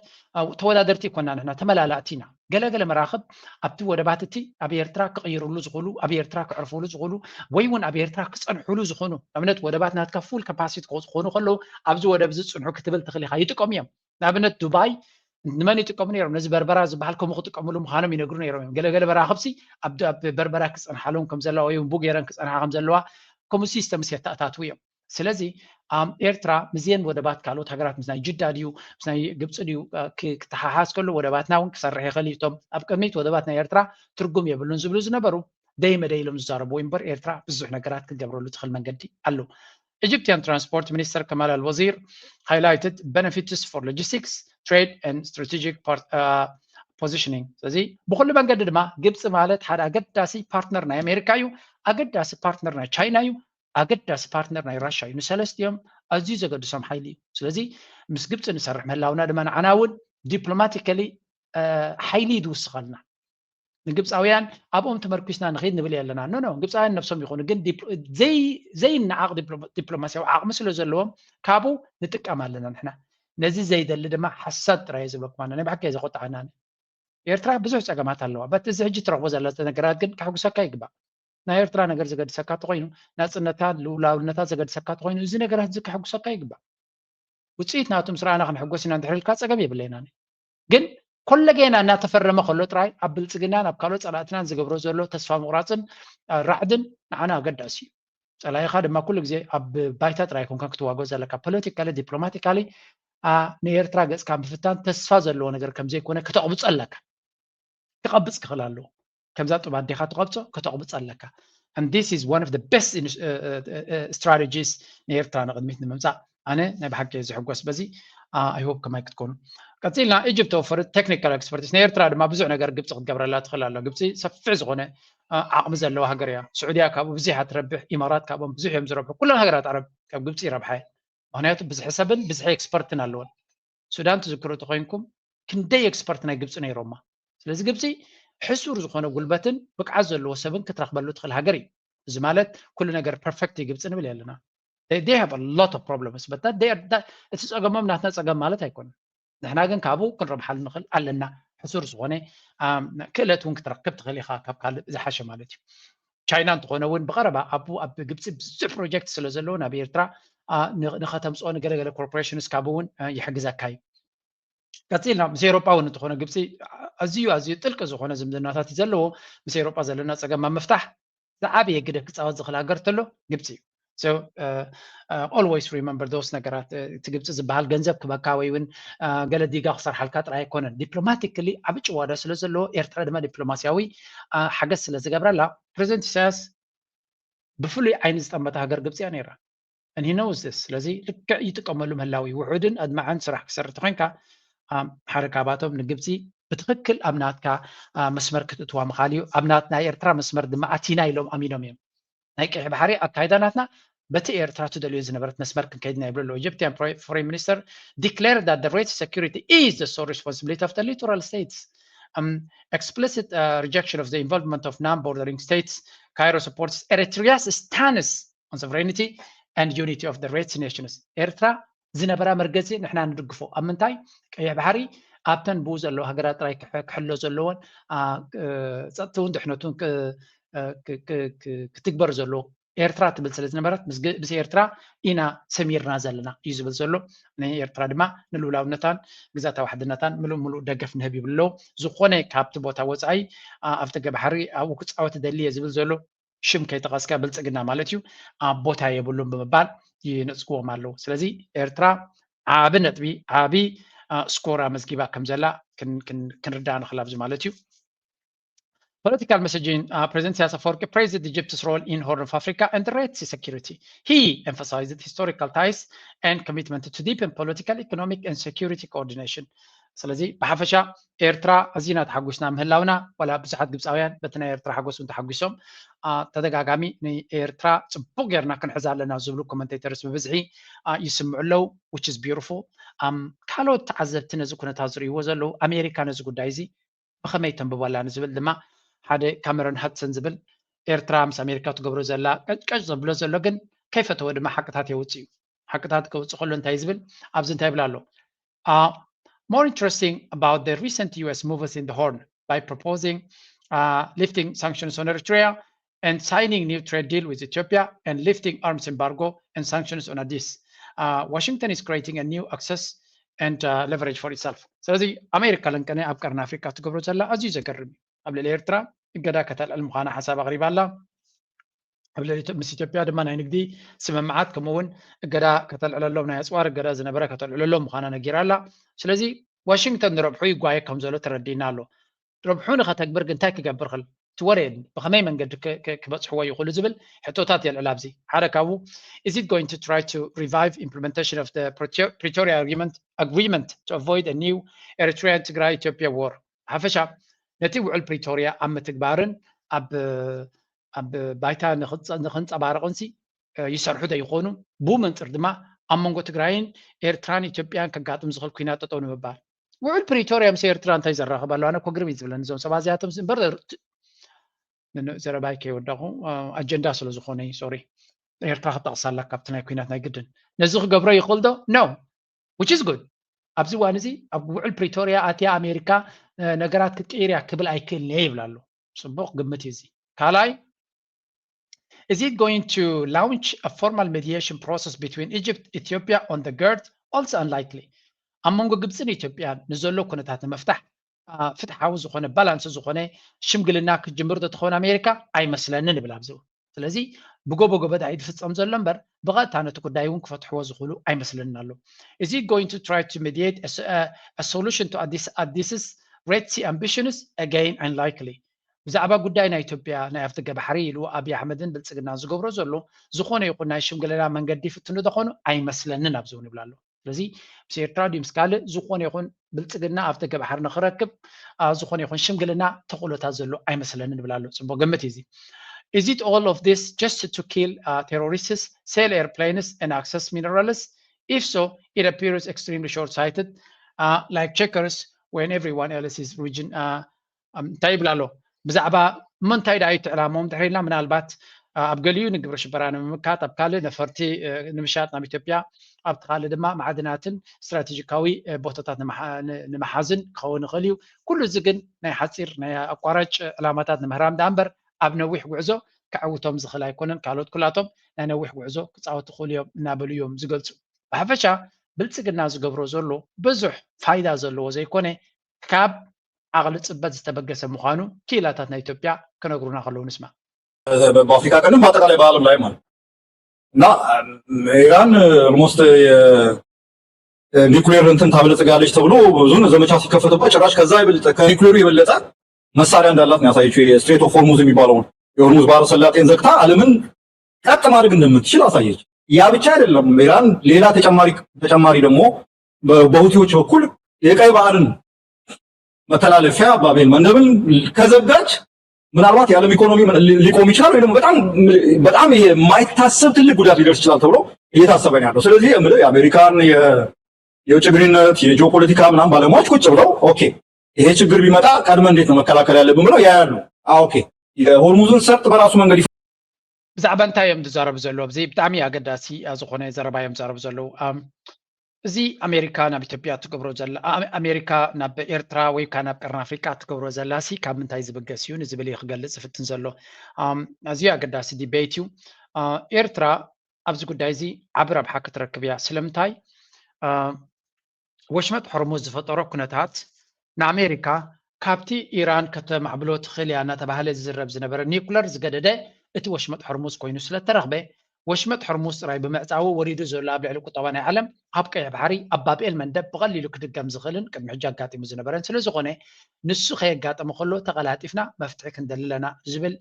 ተወዳደርቲ ይኮና ንሕና ተመላላእቲ ኢና። ገለገለ መራኽብ ኣብቲ ወደባት እቲ ኣብ ኤርትራ ክቕይርሉ ዝኽእሉ፣ ኣብ ኤርትራ ክዕርፍሉ ዝኽእሉ ወይ እውን ኣብ ኤርትራ ክፀንሕሉ ዝኾኑ፣ ንኣብነት ወደባት ናትካ ፉል ካፓሲቲ ክኾኑ ከለዉ ኣብዚ ወደብ እዚ ፅንሑ ክትብል ትኽእል ኢኻ። ይጥቀሙ እዮም። ንኣብነት ዱባይ ንመን ይጥቀሙ ነይሮም? ነዚ በርበራ ዝበሃል ከምኡ ክጥቀምሉ ምዃኖም ይነግሩ ነይሮም እዮም። ገለገለ መራኽብሲ ኣብ በርበራ ክፀንሓሎም ከም ዘለዋ ወይ እውን ቡጌረን ክፀንሓ ከም ዘለዋ ከምኡ ሲስተምስ የተኣታትዉ እዮም። ስለዚ ኤርትራ ምስዘን ወደባት ካልኦት ሃገራት ምስ ናይ ጅዳ ድዩ ምስ ናይ ግብፂ ድዩ ክተሓሓዝ ከሎ ወደባትና እውን ክሰርሕ ይኽእል እዩ። እቶም ኣብ ቅድሚት ወደባት ናይ ኤርትራ ትርጉም የብሉን ዝብሉ ዝነበሩ ደይ መደይ ኢሎም ዝዛረብዎ እምበር ኤርትራ ብዙሕ ነገራት ክትገብረሉ ትኽእል መንገዲ ኣሎ። Egyptian Transport Minister Kamal Al Wazir highlighted benefits for logistics, trade and strategic positioning። ስለዚ ብኩሉ መንገዲ ድማ ግብፂ ማለት ሓደ ኣገዳሲ ፓርትነር ናይ ኣሜሪካ እዩ፣ ኣገዳሲ ፓርትነር ናይ ቻይና እዩ፣ ኣገዳሲ ፓርትነር ናይ ራሻ እዩ። ንሰለስቲኦም ኣዝዩ ዘገድሶም ሓይሊ እዩ። ስለዚ ምስ ግብፂ ንሰርሕ ምህላውና ድማ ንዓና እውን ዲፕሎማቲካሊ ሓይሊ እዩ ዝውስኸልና። ንግብፃውያን ኣብኦም ተመርኩስና ንኸይድ ንብል ኣለና። ኖ ኖ፣ ግብፃውያን ነብሶም ይኹኑ፣ ግን ዘይነዓቕ ዲፕሎማስያዊ ዓቕሚ ስለ ዘለዎም ካብኡ ንጥቀም ኣለና ንሕና። ነዚ ዘይደሊ ድማ ሓሳድ ጥራይ ዝብለኩም ኣነ ናይ ብሓቂ ዘቆጣዓና። ኤርትራ ብዙሕ ፀገማት ኣለዋ። በቲ እዚ ሕጂ ትረኽቦ ዘለተ ነገራት ግን ከሕጉሰካ ይግባእ። ናይ ኤርትራ ነገር ዘገድሰካ ተኮይኑ፣ ናፅነታ ልኡላውነታ ዘገድሰካ ተኮይኑ፣ እዚ ነገራት እዚ ከሕጉሰካ ይግባእ። ውፅኢት ናቱ ምስ ረኣና ክንሕጎስ ኢና እንድሕር ኢልካ ፀገም የብለይናን። ግን ኮለጌና እናተፈረመ ከሎ ጥራይ ኣብ ብልፅግናን ኣብ ካልኦት ፀላእትናን ዝገብሮ ዘሎ ተስፋ ምቑራፅን ራዕድን ንዓና ኣገዳሲ እዩ። ፀላኢኻ ድማ ኩሉ ግዜ ኣብ ባይታ ጥራይ ኮንካ ክትዋጎ ዘለካ ፖለቲካሊ ዲፕሎማቲካሊ ንኤርትራ ገፅካ ምፍታን ተስፋ ዘለዎ ነገር ከምዘይኮነ ከተቕብፆ ኣለካ። ክቐብፅ ክኽእል ኣለዎ። ከምዛ ጡብ ኣዴኻ ትቐብፆ ከተቕብፅ ኣለካ። And this is one of the best strategies ንኤርትራ ንቕድሚት ንምምፃእ። ኣነ ናይ ብሓቂ ዝሕጎስ በዚ። I hope ከማይ ክትኮኑ። ቀፂልና ኢጅፕት ወፈርት ቴክኒካል ኤክስፐርቲስ ንኤርትራ ድማ ብዙሕ ነገር ግብፂ ክትገብረላ ትኽእል ኣላ። ግብፂ ሰፊሕ ዝኾነ ዓቕሚ ዘለዋ ሃገር እያ። ስዑድያ ካብኡ ብዙሕ ትረብሕ፣ ኢማራት ካብኦም ብዙሕ እዮም ዝረብሑ። ኩለን ሃገራት ዓረብ ካብ ግብፂ ይረብሓ። ምክንያቱ ብዝሒ ሰብን ብዝሒ ኤክስፐርትን ኣለወን። ሱዳን ትዝክሩ ተኮይንኩም ክንደይ ኤክስፐርት ናይ ግብፂ ነይሮማ። ስለዚ ግብፂ ሕሱር ዝኾነ ጉልበትን ብቅዓት ዘለዎ ሰብን ክትረክበሉ ትኽእል ሃገር እዩ። እዚ ማለት ኩሉ ነገር ፐርፌክት እዩ ግብፂ ንብል የለና። They have a lot of problems but እቲ ፀገሞም ናትና ፀገም ማለት ኣይኮነን። ንሕና ግን ካብኡ ክንረብሓሉ ንኽእል ኣለና። ሕሱር ዝኾነ ክእለት እውን ክትረክብ ትኽእል ኢኻ ካብ ካልእ ዝሓሸ ማለት እዩ። ቻይና እንትኾነ እውን ብቐረባ ኣብኡ ኣብ ግብፂ ብዙሕ ፕሮጀክት ስለ ዘለዎ ናብ ኤርትራ ንኸተምፅኦ ንገለገለ ኮርፖሬሽንስ ካብ እውን ይሕግዘካ እዩ። ቀፂልና ምስ ኤሮጳ እውን እንትኾነ ግብፂ ኣዝዩ ኣዝዩ ጥልቂ ዝኾነ ዝምድናታት እዩ ዘለዎ። ምስ ኤሮጳ ዘለና ፀገም ኣብ ምፍታሕ ዝዓበየ ግደ ክፃወት ዝኽእል ሃገር ተሎ ግብፂ እዩ። So always remember those ነገራት። እቲ ግብፂ ዝበሃል ገንዘብ ክበካ ወይ እውን ገለ ዲጋ ክሰርሓልካ ጥራይ ኣይኮነን። ዲፕሎማቲክሊ ዓቢ ጭዋዳ ስለ ዘለዎ ኤርትራ ድማ ዲፕሎማስያዊ ሓገዝ ስለ ዝገብረላ ፕሬዚደንት ኢሳያስ ብፍሉይ ዓይኒ ዝጠመተ ሃገር ግብፂ እያ ነይራ። And he knows this። ስለዚ ልክዕ ይጥቀመሉ ምህላው እዩ። ውሑድን ኣድማዕን ስራሕ ክሰርሕ ተኮይንካ ሓደ ካብኣቶም ንግብፂ ብትክክል ኣብ ናትካ መስመር ክትእትዋ ምኻል እዩ። ኣብ ናይ ኤርትራ መስመር ድማ ኣቲና ኢሎም ኣሚኖም እዮም። ናይ ቀይሕ ባሕሪ ኣካይዳ ናትና በቲ ኤርትራ ትደልዮ ዝነበረት መስመር ክንከይድ ኢና ይብሉ ኣለዉ። Egyptian Foreign Minister declared that the Red Sea security is the sole responsibility of the littoral states. Um, explicit uh, rejection of the involvement of non-bordering states. Cairo supports Eritrea's stance on sovereignty and unity of the Red Sea nations. ኤርትራ ዝነበራ መርገፂ ንሕና ንድግፎ። ኣብ ምንታይ? ቀይሕ ባሕሪ ኣብተን ብኡ ዘለዋ ሃገራት ጥራይ ክሕ- ክሕሎ ዘለዎን፣ አ፣ እ፣ ጸጥታውን ድሕነቱን ክ- እ፣ ክ- ክ- ክ- ክትግበር ዘለዎ ኤርትራ ትብል ስለ ዝነበረት ምስ ግ- ምስ ኤርትራ ኢና ሰሚርና ዘለና እዩ ዝብል ዘሎ። ንኤርትራ ድማ ንልኡላውነታን ግዛታዊ ሓድነታን ምሉእ ምሉእ ደገፍ ንህብ ይብል ኣለዉ። ዝኾነ ካብቲ ቦታ ወጻኢ፣ አ፣ ኣብ ተገባሕሪ ኣብኡ ክጻወት እደሊ እየ ዝብል ዘሎ ሽም ከይጠቐስካ ብልጽግና ማለት እዩ፣ አ፣ ቦታ የብሉን ብምባል ይነጽግዎም ኣለዉ። ስለዚ ኤርትራ ዓቢ ነጥቢ፣ ዓቢ፣ አ፣ ስኮር ኣመዝጊባ ከም ዘላ ክን- ክን- ክንርዳእ ንኽእል ኣብዚ ማለት እዩ። Political messaging, uh, President Isaias Afwerki praised Egypt's role in Horn of Africa and the Red Sea security. He emphasized historical ties and commitment to deepen political, economic and security coordination. ስለዚ ብሓፈሻ ኤርትራ ኣዚና ተሓጒስና ምህላውና፣ ዋላ ብዙሓት ግብፃውያን በቲ ናይ ኤርትራ ሓጎስ እውን ተሓጒሶም፣ አ፣ ተደጋጋሚ ንኤርትራ ፅቡቅ ጌርና ክንሕዛ ኣለና ዝብሉ ኮመንቴተርስ ብብዝሒ፣ አ፣ ይስምዑ ኣለዉ፣ which is beautiful። ኣም፣ ካልኦት ተዓዘብቲ ነዚ ኩነታት ዝርእይዎ ዘለዉ፣ ኣሜሪካ ነዚ ጉዳይ እዚ ብኸመይ ተንብቦ ኣላ ንዝብል ድማ ሓደ ካሜሮን ሃድሰን ዝብል ኤርትራ ምስ ኣሜሪካ ትገብሮ ዘላ ቀጭቀጭ ዘብሎ ዘሎ ግን ከይፈተወ ድማ ሓቅታት የውፅእ እዩ። ሓቅታት ከውፅእ ከሎ እንታይ ዝብል ኣብዚ እንታይ ይብል ኣሎ? Uh, more interesting about the recent U S moves in the Horn by proposing uh, lifting sanctions on Eritrea and signing new trade deal with Ethiopia and lifting arms embargo and sanctions on Addis. Uh, Washington is creating a new access and uh, leverage for itself. ስለዚ ኣሜሪካ ለንቀነ ኣብ ቀርኒ ኣፍሪካ ትገብሮ ዘላ ኣዝዩ ዘገርም እዩ። ኣብ ልዕሊ ኤርትራ እገዳ ከተልዕል ምዃና ሓሳብ ኣቕሪባ ኣላ። ኣብ ልዕሊ ኢትዮ- ምስ ኢትዮጵያ ድማ ናይ ንግዲ ስምምዓት ከምኡ እውን እገዳ ከተልዕለሎም፣ ናይ ኣፅዋር እገዳ ዝነበረ ከተልዕለሎም ምዃና ነጊራ ኣላ። ስለዚ ዋሽንግተን ንረብሑ ይጓየ ከም ዘሎ ተረዲእና ኣሎ። ረብሑ ንኸተግብር ግን እንታይ ክገብር ክእል? ትወረየኒ ብኸመይ መንገዲ ክ- ክ- ክበፅሕዎ ይኽእሉ ዝብል ሕቶታት የልዕል ኣብዚ። ሓደ ካብኡ is it going to try to revive implementation of the Pretoria agreement agreement to avoid a new Eritrean Tigray Ethiopia war? ሓፈሻ ነቲ ውዕል ፕሪቶርያ ኣብ ምትግባርን ኣብ ኣብ ባይታ ንኽንፀባረቕንሲ ይሰርሑ ዶ ይኾኑ? ብኡ መንፅር ድማ ኣብ መንጎ ትግራይን ኤርትራን ኢትዮጵያን ከጋጥም ዝኽእል ኩናት ጠጠው ንምባል ውዕል ፕሪቶርያ ምስ ኤርትራ እንታይ ዘራኽብ ኣሎ? ኣነ እኮ ግርም እዩ ዝብለኒ እዞም ሰባት እዚኣቶም እምበር ዘረባይ ከይወዳኹ ኣጀንዳ ስለ ዝኾነ ሶሪ። ኤርትራ ክጠቕሳላ ካብቲ ናይ ኩናት ናይ ግድን ነዚ ክገብሮ ይኽእል ዶ? No, which is good። ኣብዚ እዋን እዚ ኣብ ውዕል ፕሪቶርያ ኣትያ ኣሜሪካ ነገራት ክትቅይር እያ ክብል ኣይክእልን እየ ይብል ኣሎ። ፅቡቕ ግምት እዩ እዚ። ካልኣይ is it going to launch a formal mediation process between Egypt, Ethiopia on the GERD? Also unlikely. ኣብ መንጎ ግብፅን ኢትዮጵያን ንዘሎ ኩነታት ንምፍታሕ ፍትሓዊ ዝኾነ ባላንስ ዝኾነ ሽምግልና ክትጅምር ዶ ትኸውን ኣሜሪካ? ኣይመስለንን እብል ኣብዚ። ስለዚ ብጎቦ ጎበዳ እዩ ዝፍፀም ዘሎ እምበር ብቐጥታ ነቲ ጉዳይ እውን ክፈትሕዎ ዝኽእሉ ኣይመስለንን ኣሎ። Is it going to try to mediate a solution to Addis's Red Sea ambitions? Again unlikely. ብዛዕባ ጉዳይ ናይ ኢትዮጵያ ናይ ኣፍደገ ባሕሪ ኢሉ ኣብይ ኣሕመድን ብልፅግናን ዝገብሮ ዘሎ ዝኾነ ይኹን ናይ ሽምግልና መንገዲ ይፍትኑ ዶ ኾኑ? ኣይመስለንን ኣብዚ እውን ይብል ኣሎ። ስለዚ ምስ ኤርትራ ድዩ ምስ ካልእ ዝኾነ ይኹን ብልፅግና ኣፍደገ ባሕሪ ንኽረክብ ዝኾነ ይኹን ሽምግልና ተኽእሎታት ዘሎ ኣይመስለንን ይብል ኣሎ። ፅቡቕ ግምት እዩ እዚ። Is it all of this just to kill terrorists, sell airplanes and access minerals? If so, it appears extremely short-sighted, like checkers when everyone else is region እንታይ ይብል ኣሎ ብዛዕባ እሞ እንታይ ደኣ እዩ እቲ ዕላምኦም ድሕሪ ኢልና ምናልባት ኣብ ገሊኡ ንግብረ ሽበራ ንምምካት ኣብ ካልእ ነፈርቲ ንምሻጥ ናብ ኢትዮጵያ ኣብቲ ካልእ ድማ ማዕድናትን ስትራቴጂካዊ ቦታታት ንምሓዝን ክኸውን ይኽእል እዩ። ኩሉ እዚ ግን ናይ ሓፂር ናይ ኣቋራጭ ዕላማታት ንምህራም ደኣ እምበር ኣብ ነዊሕ ጉዕዞ ከዕውቶም ዝኽእል ኣይኮነን። ካልኦት ኩላቶም ናይ ነዊሕ ጉዕዞ ክፃወቱ ይኽእሉ እዮም እናበሉ እዮም ዝገልፁ። ብሓፈሻ ብልፅግና ዝገብሮ ዘሎ ብዙሕ ፋይዳ ዘለዎ ዘይኮነ ካብ ዓቕሊ ፅበት ዝተበገሰ ምዃኑ ክኢላታት ናይ ኢትዮጵያ ክነግሩና ከለዉ ንስማዕ። በአፍሪካ ቀንድም በአጠቃላይ በዓለም ላይ ማለት እና ኢራን ኦልሞስት ኒኩሌር እንትን ታበለጽጋለች ተብሎ ብዙ ዘመቻ ሲከፈትባት ጭራሽ ከዛ የበለጠ ከኒኩሌሩ የበለጠ መሳሪያ እንዳላት ነው ያሳየችው። የስትሬት ኦፍ ሆርሙዝ የሚባለውን የሆርሙዝ ባህረ ሰላጤን ዘግታ ዓለምን ቀጥ ማድረግ እንደምትችል አሳየች። ያ ብቻ አይደለም፣ ኢራን ሌላ ተጨማሪ ተጨማሪ ደግሞ በሁቲዎች በኩል የቀይ ባህርን መተላለፊያ ባቤል መንደብን ከዘጋች ምናልባት የዓለም ኢኮኖሚ ሊቆም ይችላል ወይ ደግሞ በጣም በጣም የማይታሰብ ትልቅ ጉዳት ሊደርስ ይችላል ተብሎ እየታሰበ ነው ያለው። ስለዚህ የአሜሪካን የውጭ ግንኙነት የጂኦፖለቲካ ምናምን ባለሙያዎች ቁጭ ብለው ኦኬ ይሄ ችግር ቢመጣ ቀድመን እንዴት ነው መከላከል ያለብን ብለው ያያሉ። ኦኬ የሆርሙዝን ሰርጥ በራሱ መንገድ ብዛዕባ እንታይ እዮም ዝዛረቡ ዘለዉ? እዚ ብጣዕሚ ኣገዳሲ ዝኾነ ዘረባ እዮም ዝዛረቡ ዘለዉ። እዚ ኣሜሪካ ናብ ኢትዮጵያ ትገብሮ ዘላ ኣሜሪካ ናብ ኤርትራ ወይ ከዓ ናብ ቀርኒ ኣፍሪቃ ትገብሮ ዘላ ሲ ካብ ምንታይ ዝብገስ እዩ ንዝብል እዩ ክገልጽ ዝፍትን ዘሎ። ኣዝዩ ኣገዳሲ ዲቤት እዩ። ኤርትራ ኣብዚ ጉዳይ እዚ ዓቢ ረብሓ ክትረክብ እያ። ስለምንታይ? ወሽመጥ ሆርሙዝ ዝፈጠሮ ኩነታት ንኣሜሪካ ካብቲ ኢራን ከተማዕብሎ ትኽእል እያ እናተባህለ ዝዝረብ ዝነበረ ኒኩለር ዝገደደ እቲ ወሽመጥ ሆርሙዝ ኮይኑ ስለተረኽበ ወሽመጥ ሆርሙዝ ጥራይ ብምዕፃዉ ወሪዱ ዘሎ ኣብ ልዕሊ ቁጠባ ናይ ዓለም ኣብ ቀይሕ ባሕሪ ኣብ ባብኤል መንደብ ብቐሊሉ ክድገም ዝኽእልን ቅድሚ ሕጂ ኣጋጢሙ ዝነበረን ስለዝኾነ ንሱ ከየጋጠመ ከሎ ተቐላጢፍና መፍትሒ ክንደሊ ኣለና ዝብል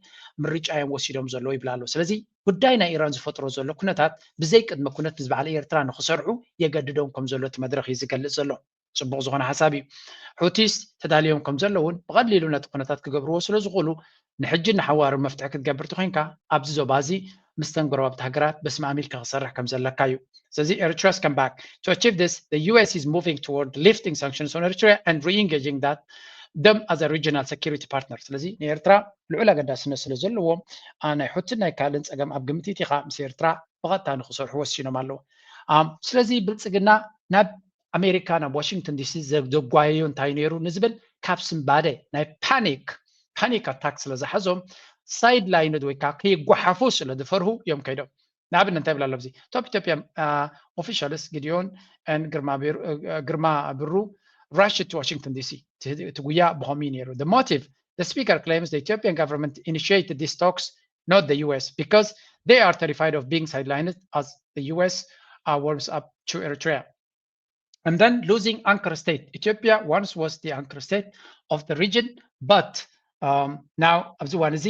ምርጫ እዮም ወሲዶም ዘለዉ ይብል ኣሎ። ስለዚ ጉዳይ ናይ ኢራን ዝፈጥሮ ዘሎ ኩነታት ብዘይ ቅድመ ኩነት ምስ በዓል ኤርትራ ንክሰርሑ የገድዶም ከም ዘሎ እቲ መድረኽ እዩ ዝገልጽ ዘሎ። ጽቡቕ ዝኾነ ሓሳብ እዩ። ሑቲስ ተዳልዮም ከም ዘለውን ብቐሊሉ ነቲ ኩነታት ክገብርዎ ስለ ዝኽእሉ ንሕጂ ንሓዋሩ መፍትሒ ክትገብር ተኮይንካ ኣብዚ ዞባ እዚ ምስተን ጎረባብቲ ሃገራት በስማሚልካ ክሰርሕ ከም ዘለካ እዩ። ስለዚ Eritrea's come back. To achieve this, the U S is moving toward lifting sanctions on Eritrea and re-engaging that them as a regional security partner. ስለዚ ንኤርትራ ልዑል ኣገዳስነት ስለ ዘለዎም ናይ ሑትን ናይ ካልእን ጸገም ኣብ ግምት ኢኻ ምስ ኤርትራ ብቐጥታ ንክሰርሑ ወሲኖም ኣለዉ። ስለዚ ብልጽግና ናብ ኣሜሪካ ናብ ዋሽንግተን ዲሲ ዘጓየዮ እንታይ ነይሩ ንዝብል ካብ ስምባደ ናይ ፓኒክ ፓኒክ ኣታክ ስለ ዝሓዞም ሳይድ ላይንድ ወይ ከዓ ከይጓሓፉ ስለ ዝፈርሁ እዮም ከይዶም። ንኣብነት እንታይ ይብል ኣሎ ኣብዚ top Ethiopian officials Gideon and ግርማ ብሩ rush to Washington D C እቲ ጉያ ብኸምኡ ነይሩ። The motive, the speaker claims the Ethiopian government initiated these talks, not the U S, because they are terrified of being sidelined as the U S uh, warms up to Eritrea. And then losing anchor state. Ethiopia once was the anchor state of the region, but um, now ኣብዚ እዋን እዚ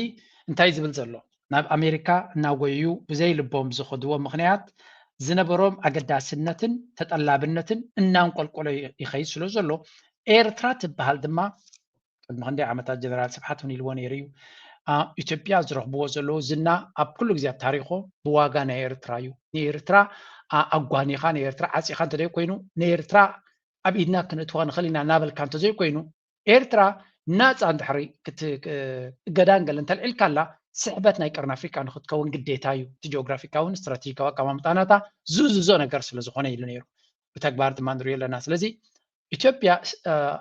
እንታይ ዝብል ዘሎ ናብ ኣሜሪካ እናጎዩ ብዘይ ልቦም ዝኸድዎ ምክንያት ዝነበሮም ኣገዳስነትን ተጠላብነትን እናንቆልቆሎ ይኸይድ ስለ ዘሎ ኤርትራ ትበሃል ድማ ቅድሚ ክንደይ ዓመታት ጀነራል ስብሓት እውን ኢልዎ ነይሩ እዩ። ኢትዮጵያ ዝረኽብዎ ዘለዉ ዝና ኣብ ኩሉ ግዜ ኣብ ታሪኾም ብዋጋ ናይ ኤርትራ እዩ። ንኤርትራ ኣጓኒኻ ንኤርትራ ዓፂኻ እንተዘይኮይኑ ንኤርትራ ኣብ ኢድና ክንእትዋ ንኽእል ኢና እናበልካ እንተዘይኮይኑ ኤርትራ ናፃ እንድሕሪ ክትገዳንገል እንተልዒልካላ ስሕበት ናይ ቀርኒ ኣፍሪካ ንክትከውን ግዴታ እዩ። እቲ ጂኦግራፊካውን ስትራቴጂካዊ ኣቀማምጣናታ ዝዝዞ ነገር ስለ ዝኾነ ኢሉ ነይሩ። ብተግባር ድማ ንሪኦ ኣለና። ስለዚ ኢትዮጵያ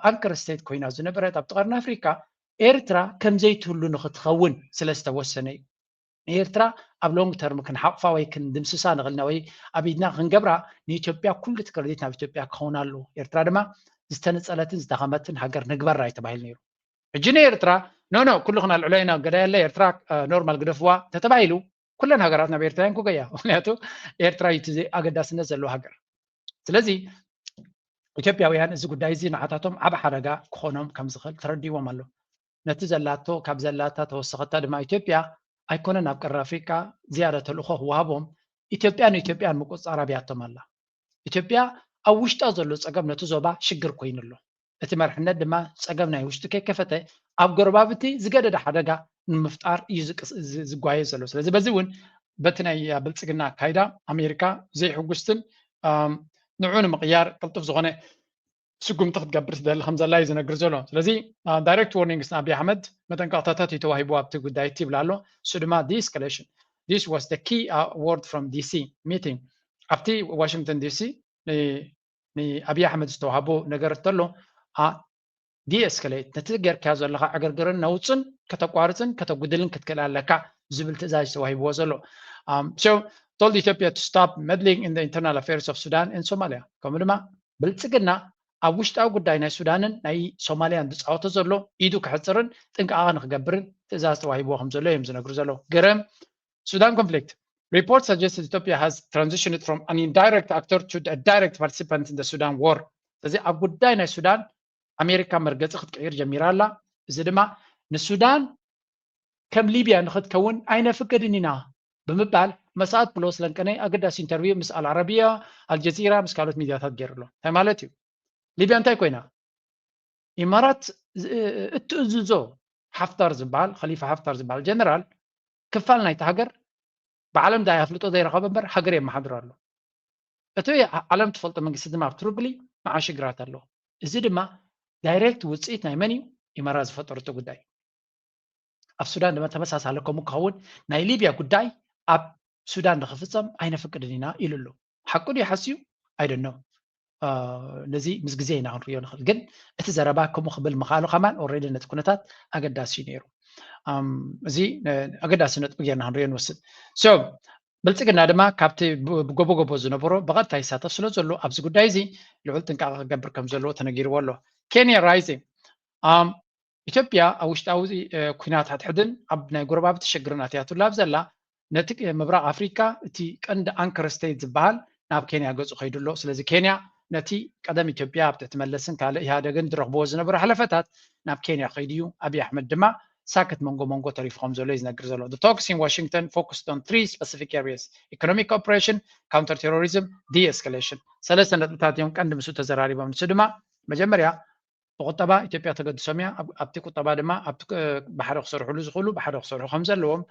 ኣንከር ስቴት ኮይና ዝነበረት ኣብቲ ቀርኒ ኣፍሪካ ኤርትራ ከምዘይትህሉ ንክትኸውን ስለ ዝተወሰነ እዩ። ንኤርትራ ኣብ ሎንግ ተርም ክንሓቑፋ ወይ ክንድምስሳ ንኽእልና ወይ ኣብ ኢድና ክንገብራ ንኢትዮጵያ ኩሉ እቲ ክረዲት ናብ ኢትዮጵያ ክኸውን ኣለዎ። ኤርትራ ድማ ዝተነጸለትን ዝደኸመትን ሃገር ንግበራ እዩ ተባሂሉ ነይሩ። ሕጂ ንኤርትራ ኖ ኖ ኩሉ ክናልዕሎ ኢና ገዳይ ኣለ ኤርትራ ኖርማል ግደፍዋ እንተተባሂሉ ኩለን ሃገራት ናብ ኤርትራ እየን ክገያ። ምክንያቱ ኤርትራ እዩ እቲ ኣገዳስነት ዘለዎ ሃገር። ስለዚ ኢትዮጵያውያን እዚ ጉዳይ እዚ ንዓታቶም ዓብ ሓደጋ ክኾኖም ከም ዝኽእል ተረዲዎም ኣሎ። ነቲ ዘላቶ ካብ ዘላታ ተወሰኸታ ድማ ኢትዮጵያ ኣይኮነን ኣብ ቀረ ኣፍሪቃ ዝያዳ ተልእኾ ክወሃቦም ኢትዮጵያ ንኢትዮጵያን ምቁፅፃር ኣብያቶም ኣላ። ኢትዮጵያ ኣብ ውሽጣ ዘሎ ፀገም ነቲ ዞባ ሽግር ኮይኑ ኣሎ። እቲ መርሕነት ድማ ፀገም ናይ ውሽጡ ከይከፈተ ኣብ ጎረባብቲ ዝገደደ ሓደጋ ንምፍጣር እዩ ዝጓየ ዘሎ። ስለዚ በዚ እውን በቲ ናይ ብልፅግና ኣካይዳ ኣሜሪካ ዘይሕጉስትን ንዑ ንምቕያር ቅልጡፍ ዝኾነ ስጉምቲ ክትገብር ትደሊ ከም ዘላ እዩ ዝነግር ዘሎ። ስለዚ ዳይሬክት ዋርኒንግስ ንኣብይ ኣሕመድ መጠንቀቕታታት እዩ ተዋሂቡ ኣብቲ ጉዳይ እቲ ይብል ኣሎ። እሱ ድማ ዲስከሌሽን this was the key uh, word from D C meeting ኣብቲ ዋሽንግተን ዲሲ ንኣብይ ኣሕመድ ዝተዋሃቦ ነገር እንተሎ ዲኤስከሌት ነቲ ጌርካዮ ዘለካ ዕግርግርን ነውፅን ከተቋርፅን ከተጉድልን ክትክእል ኣለካ ዝብል ትእዛዝ ተዋሂብዎ ዘሎ። So told Ethiopia to stop meddling in the internal affairs of Sudan and Somalia። ከምኡ ድማ ብልፅግና ኣብ ውሽጣዊ ጉዳይ ናይ ሱዳንን ናይ ሶማልያን ዝፃወቶ ዘሎ ኢዱ ክሕፅርን ጥንቃቐ ንክገብርን ትእዛዝ ተዋሂብዎ ከም ዘሎ እዮም ዝነግሩ ዘለዉ። ገረም Sudan conflict. Reports suggest Ethiopia has transitioned from an indirect actor to a direct participant in the Sudan war. ስለዚ ኣብ ጉዳይ ናይ ሱዳን ኣሜሪካ መርገፂ ክትቅይር ጀሚራ ኣላ። እዚ ድማ ንሱዳን ከም ሊብያ ንክትከውን ኣይነፍቅድን ኢና ብምባል መሰኣት ፕሎስ ለንቀነይ ኣገዳሲ ኢንተርቪው ምስ ኣልዓረቢያ፣ ኣልጀዚራ፣ ምስ ካልኦት ሚድያታት ገይሩ ኣሎ። እንታይ ማለት እዩ? ሊብያ እንታይ ኮይና? ኢማራት እትእዝዞ ሓፍታር ዝበሃል ኸሊፋ ሓፍታር ዝበሃል ጀነራል ክፋል ናይቲ ሃገር ብዓለም ዳይ ኣፍልጦ ዘይረኸበ እምበር ሃገር የመሓድር ኣሎ። እቲ ዓለም ትፈልጦ መንግስቲ ድማ ኣብ ትርብሊ መዓ ሽግራት ኣለዎ። እዚ ድማ ዳይሬክት ውፅኢት ናይ መን እዩ? ኢማራት ዝፈጠረቶ ጉዳይ። ኣብ ሱዳን ድማ ተመሳሳሊ ከምኡ ክኸውን ናይ ሊብያ ጉዳይ ኣብ ሱዳን ንክፍፀም ኣይነፍቅድን ኢና ኢሉ ኣሎ። ሓቁ ድዩ ሓስዩ? ኣይደኖ። ነዚ ምስ ግዜ ኢና ክንሪኦ ንኽእል። ግን እቲ ዘረባ ከምኡ ክብል ምኽኣሉ ከማን ኦልሬዲ ነቲ ኩነታት ኣገዳሲ እዩ ነይሩ። እዚ ኣገዳሲ ነጥቢ ጌርና ክንሪኦ ንወስድ። ብልፅግና ድማ ካብቲ ብጎቦ ጎቦ ዝነበሮ ብቐጥታ ይሳተፍ ስለ ዘሎ ኣብዚ ጉዳይ እዚ ልዑል ጥንቃቐ ክገብር ከም ዘለዎ ተነጊርዎ ኣሎ። ኬንያ ራይዚንግ። ኢትዮጵያ ኣብ ውሽጣዊ ኩናት ሕድሕድን ኣብ ናይ ጎረባብቲ ሽግርን ኣትያትላ ኣብ ዘላ ነቲ ምብራቕ ኣፍሪካ እቲ ቀንዲ ኣንከር ስቴት ዝበሃል ናብ ኬንያ ገፁ ከይዱ ኣሎ። ስለዚ ኬንያ ነቲ ቀደም ኢትዮጵያ ኣብ ትሕቲ መለስን ካልእ ኢህኣደግን ዝረኽብዎ ዝነበረ ሕለፈታት ናብ ኬንያ ከይዱ እዩ። ኣብይ ኣሕመድ ድማ ሳክት መንጎ መንጎ ተሪፉ ከም ዘሎ እዩ ዝነግር ዘሎ። The talks in Washington focused on three specific areas: economic cooperation, counter terrorism, de-escalation። ሰለስተ ነጥብታት እዮም ቀንዲ ምስኡ ተዘራሪቦም። ንሱ ድማ መጀመርያ ብቁጠባ ኢትዮጵያ ተገድሶም እያ። ኣብቲ ቁጠባ ድማ ኣብቲ ብሓደ ክሰርሕሉ ዝኽእሉ ብሓደ ክሰርሑ ከም ዘለዎም፣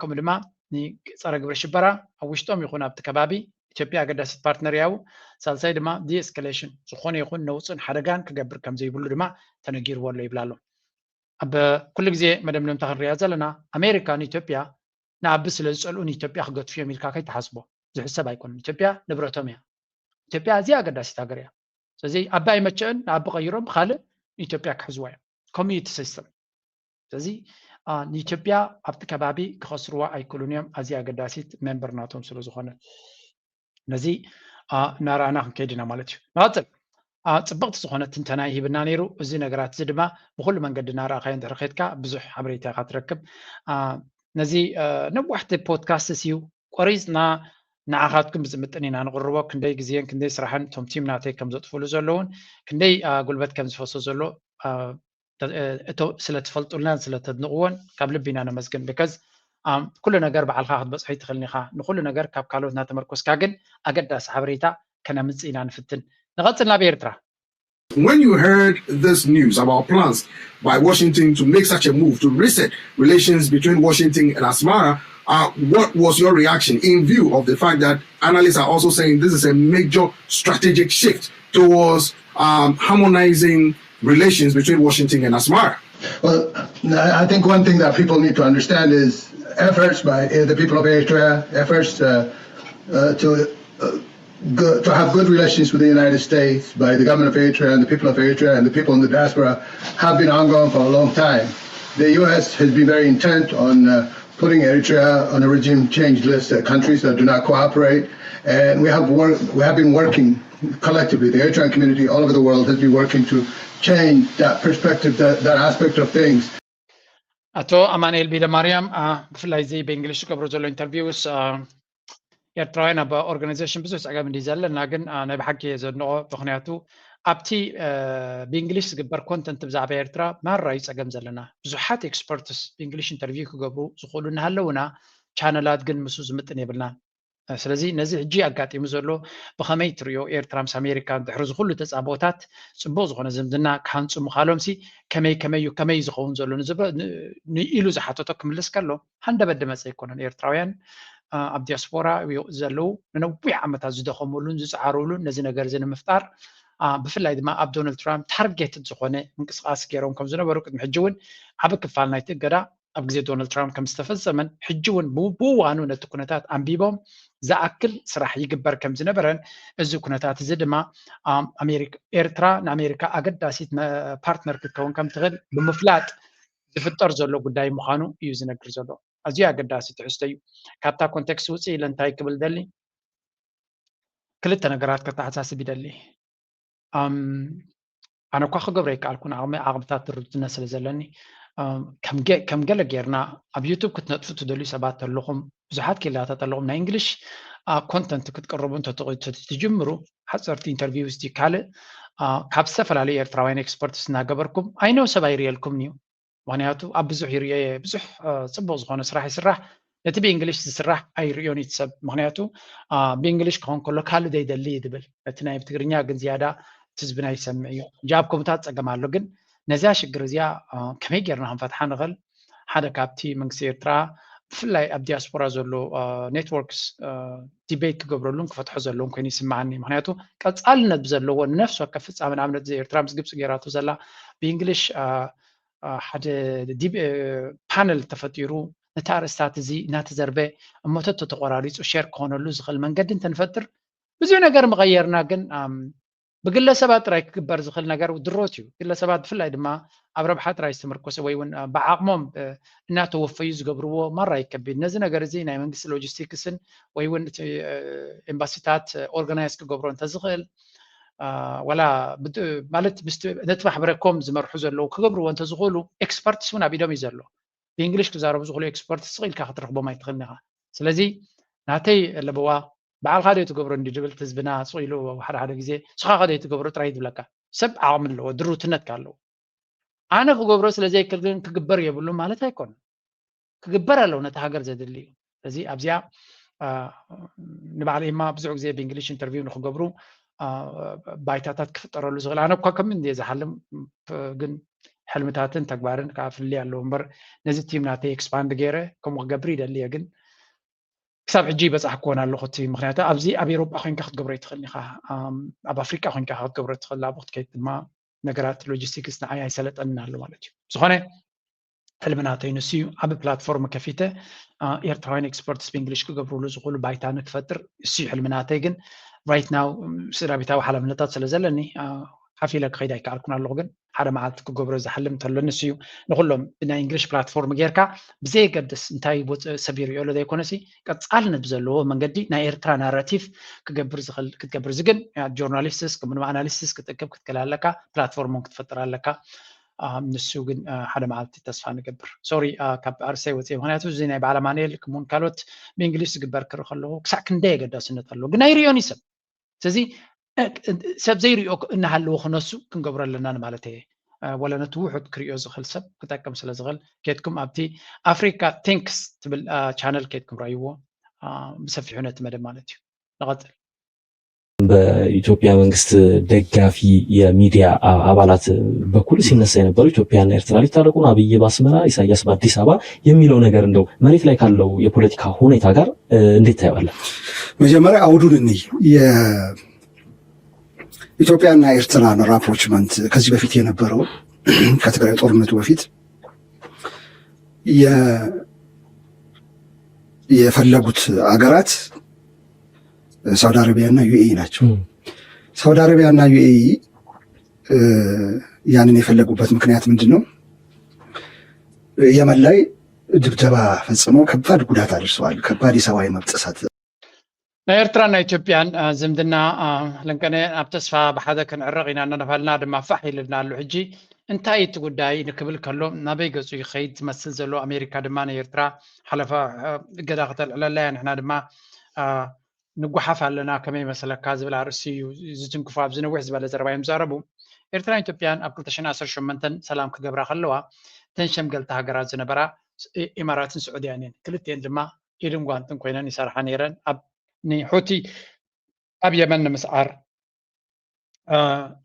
ከምኡ ድማ ንፀረ ግብረ ሽበራ ኣብ ውሽጦም ይኹን ኣብቲ ከባቢ ኢትዮጵያ ኣገዳሲት ፓርትነር እያ። ሳልሳይ ድማ ዲኤስካሌሽን፣ ዝኾነ ይኹን ነውፅን ሓደጋን ክገብር ከም ዘይብሉ ድማ ተነጊርዎ ኣሎ ይብላ ኣሎ። ኣብ ኩሉ ግዜ መደምደምታ ክንሪኣ ዘለና ኣሜሪካ ንኢትዮጵያ ንኣቢ ስለ ዝፀልኡ ንኢትዮጵያ ክገድፉ እዮም ኢልካ ከይትሓስቦ። ዝሕሰብ ኣይኮነን። ኢትዮጵያ ንብረቶም እያ። ኢትዮጵያ ኣዝያ ኣገዳሲት ሃገር እያ። ስለዚ ኣቢ ኣይመቸእን ንኣቢ ቀይሮም ብካልእ ንኢትዮጵያ ክሕዝዋ እዮም። ከምኡ እዩ እቲ ሲስተም። ስለዚ ንኢትዮጵያ ኣብቲ ከባቢ ክኸስርዋ ኣይክእሉን እዮም። ኣዝያ ኣገዳሲት ሜምበር ናቶም ስለ ዝኾነ ነዚ እናረኣና ክንከይድ ኢና ማለት እዩ። ንቐፅል። ፅብቕቲ ዝኾነ ትንተና ይሂብና ነይሩ። እዚ ነገራት እዚ ድማ ብኩሉ መንገዲ እናረኣኻዮ እንድሕር ከድካ ብዙሕ ሓበሬታ ኢኻ ትረክብ። ነዚ ነዋሕቲ ፖድካስትስ እዩ ቆሪፅና ንዓኻትኩም ብዝምጥን ኢና ንቕርቦ። ክንደይ ግዜን ክንደይ ስራሕን እቶም ቲም ናተይ ከም ዘጥፍሉ ዘለውን ክንደይ ጉልበት ከም ዝፈሶ ዘሎ እቶ ስለ ትፈልጡልናን ስለ ተድንቕዎን ካብ ልቢ ኢና ነመስግን። ቢካዝ ኩሉ ነገር ባዕልኻ ክትበፅሖ ይትኽእልን ኢኻ። ንኩሉ ነገር ካብ ካልኦት እናተመርኮስካ ግን ኣገዳሲ ሓበሬታ ከነምፅእ ኢና ንፍትን። ንቐፅል ናብ ኤርትራ። When you heard this news about plans by Washington to make such a move to reset relations between Washington and Asmara, uh, what was your reaction in view of the fact that analysts are also saying this is a major strategic shift towards um, harmonizing relations between Washington and Asmara? Well, I think one thing that people need to understand is efforts by uh, the people of Eritrea, efforts uh, uh, to uh, go, to have good relations with the United States by the government of Eritrea and the people of Eritrea and the people in the diaspora have been ongoing for a long time. The U S has been very intent on uh, putting Eritrea on a regime change list of countries that do not cooperate. And we have, work, we have been working collectively, the Eritrean community all over the world has been working to change that perspective, that, that aspect of things. ኣቶ ኣማንኤል ቢለማርያም፣ ብፍላይ እዚ ብእንግሊሽ ዝገብሮ ዘሎ ኢንተርቪውስ፣ ኤርትራውያን ኣብ ኦርጋናይዜሽን ብዙሕ ፀገም እንዲ ዘለና፣ ግን ናይ ብሓቂ እየ ዘድንቆ። ምክንያቱ ኣብቲ ብእንግሊሽ ዝግበር ኮንተንት ብዛዕባ ኤርትራ ማራ እዩ ፀገም ዘለና። ብዙሓት ኤክስፐርትስ ብእንግሊሽ ኢንተርቪው ክገብሩ ዝኽእሉ እናሃለውና፣ ቻነላት ግን ምስኡ ዝምጥን የብልናን። ስለዚ ነዚ ሕጂ ኣጋጢሙ ዘሎ ብኸመይ ትሪኦ? ኤርትራ ምስ ኣሜሪካ ድሕሪ ዝኹሉ ተፃቦታት ፅቡቅ ዝኾነ ዝምድና ክሃንፁ ምኻሎም ሲ ከመይ ከመይ እዩ ከመይ ዝኸውን ዘሎ ንዝብሎ ንኢሉ ዝሓተቶ ክምልስ ከሎ ሃንደበት ድመፀ ኣይኮነን። ኤርትራውያን ኣብ ዲያስፖራ ዘለዉ ንነዊሕ ዓመታት ዝደኸምሉን ዝፀዓርብሉን ነዚ ነገር እዚ ንምፍጣር ብፍላይ ድማ ኣብ ዶናልድ ትራምፕ ታርጌትድ ዝኾነ ምንቅስቃስ ገይሮም ከም ዝነበሩ ቅድሚ ሕጂ እውን ዓቢ ክፋል ናይቲ እገዳ ኣብ ግዜ ዶናልድ ትራምፕ ከም ዝተፈጸመን ሕጂ እውን ብእዋኑ ነቲ ኩነታት ኣንቢቦም ዝኣክል ስራሕ ይግበር ከም ዝነበረን እዚ ኩነታት እዚ ድማ ኣሜሪካ ኤርትራ ንኣሜሪካ ኣገዳሲት ፓርትነር ክትከውን ከም ትኽእል ብምፍላጥ ዝፍጠር ዘሎ ጉዳይ ምዃኑ እዩ ዝነግር ዘሎ። ኣዝዩ ኣገዳሲ ትሕዝቶ እዩ። ካብታ ኮንቴክስት ውፅእ ኢለ እንታይ ክብል ደሊ ክልተ ነገራት ከተሓሳስብ ይደሊ። ኣነ እኳ ክገብሮ ኣይከኣልኩን ዓቕሚ ዓቕምታት ድርጅትነት ስለ ዘለኒ ከም ገለ ጌርና ኣብ ዩቱብ ክትነጥፉ ትደልዩ ሰባት ኣለኹም ብዙሓት ኪላታት ኣለኹም ናይ እንግሊሽ ኮንተንት ክትቅርቡ እንተትጅምሩ ሓፀርቲ ኢንተርቪው ስ ካልእ ካብ ዝተፈላለዩ ኤርትራውያን ኤክስፐርትስ እናገበርኩም ኣይነው ሰብ ኣይርእየልኩምን እዩ ምክንያቱ ኣብ ብዙሕ ይርእዮ እየ ብዙሕ ፅቡቅ ዝኮነ ስራሕ ይስራሕ ነቲ ብእንግሊሽ ዝስራሕ ኣይርእዮን እዩ ሰብ ምክንያቱ ብእንግሊሽ ክኾን ከሎ ካልእ ዘይደሊ እዩ ዝብል ነቲ ናይ ትግርኛ ግን ዝያዳ እቲ ህዝብና ይሰምዕ እዩ ሕጂ ኣብ ኮምታት ፀገም ኣሎ ግን ነዚያ ሽግር እዚኣ ከመይ ጌርና ክንፈትሓ ንኽእል ሓደ ካብቲ መንግስቲ ኤርትራ ብፍላይ ኣብ ዲያስፖራ ዘሎ ኔትወርክስ ዲቤት ክገብረሉን ክፈትሖ ዘለውን ኮይኑ ይስምዓኒ ምክንያቱ ቀፃልነት ብዘለዎ ንነፍሲ ወከፍ ፍፃመ ንኣብነት እዚ ኤርትራ ምስ ግብፂ ገይራቶ ዘላ ብእንግሊሽ ሓደ ፓነል ተፈጢሩ ነቲ ኣርእስታት እዚ እናተዘርበ እሞተቶ ተቆራሪፁ ሸር ክኾነሉ ዝኽእል መንገዲ እንተንፈጥር ብዙሕ ነገር ምቐየርና። ግን ብግለሰባት ጥራይ ክግበር ዝኽእል ነገር ድሮት እዩ። ግለሰባት ብፍላይ ድማ ኣብ ረብሓ ጥራይ ዝተመርኮሰ ወይ እውን ብዓቕሞም እናተወፈዩ ዝገብርዎ ማራ ይከቢድ። ነዚ ነገር እዚ ናይ መንግስቲ ሎጂስቲክስን ወይ እውን እቲ ኤምባሲታት ኦርጋናይዝ ክገብሮ እንተዝኽእል ዋላ ማለት ነቲ ማሕበረ ኮም ዝመርሑ ዘለዉ ክገብርዎ እንተዝኽእሉ ኤክስፐርትስ እውን ኣብ ኢዶም እዩ ዘሎ። ብእንግሊሽ ክዛረቡ ዝኽእሉ ኤክስፐርትስ ስቕ ኢልካ ክትረኽቦም ኣይትኽእልን ኢኻ። ስለዚ ናተይ ለበዋ ባዕልኻ ዶ ትገብሮ እንዲ ድብል ህዝብና ስቕ ኢሉ ሓደ ሓደ ግዜ ስኻ ዶ ትገብሮ ጥራይ ትብለካ። ሰብ ዓቕሚ ኣለዎ፣ ድሩትነት ኣለዎ። ኣነ ክገብሮ ስለ ዘይክእል ግን ክግበር የብሉ ማለት ኣይኮነን። ክግበር ኣለዎ ነቲ ሃገር ዘድሊ እዩ። ስለዚ ኣብዚኣ ንባዕለይማ ብዙሕ ግዜ ብእንግሊሽ ኢንተርቪው ንክገብሩ ባይታታት ክፍጠረሉ ዝኽእል ኣነ እኳ ከም እንደ ዝሓልም ግን ሕልምታትን ተግባርን ከዓ ፍልይ ኣለዎ እምበር ነዚ ቲም ናተይ ኤክስፓንድ ገይረ ከምኡ ክገብር ይደሊ እየ። ግን ክሳብ ሕጂ ይበፃሕክዎን ኣለኹ እቲ ምክንያቱ ኣብዚ ኣብ ኤሮጳ ኮይንካ ክትገብሮ ይትኽእል ኢኻ። ኣብ ኣፍሪቃ ኮይንካ ክትገብሮ ትኽእል ኣብ ክትከይድ ድማ ነገራት ሎጂስቲክስ ንዓይ ኣይሰለጠንን ኣሎ ማለት እዩ። ዝኾነ ሕልሚ ናተይ ንሱ እዩ። ዓቢ ፕላትፎርም ከፊተ ኤርትራውያን ኤክስፐርትስ ብእንግሊሽ ክገብርሉ ዝኽእሉ ባይታ ንክፈጥር እሱ እዩ ሕልሚ ናተይ። ግን ራይት ናው ስድራ ቤታዊ ሓላፍነታት ስለ ዘለኒ ሓፊለ ክኸይድ ኣይከኣልኩን ኣለኹ። ግን ሓደ መዓልቲ ክገብሮ ዝሓልም እንተሎ ንሱ እዩ። ንኩሎም ብናይ እንግሊሽ ፕላትፎርም ጌርካ ብዘየገድስ እንታይ ወፅእ ሰብ ይሪኦ ሎ ዘይኮነሲ ቀፃልነት ብዘለዎ መንገዲ ናይ ኤርትራ ናራቲቭ ክገብር ዝኽእል ክትገብር ዝግን ጆርናሊስትስ ከምኡ ድማ ኣናሊስትስ ክትእክብ ክትክእል ኣለካ። ፕላትፎርም ክትፈጥር ኣለካ። ንሱ ግን ሓደ መዓልቲ ተስፋ ንገብር። ሶሪ ካብ ኣርሰይ ወፅየ ምክንያቱ እዚ ናይ በዓል ኣማኑኤል ከምኡውን ካልኦት ብእንግሊዝ ዝግበር ክርኢ ከለኹ ክሳዕ ክንደይ ኣገዳስነት ኣለዎ ግን ኣይርእዮን እዩ ሰብ። ስለዚ ሰብ ዘይርእዮ እናሃለዎ ክነሱ ክንገብሮ ኣለና ንማለት እየ። ወላ ነቲ ውሑድ ክርእዮ ዝኽእል ሰብ ክጠቅም ስለ ዝኽእል ኬድኩም ኣብቲ ኣፍሪካ ቲንክስ ትብል ቻነል ኬድኩም ረእይዎ። ብሰፊሑ ነቲ መደብ ማለት እዩ። ንቐፅል። በኢትዮጵያ መንግስት ደጋፊ የሚዲያ አባላት በኩል ሲነሳ የነበረው ኢትዮጵያና ኤርትራ ሊታረቁ ነው፣ አብይ በአስመራ ኢሳያስ በአዲስ አበባ የሚለው ነገር እንደው መሬት ላይ ካለው የፖለቲካ ሁኔታ ጋር እንዴት ታየዋለህ? መጀመሪያ አውዱን እንይ። የኢትዮጵያና ኤርትራ ራፕሮችመንት ከዚህ በፊት የነበረው ከትግራይ ጦርነቱ በፊት የፈለጉት አገራት ሳውዲ አረቢያ እና ዩኤኢ ናቸው። ሳውዲ አረቢያ እና ዩኤኢ ያንን የፈለጉበት ምክንያት ምንድን ነው? የመን ላይ ድብደባ ፈጽመው ከባድ ጉዳት አድርሰዋል። ከባድ የሰብአዊ መብት ጥሰት። ናይ ኤርትራን ናይ ኢትዮጵያን ዝምድና ለንቀነ ኣብ ተስፋ ብሓደ ክንዕረቕ ኢና እናተባህልና ድማ ፋሕ ኢልና ኣሎ። ሕጂ እንታይ እቲ ጉዳይ ንክብል ከሎ ናበይ ገጹ ይኸይድ ዝመስል ዘሎ? ኣሜሪካ ድማ ንኤርትራ ሓለፋ እገዳ ከተልዕለላ እያ፣ ንሕና ድማ ንጓሓፍ ኣለና ከመይ ይመስለካ ዝብል ኣርእስቲ እዩ ዝትንክፉ። ኣብዚ ነዊሕ ዝበለ ዘረባ እዮም ዝዛረቡ። ኤርትራን ኢትዮጵያን ኣብ ክልተ ሽሕን ዓሰርተ ሸሞንተን ሰላም ክገብራ ከለዋ እተን ሸምገልቲ ሃገራት ዝነበራ ኢማራትን ስዑድያን እየን። ክልቲኤን ድማ ኢድን ጓንትን ኮይነን ይሰርሓ ነይረን ኣብ ንሑቲ ኣብ የመን ንምስዓር።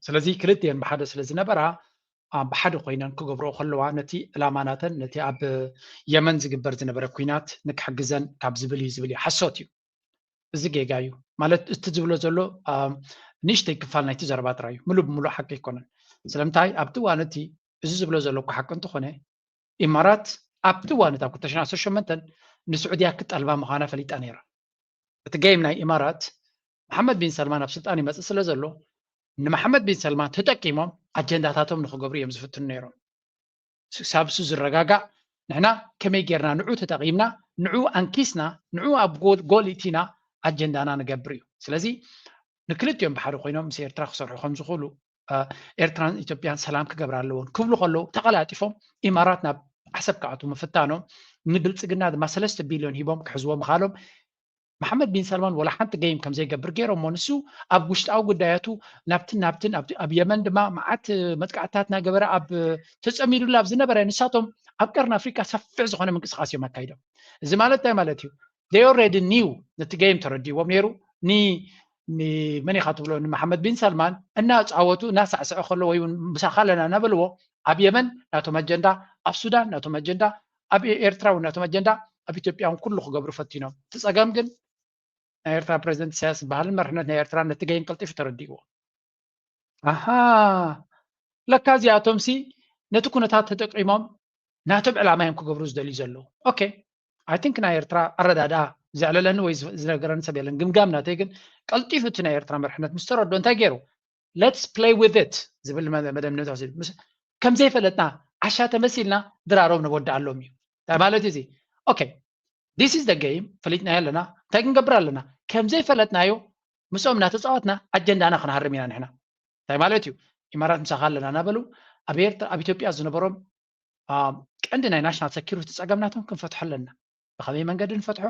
ስለዚ ክልቲኤን ብሓደ ስለ ዝነበራ ብሓደ ኮይነን ክገብርኦ ከለዋ ነቲ ዕላማ ናተን ነቲ ኣብ የመን ዝግበር ዝነበረ ኲናት ንክሕግዘን ካብ ዝብል እዩ ዝብል እዩ። ሓሶት እዩ። እዚ ጌጋ እዩ ማለት እቲ ዝብሎ ዘሎ ንእሽተይ ክፋል ናይቲ ዘረባ ጥራይ እዩ። ምሉእ ብምሉእ ሓቂ ኣይኮነን። ስለምንታይ ኣብቲ እዋን እቲ እዚ ዝብሎ ዘሎ እኮ ሓቂ እንተኾነ ኢማራት ኣብቲ እዋን እቲ ኣብ ክልተ ሽሕን ዓሰርተ ሸሞንተን ንስዑድያ ክጠልባ ምዃና ፈሊጣ ነይራ። እቲ ጌም ናይ ኢማራት መሓመድ ቢን ሰልማን ኣብ ስልጣን ይመፅእ ስለ ዘሎ ንመሓመድ ቢን ሰልማን ተጠቂሞም ኣጀንዳታቶም ንክገብሩ እዮም ዝፍትኑ ነይሮም። ሳብሱ ዝረጋጋእ ንሕና ከመይ ጌርና ንዑ ተጠቂምና ንዑ ኣንኪስና ንዑ ኣብ ጎል እቲና ኣጀንዳና ንገብር እዩ። ስለዚ ንክልቲኦም ብሓደ ኮይኖም ምስ ኤርትራ ክሰርሑ ከም ዝኽእሉ ኤርትራን ኢትዮጵያን ሰላም ክገብራ ኣለዎን ክብሉ ከለዉ ተቐላጢፎም ኢማራት ናብ ዓሰብ ክኣትዉ ምፍታኖም ንብልፅግና ድማ ሰለስተ ቢልዮን ሂቦም ክሕዝዎ ምኻሎም መሓመድ ቢን ሰልማን ወላ ሓንቲ ገይም ከም ዘይገብር ገይሮሞ ንሱ ኣብ ውሽጣዊ ጉዳያቱ ናብትን ናብትን ኣብ የመን ድማ መዓት መጥቃዕትታት እናገበረ ኣብ ተፀሚዱሉ ኣብ ዝነበረ ንሳቶም ኣብ ቀርኒ ኣፍሪካ ሰፊሕ ዝኾነ ምንቅስቃስ እዮም ኣካይዶም። እዚ ማለት እንታይ ማለት እዩ? They already knew ነቲ ገይም ተረዲዎም ነይሩ። ኒ መን ኢኻ ትብሎ ንመሓመድ ቢን ሰልማን እናፃወቱ እናሳዕስዐ ከሎ ወይ እውን ምሳኻ ኣለና እናበልዎ ኣብ የመን ናቶም ኣጀንዳ ኣብ ሱዳን ናቶም ኣጀንዳ ኣብ ኤርትራ እውን ናቶም ኣጀንዳ ኣብ ኢትዮጵያ እውን ኩሉ ክገብሩ ፈቲኖም። እቲ ፀገም ግን ናይ ኤርትራ ፕሬዚደንት ኢሳያስ ዝበሃልን መርሕነት ናይ ኤርትራ ነቲ ገይም ቀልጢፉ ተረዲእዎ። ኣሃ ለካ እዚኣቶም ሲ ነቲ ኩነታት ተጠቂሞም ናቶም ዕላማ እዮም ክገብሩ ዝደልዩ ዘለዉ። ኦኬ I think ናይ ኤርትራ ኣረዳድኣ ዘዕለለኒ ወይ ዝነገረኒ ሰብ የለን። ግምጋም ናተይ ግን ቀልጢፉ እቲ ናይ ኤርትራ መርሕነት ምስ ተረድኦ እንታይ ገይሩ? Let's play with it ዝብል መደምደምታ ወሲዱ። ከም ዘይፈለጥና ዓሻ ተመሲልና ድራሮም ንወድኣሎም እዩ። እንታይ ማለት እዩ እዚ? Okay, this is the game፣ ፈሊጥናዮ ኣለና። እንታይ ክንገብር ኣለና? ከም ዘይፈለጥናዮ ምስኦም እናተፃወትና ኣጀንዳና ክንሃርም ኢና ንሕና። እንታይ ማለት እዩ? ኢማራት ምሳኻ ኣለና እናበሉ ኣብ ኤርትራ፣ ኣብ ኢትዮጵያ ዝነበሮም ቀንዲ ናይ ናሽናል ሰኪሪቲ ፀገም ናቶም ክንፈትሖ ኣለና። ብኸመይ መንገዲ ንፈትሖ?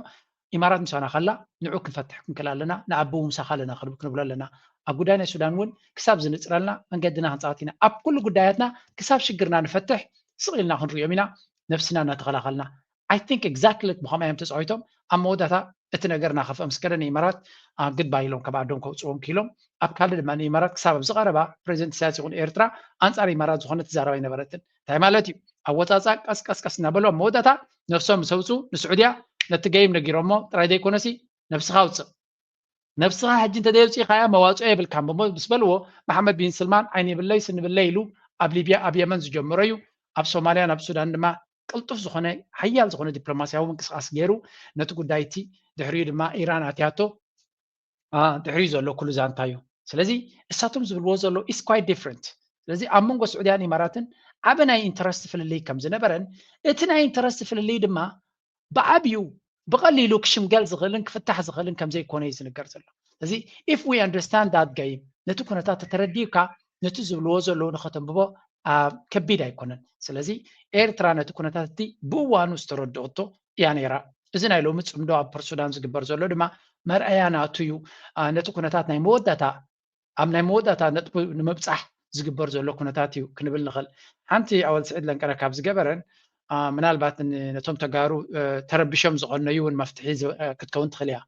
ኢማራት ምሳና ከላ ንዑ ክንፈትሕ ክንክእል ኣለና፣ ንኣቡ ምሳኻ ኣለና ክንብሎ ኣለና። ኣብ ጉዳይ ናይ ሱዳን እውን ክሳብ ዝንፅረልና መንገድና ክንፃወት ኢና። ኣብ ኩሉ ጉዳያትና ክሳብ ሽግርና ንፈትሕ ስቕ ኢልና ክንሪኦም ኢና፣ ነብስና እናተኸላኸልና። I think exactly ብኸምኣ እዮም ተፃዊቶም። ኣብ መወዳእታ እቲ ነገር እናኸፍአ ምስ ከደ ንኢማራት ግድባይ ኢሎም ካብ ዓዶም ከውፅዎም ክኢሎም። ኣብ ካልእ ድማ ንኢማራት ክሳብ ኣብዚ ቀረባ ፕሬዚደንት ኢሳያስ ይኹን ኤርትራ ኣንፃር ኢማራት ዝኾነ ትዛረብ ኣይነበረትን። እንታይ ማለት እዩ? ኣወፃፃ ቀስ ቀስ ቀስ እናበሉ ኣብ መወዳእታ ነብሶም ምስ ኣውፅኡ ንስዑድያ ነቲ ገይም ነጊሮሞ ጥራይ ዘይኮነሲ ነብስኻ ኣውፅእ፣ ነብስኻ ሕጂ እንተዘየውፂእኻያ መዋፅኦ የብልካን እሞ ምስ በልዎ፣ መሓመድ ቢን ስልማን ዓይኒ የብለይ ስኒ የብለይ ኢሉ ኣብ ሊብያ፣ ኣብ የመን ዝጀመሮ እዩ። ኣብ ሶማልያን ኣብ ሱዳን ድማ ቅልጡፍ ዝኾነ ሓያል ዝኾነ ዲፕሎማስያዊ ምንቅስቃስ ገይሩ ነቲ ጉዳይ እቲ ድሕሪኡ ድማ ኢራን ኣትያቶ ድሕሪኡ ዘሎ ኩሉ ዛንታ እዩ። ስለዚ እሳቶም ዝብልዎ ዘሎ is quite different። ስለዚ ኣብ መንጎ ስዑድያን ኢማራትን ዓቢ ናይ ኢንተረስት ፍልልይ ከም ዝነበረን እቲ ናይ ኢንተረስት ፍልልይ ድማ ብዓብዩ ብቐሊሉ ክሽምገል ዝኽእልን ክፍታሕ ዝኽእልን ከም ዘይኮነ እዩ ዝንገር ዘሎ። ስለዚ if we understand that game፣ ነቲ ኩነታት ተተረዲእካ ነቲ ዝብልዎ ዘለዉ ንኸተንብቦ ከቢድ ኣይኮነን። ስለዚ ኤርትራ ነቲ ኩነታት እቲ ብእዋኑ ዝተረድኦቶ እያ ነይራ። እዚ ናይ ሎሚ ጽምዶ ኣብ ፖርት ሱዳን ዝግበር ዘሎ ድማ መርኣያ ናቱ እዩ። ነቲ ኩነታት ናይ መወዳእታ ኣብ ናይ መወዳእታ ነጥቡ ንምብጻሕ ዝግበር ዘሎ ኩነታት እዩ ክንብል ንኽእል። ሓንቲ ኣወል ስዒድ ለንቀረ ካብ ዝገበረን ምናልባት ነቶም ተጋሩ ተረቢሾም ዝቐነዩ እውን መፍትሒ ክትከውን ትኽእል እያ።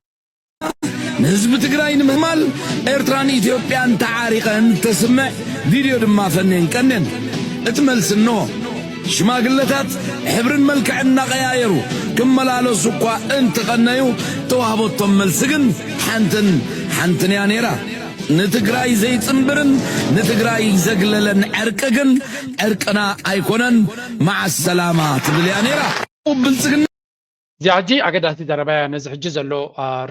ንህዝቢ ትግራይ ንምህማል ኤርትራን ኢትዮጵያን ተዓሪቐን ተስምዕ ቪድዮ ድማ ፈንየን ቀንየን። እቲ መልሲ እንሆ። ሽማግለታት ሕብርን መልክዕን እናቐያየሩ ክመላለሱ እኳ እንትቐነዩ፣ እተዋህበቶም መልሲ ግን ሓንትን ሓንትን እያ ነይራ። ንትግራይ ዘይጽንብርን ንትግራይ ዘግለለን ዕርቂ ግን ዕርቅና ኣይኮነን፣ መዓስ ሰላማ ትብል እያ ነይራ። ብልጽግና እዚኣ ሕጂ ኣገዳሲት ዘረባ እያ። ነዚ ሕጂ ዘሎ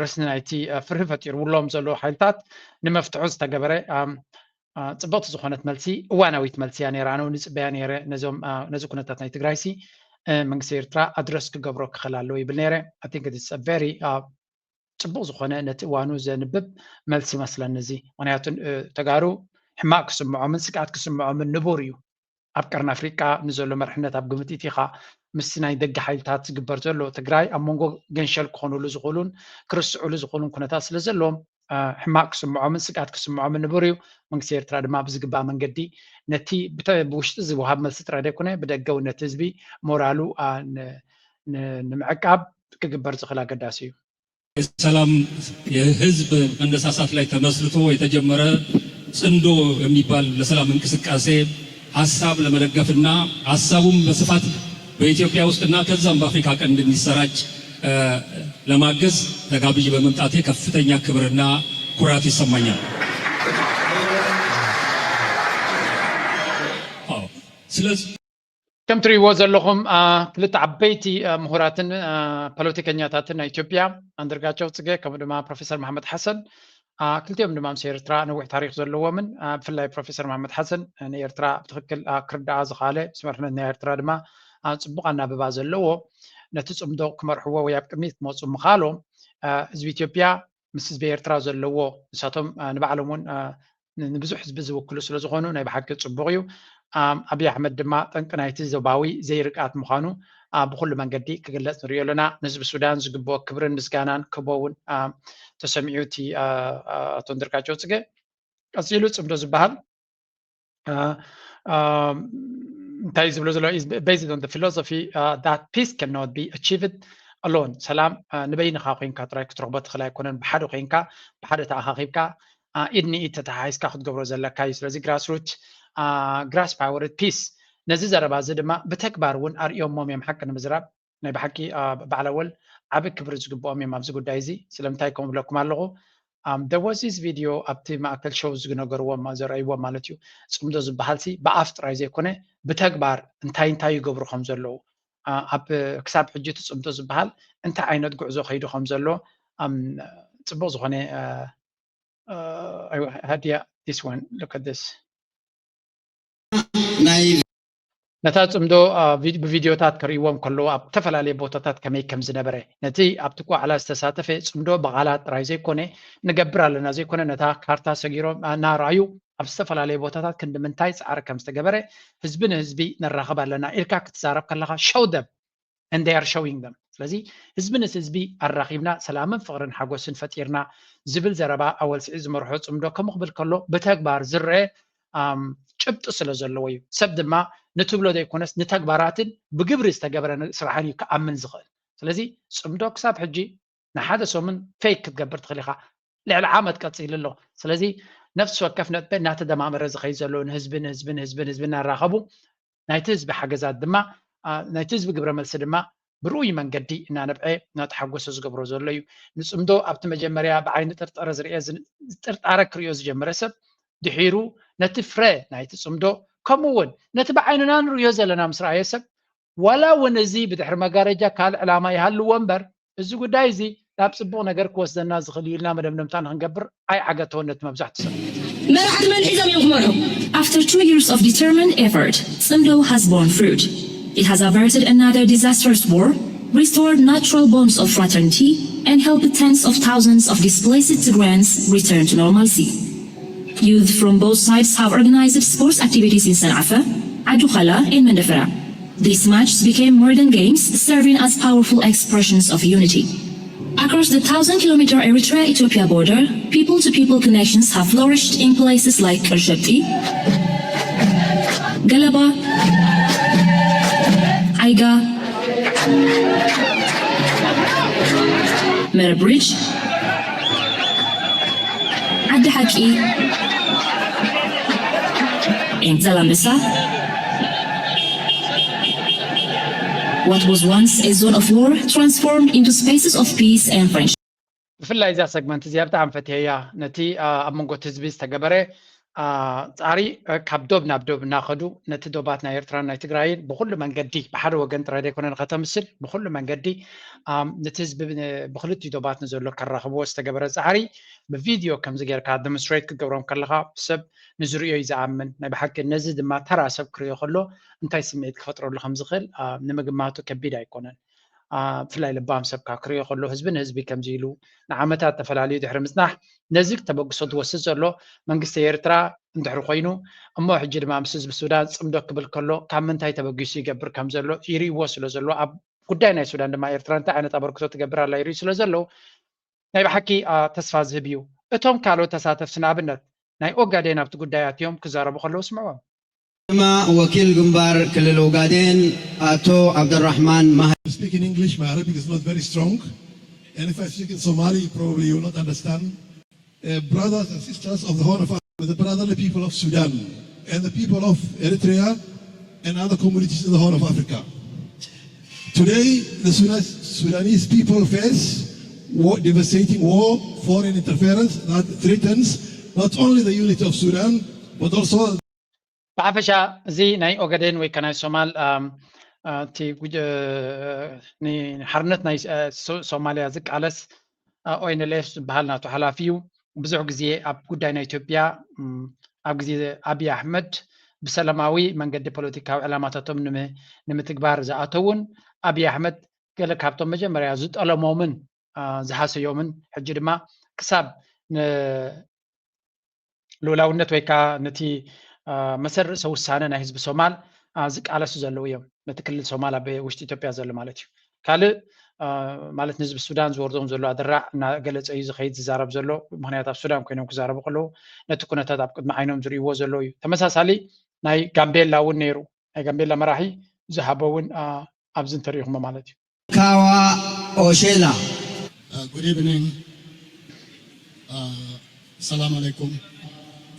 ረስኒ ናይቲ ፍርሂ ፈጢርውሎም ዘሎ ሓይልታት ንመፍትሑ ዝተገበረ ፅብቕቲ ዝኾነት መልሲ፣ እዋናዊት መልሲ እያ ነይራ። ኣነ እውን ይፅበያ ነይረ። ነዚ ኩነታት ናይ ትግራይሲ መንግስቲ ኤርትራ ኣድረስ ክገብሮ ክኽእል ኣለዎ ይብል ነይረ። I think it's a very ፅቡቕ ዝኾነ ነቲ እዋኑ ዘንብብ መልሲ መስለኒ እዚ። ምክንያቱ ተጋሩ ሕማቕ ክስምዖምን ስግኣት ክስምዖምን ንቡር እዩ። ኣብ ቀርኒ ኣፍሪቃ ንዘሎ መርሕነት ኣብ ግምት ኢቲኻ ምስቲ ናይ ደገ ሓይልታት ዝግበር ዘሎ ትግራይ ኣብ መንጎ ገንሸል ክኾኑሉ ዝኽእሉን ክርስዑሉ ዝኽእሉን ኩነታት ስለ ዘለዎም ሕማቕ ክስምዖምን ስግኣት ክስምዖምን ንቡር እዩ። መንግስቲ ኤርትራ ድማ ብዝግባእ መንገዲ ነቲ ብውሽጢ ዝወሃብ መልሲ ጥራይ ዘይኮነ ብደገ እውን ነቲ ህዝቢ ሞራሉ ንምዕቃብ ክግበር ዝኽእል ኣገዳሲ እዩ። የሰላም የህዝብ መነሳሳት ላይ ተመስርቶ የተጀመረ ጽምዶ የሚባል ለሰላም እንቅስቃሴ ሀሳብ ለመደገፍና ሀሳቡም በስፋት በኢትዮጵያ ውስጥና ከዛም በአፍሪካ ቀንድ እንዲሰራጭ ለማገዝ ተጋብዤ በመምጣቴ ከፍተኛ ክብርና ኩራት ይሰማኛል። ስለዚህ ከም ትሪእዎ ዘለኹም ክልተ ዓበይቲ ምሁራትን ፖለቲከኛታትን ናይ ኢትዮጵያ፣ ኣንድርጋቸው ጽጌ ከምኡ ድማ ፕሮፌሰር መሓመድ ሓሰን፣ ክልቲኦም ድማ ምስ ኤርትራ ነዊሕ ታሪክ ዘለዎምን ብፍላይ ፕሮፌሰር መሓመድ ሓሰን ንኤርትራ ብትኽክል ክርድኣ ዝኸኣለ፣ ምስ መርሕነት ናይ ኤርትራ ድማ ፅቡቕ ኣናብባ ዘለዎ፣ ነቲ ፅምዶ ክመርሕዎ ወይ ኣብ ቅድሚት ክመፁ ምኻሎም ህዝቢ ኢትዮጵያ ምስ ህዝቢ ኤርትራ ዘለዎ፣ ንሳቶም ንባዕሎም እውን ንብዙሕ ህዝቢ ዝውክሉ ስለ ዝኾኑ ናይ ብሓቂ ፅቡቕ እዩ። ኣብይ ኣሕመድ ድማ ጠንቂ ናይቲ ዞባዊ ዘይርግኣት ምዃኑ ብኩሉ መንገዲ ክግለፅ ንሪኦ ኣለና። ንህዝቢ ሱዳን ዝግብኦ ክብርን ምስጋናን ክቦ እውን ተሰሚዑ እቲ ኣቶ ኣንድርጋቸው ጽገ ቀፂሉ ጽምዶ ዝበሃል እንታይ ዝብሎ ዘሎ based on the philosophy that peace cannot be achieved alone። ሰላም ንበይንኻ ኮይንካ ጥራይ ክትረኽቦ ትኽእል ኣይኮነን። ብሓደ ኮይንካ ብሓደ ተኣኻኺብካ ኢድ ንኢድ ተተሓሒዝካ ክትገብሮ ዘለካ እዩ። ስለዚ grassroot grass powered peace ነዚ ዘረባ እዚ ድማ ብተግባር እውን ኣርእዮሞም እዮም። ሓቂ ንምዝራብ ናይ ብሓቂ በዓል ኣወል ዓቢ ክብሪ ዝግብኦም እዮም ኣብዚ ጉዳይ እዚ። ስለምንታይ ከምኡ እብለኩም ኣለኹ? There was this video ኣብቲ ማእከል ሸው ዝነገርዎም ዘርእይዎም ማለት እዩ። ጽምዶ ዝበሃል ሲ ብኣፍ ጥራይ ዘይኮነ ብተግባር እንታይ እንታይ ይገብሩ ከም ዘለዉ ኣብ ክሳብ ሕጂ እቲ ፅምዶ ዝበሃል እንታይ ዓይነት ጉዕዞ ከይዱ ከም ዘሎ ፅቡቅ ዝኾነ ሃዲያ this one look at this ናይ ነታ ፅምዶ ብቪድዮታት ክርእይዎም ከለዉ ኣብ ዝተፈላለየ ቦታታት ከመይ ከም ዝነበረ ነቲ ኣብቲ ቋዕላ ዝተሳተፈ ፅምዶ ብቓላት ጥራይ ዘይኮነ ንገብር ኣለና ዘይኮነ ነታ ካርታ ሰጊሮም እናረኣዩ ኣብ ዝተፈላለየ ቦታታት ክንዲ ምንታይ ፃዕሪ ከም ዝተገበረ ህዝቢ ንህዝቢ ነራኽብ ኣለና ኢልካ ክትዛረብ ከለኻ show them and they are showing them ስለዚ ህዝቢ ንስ ህዝቢ ኣራኺብና ሰላምን ፍቕርን ሓጎስን ፈጢርና ዝብል ዘረባ ኣወል ስዒድ ዝመርሖ ፅምዶ ከምኡ ክብል ከሎ ብተግባር ዝረአ ጭብጢ ስለ ዘለዎ እዩ ሰብ ድማ ንትብሎ ዘይኮነስ ንተግባራትን ብግብሪ ዝተገበረ ስራሕን እዩ ክኣምን ዝኽእል ስለዚ ፅምዶ ክሳብ ሕጂ ንሓደ ሰሙን fake ክትገብር ትኽእል ኢኻ ልዕሊ ዓመት ቀፂሉ ኣሎ ስለዚ ነፍሲ ወከፍ ነጥበ እናተደማመረ ዝኸይድ ዘሎ ንህዝቢ ንህዝቢ ንህዝቢ ንህዝቢ እናራኸቡ ናይቲ ህዝቢ ሓገዛት ድማ ናይቲ ህዝቢ ግብረ መልሲ ድማ ብርኡይ መንገዲ እናነብዐ እናተሓጎሰ ዝገብሮ ዘሎ እዩ ንፅምዶ ኣብቲ መጀመርያ ብዓይኒ ጥርጠረ ዝርአ ጥርጣረ ክሪኦ ዝጀመረ ሰብ ድሒሩ ነቲ ፍረ ናይቲ ፅምዶ ከምኡ እውን ነቲ ብዓይንና ንርእዮ ዘለና ምስ ረኣየ ሰብ ዋላ እውን እዚ ብድሕሪ መጋረጃ ካልእ ዕላማ ይሃልዎ እምበር እዚ ጉዳይ እዚ ናብ ፅቡቕ ነገር ክወስደና ዝኽእል እዩ ኢልና መደምደምታ ንክንገብር ኣይዓገተወን ነቲ መብዛሕትኡ ሰብ መራሕቲ መን ሒዞም እዮም ክመርሑ? After two years of determined effort, Tsimdo has borne fruit. It has averted another disastrous war, restored natural bonds of fraternity, and helped tens of thousands of displaced Tigrayans return to normalcy. Youth from both sides have organized sports activities in San'afa, Adukhala, and Mandafara. These matches became more than games, serving as powerful expressions of unity. Across the thousand kilometer Eritrea Ethiopia border, people to people connections have flourished in places like Kershepti, Galaba, Aiga, Merebridge, ዓዲ ሓቂ and Zalambesa. What was once a zone of war transformed into spaces of peace and friendship. ብፍላይ እዛ ሰግመንት እዚኣ ብጣዕሚ ፈትየያ ነቲ ኣብ መንጎ እቲ ህዝቢ ዝተገበረ ፃዕሪ ካብ ዶብ ናብ ዶብ እናኸዱ ነቲ ዶባት ናይ ኤርትራን ናይ ትግራይን ብኩሉ መንገዲ ብሓደ ወገን ጥራይ ዘይኮነ ንኸተምስል ብኩሉ መንገዲ ነቲ ህዝቢ ብክልቲኡ ዶባት ንዘሎ ከራኽብዎ ዝተገበረ ፃዕሪ ብቪድዮ ከምዚ ጌርካ demonstrate ክትገብሮም ከለኻ ሰብ ንዝርእዮ እዩ ዝኣምን ናይ ብሓቂ ነዚ ድማ ተራ ሰብ ክርእዮ ከሎ እንታይ ስምዒት ክፈጥረሉ ከም ዝኽእል ንምግማቱ ከቢድ ኣይኮነን ብፍላይ ልባም ሰብካ ክርእዮ ከሎ ህዝቢ ንህዝቢ ከምዚ ኢሉ ንዓመታት ተፈላለዩ ድሕሪ ምፅናሕ ነዚ ተበግሶ ዝወስድ ዘሎ መንግስቲ ኤርትራ እንድሕሪ ኮይኑ እሞ ሕጂ ድማ ምስ ህዝቢ ሱዳን ፅምዶ ክብል ከሎ ካብ ምንታይ ተበጊሱ ይገብር ከም ዘሎ ይርእይዎ ስለ ዘሎ ኣብ ጉዳይ ናይ ሱዳን ድማ ኤርትራ እንታይ ዓይነት ኣበርክቶ ትገብር ኣላ ይርእዩ ስለ ዘለዉ ናይ ብሓቂ ተስፋ ዝህብ እዩ እቶም ካልኦት ተሳተፍቲ ንኣብነት ናይ ኦጋዴን ኣብቲ ጉዳይ ኣትዮም ክዛረቡ ከለዉ ስምዕዎም ድማ ወኪል ግንባር ክልል ኦጋዴን ኣቶ ዓብደራሕማን ማህ Speak in English, my Arabic is not very strong. And if I speak in Somali, probably you will not understand. Uh, brothers and sisters of the Horn of Africa, the brotherly people of Sudan and the people of Eritrea and other communities in the Horn of Africa. Today, the Sudan- Sudanese people face war, devastating war, foreign interference that threatens not only the unity of Sudan, but also ብሓፈሻ እዚ ናይ ኦጋዴን ወይ ከ ናይ ሶማል እቲ ንሓርነት ናይ ሶማልያ ዝቃለስ ኦኤንኤልኤፍ ዝበሃል ናቱ ሓላፊ እዩ ብዙሕ ግዜ ኣብ ጉዳይ ናይ ኢትዮጵያ ኣብ ግዜ ኣብይ ኣሕመድ ብሰላማዊ መንገዲ ፖለቲካዊ ዕላማታቶም ንምትግባር ዝኣተውን ኣብይ ኣሕመድ ገለ ካብቶም መጀመርያ ዝጠለሞምን ዝሃሰዮምን ሕጂ ድማ ክሳብ ልኡላውነት ወይ ከዓ ነቲ መሰል ርእሰ ውሳነ ናይ ህዝቢ ሶማል ዝቃለሱ ዘለዉ እዮም። ነቲ ክልል ሶማል ኣብ ውሽጢ ኢትዮጵያ ዘሎ ማለት እዩ። ካልእ ማለት ንህዝቢ ሱዳን ዝወርዶም ዘሎ ኣደራዕ እናገለፀ እዩ ዝኸይድ ዝዛረብ ዘሎ። ምክንያት ኣብ ሱዳን ኮይኖም ክዛረቡ ከለዉ ነቲ ኩነታት ኣብ ቅድሚ ዓይኖም ዝርእይዎ ዘለዉ እዩ። ተመሳሳሊ ናይ ጋምቤላ እውን ነይሩ። ናይ ጋምቤላ መራሒ ዝሃቦ እውን ኣብዚ እንተሪኢኹሞ ማለት እዩ። Kawa Oshela. Uh, good evening. Uh, Salam alaikum.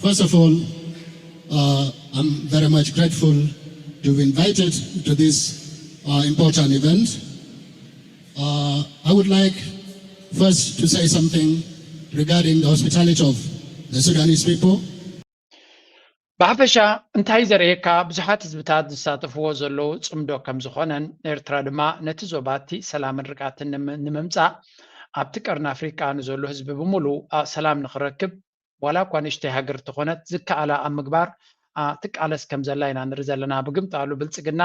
First of all, uh, I'm very much grateful to be invited to this uh, important event. Uh, I would like first to say something regarding the hospitality of the Sudanese people. ብሓፈሻ እንታይ ዘርእየካ፣ ብዙሓት ህዝብታት ዝሳተፍዎ ዘለዉ ጽምዶ ከም ዝኾነን፣ ኤርትራ ድማ ነቲ ዞባ እቲ ሰላምን ርግኣትን ንም-፣ ንምምጻእ ኣብቲ ቀርኒ ኣፍሪቃ ንዘሎ ህዝቢ ብምሉእ፣ አ፣ ሰላም ንኽረክብ፣ ዋላ እኳ ንእሽተይ ሃገር እንተኾነት፣ ዝከኣላ ኣብ ምግባር፣ አ፣ ትቃለስ ከም ዘላ ኢና ንርኢ ዘለና። ብግምጣሉ ብልጽግና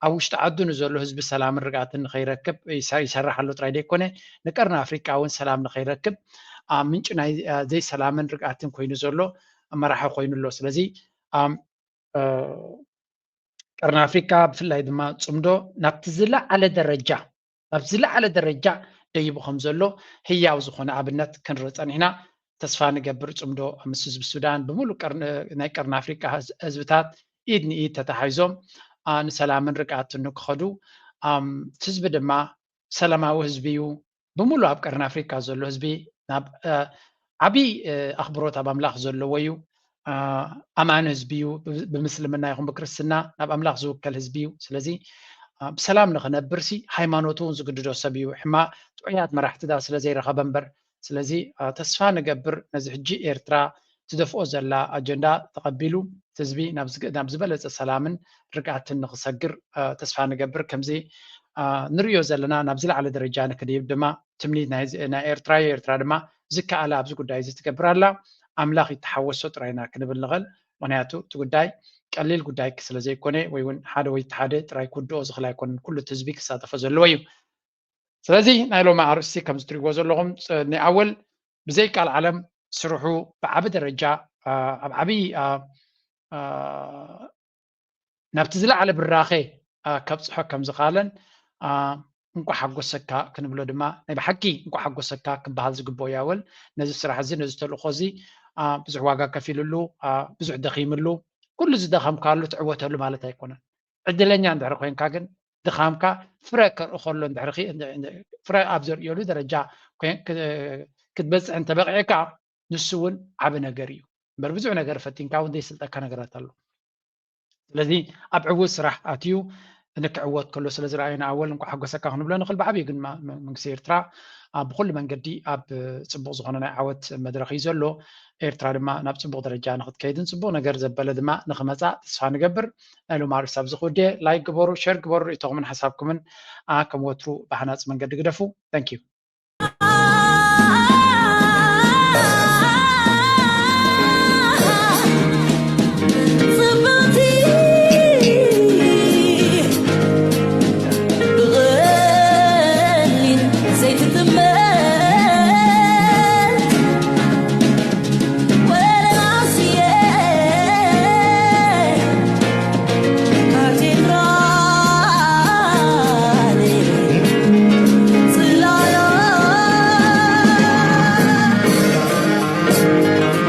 ኣብ ውሽጢ ዓዱ ንዘሎ ህዝቢ ሰላምን ርግኣትን ንኸይረክብ ይሰ-፣ ይሰርሕ ኣሎ ጥራይ ደይኮነ፣ ንቀርኒ ኣፍሪቃ እውን ሰላም ንኸይረክብ፣ አ፣ ምንጪ ናይ፣ አ፣ ዘይሰላምን ርግኣትን ኮይኑ ዘሎ መራሒ ኮይኑ ኣሎ። ስለዚ፣ ኣም፣ እ፣ ቀርኒ ኣፍሪቃ ብፍላይ ድማ ጽምዶ ናብቲ ዝለዓለ ደረጃ፣ ናብ ዝለዓለ ደረጃ ደይቡ ከም ዘሎ ህያው ዝኾነ ኣብነት ክንርኢ ጸኒሕና። ተስፋ ንገብር ጽምዶ ምስ ህዝቢ ሱዳን ብምሉእ ቀርኒ፣ ናይ ቀርኒ ኣፍሪቃ ህዝ-፣ ህዝብታት ኢድ ንኢድ ተታሓሒዞም፣ አ፣ ንሰላምን ርግኣትን ንክኸዱ፣ ኣም፣ እቲ ህዝቢ ድማ ሰላማዊ ህዝቢ እዩ። ብምሉእ ኣብ ቀርኒ ኣፍሪካ ዘሎ ህዝቢ ናብ፣ እ፣ ዓብዪ፣ እ፣ ኣኽብሮት ኣብ ኣምላኽ ዘለዎ እዩ። እ፣ ኣማኒ ህዝቢ እዩ። ብ-፣ ብምስልምና ይኹን ብክርስትና ናብ ኣምላኽ ዝውከል ህዝቢ እዩ። ስለዚ፣ እ፣ ብሰላም ንኽነብርሲ ሃይማኖቱ እውን ዝግድዶ ሰብ እዩ። ሕማ ጥዑያት መራሕቲ ዳ ስለ ዘይረኸበ እምበር። ስለዚ፣ እ፣ ተስፋ ንገብር ነዚ ሕጂ ኤርትራ ትደፍኦ ዘላ ኣጀንዳ ተቐቢሉ፣ እቲ ህዝቢ ናብ ዝግ-፣ ናብ ዝበለጸ ሰላምን ርግኣትን ንኽሰግር፣ እ፣ ተስፋ ንገብር። ከምዚ፣ እ፣ ንርእዮ ዘለና ናብ ዝለዓለ ደረጃ ንክድይብ ድማ ትምኒት ናይ ህዝ-፣ ናይ ኤርትራ እዩ። ኤርትራ ድማ ዝከኣላ ኣብዚ ጉዳይ እዚ ትገብር ኣላ። ኣምላኽ ይተሓወሶ ጥራይና ክንብል ንኽእል። ምኽንያቱ እቲ ጉዳይ ቀሊል ጉዳይ ስለ ዘይኮነ፣ ወይ እውን ሓደ ወይ እቲ ሓደ ጥራይ ክውድኦ ዝኽእል ኣይኮነን። ኩሉ እቲ ህዝቢ ክሳተፎ ዘለዎ እዩ። ስለዚ ናይ ሎሚ ኣርእስቲ ከም እትሪእዎ ዘለኹም፣ ጸ-፣ ንኣወል ብዘይ ቃል ዓለም ስርሑ ብዓቢ ደረጃ፣ አ፣ ኣብ ዓቢ፣ አ፣ አ፣ ናብቲ ዝለዓለ ብራኸ፣ አ፣ ከብጽሖ ከም ዝኸኣለን፣ አ፣ እንቋዕ ሓጎሰካ ክንብሎ ድማ ናይ ብሓቂ እንቋዕ ሓጎሰካ ክበሃል ዝግብኦ እዩ ኣወል። ነዚ ስራሕ እዚ፣ ነዚ ተልእኾ እዚ፣ አ፣ ብዙሕ ዋጋ ከፊሉሉ፣ አ፣ ብዙሕ ደኺምሉ። ኩሉ ዝደኸምካሉ ትዕወተሉ ማለት ኣይኮነን። ዕድለኛ እንድሕሪ ኮይንካ ግን ድኻምካ ፍረ ከርኢ ከሎ እንድሕሪ ኺ-፣ እንድ-፣ እንድ-፣ ፍረ ኣብ ዘርእየሉ ደረጃ ኮይን-፣ ክ-፣ ክትበጽሕ እንተበቒዕካ ንሱ እውን ዓቢ ነገር እዩ። እምበር ብዙሕ ነገር ፈቲንካ እውን ዘይስልጠካ ነገራት ኣሎ። ስለዚ ኣብ ዕዉት ስራሕ ኣትዩ ንክዕወት ከሎ ስለ ዝረኣዩ ንኣወል እንኳዕ ሓጎሰካ ክንብሎ ንኽእል። ብዓብዩ ግን ማ-፣ መ-፣ መንግስቲ ኤርትራ ኣብ ብኹሉ መንገዲ ኣብ ጽቡቕ ዝኾነ ናይ ዓወት መድረኽ እዩ ዘሎ። ኤርትራ ድማ ናብ ጽቡቕ ደረጃ ንኽትከይድን ጽቡቕ ነገር ዘበለ ድማ ንኽመጻእ ተስፋ ንገብር። ናይ ሎም ኣርእስቲ ኣብዚ ክውድየ። ላይክ ግበሩ፣ ሸር ግበሩ፣ ርእይቶኹምን ሓሳብኩምን፣ አ፣ ከም ወትሩ ብሃናጺ መንገዲ ግደፉ። Thank you።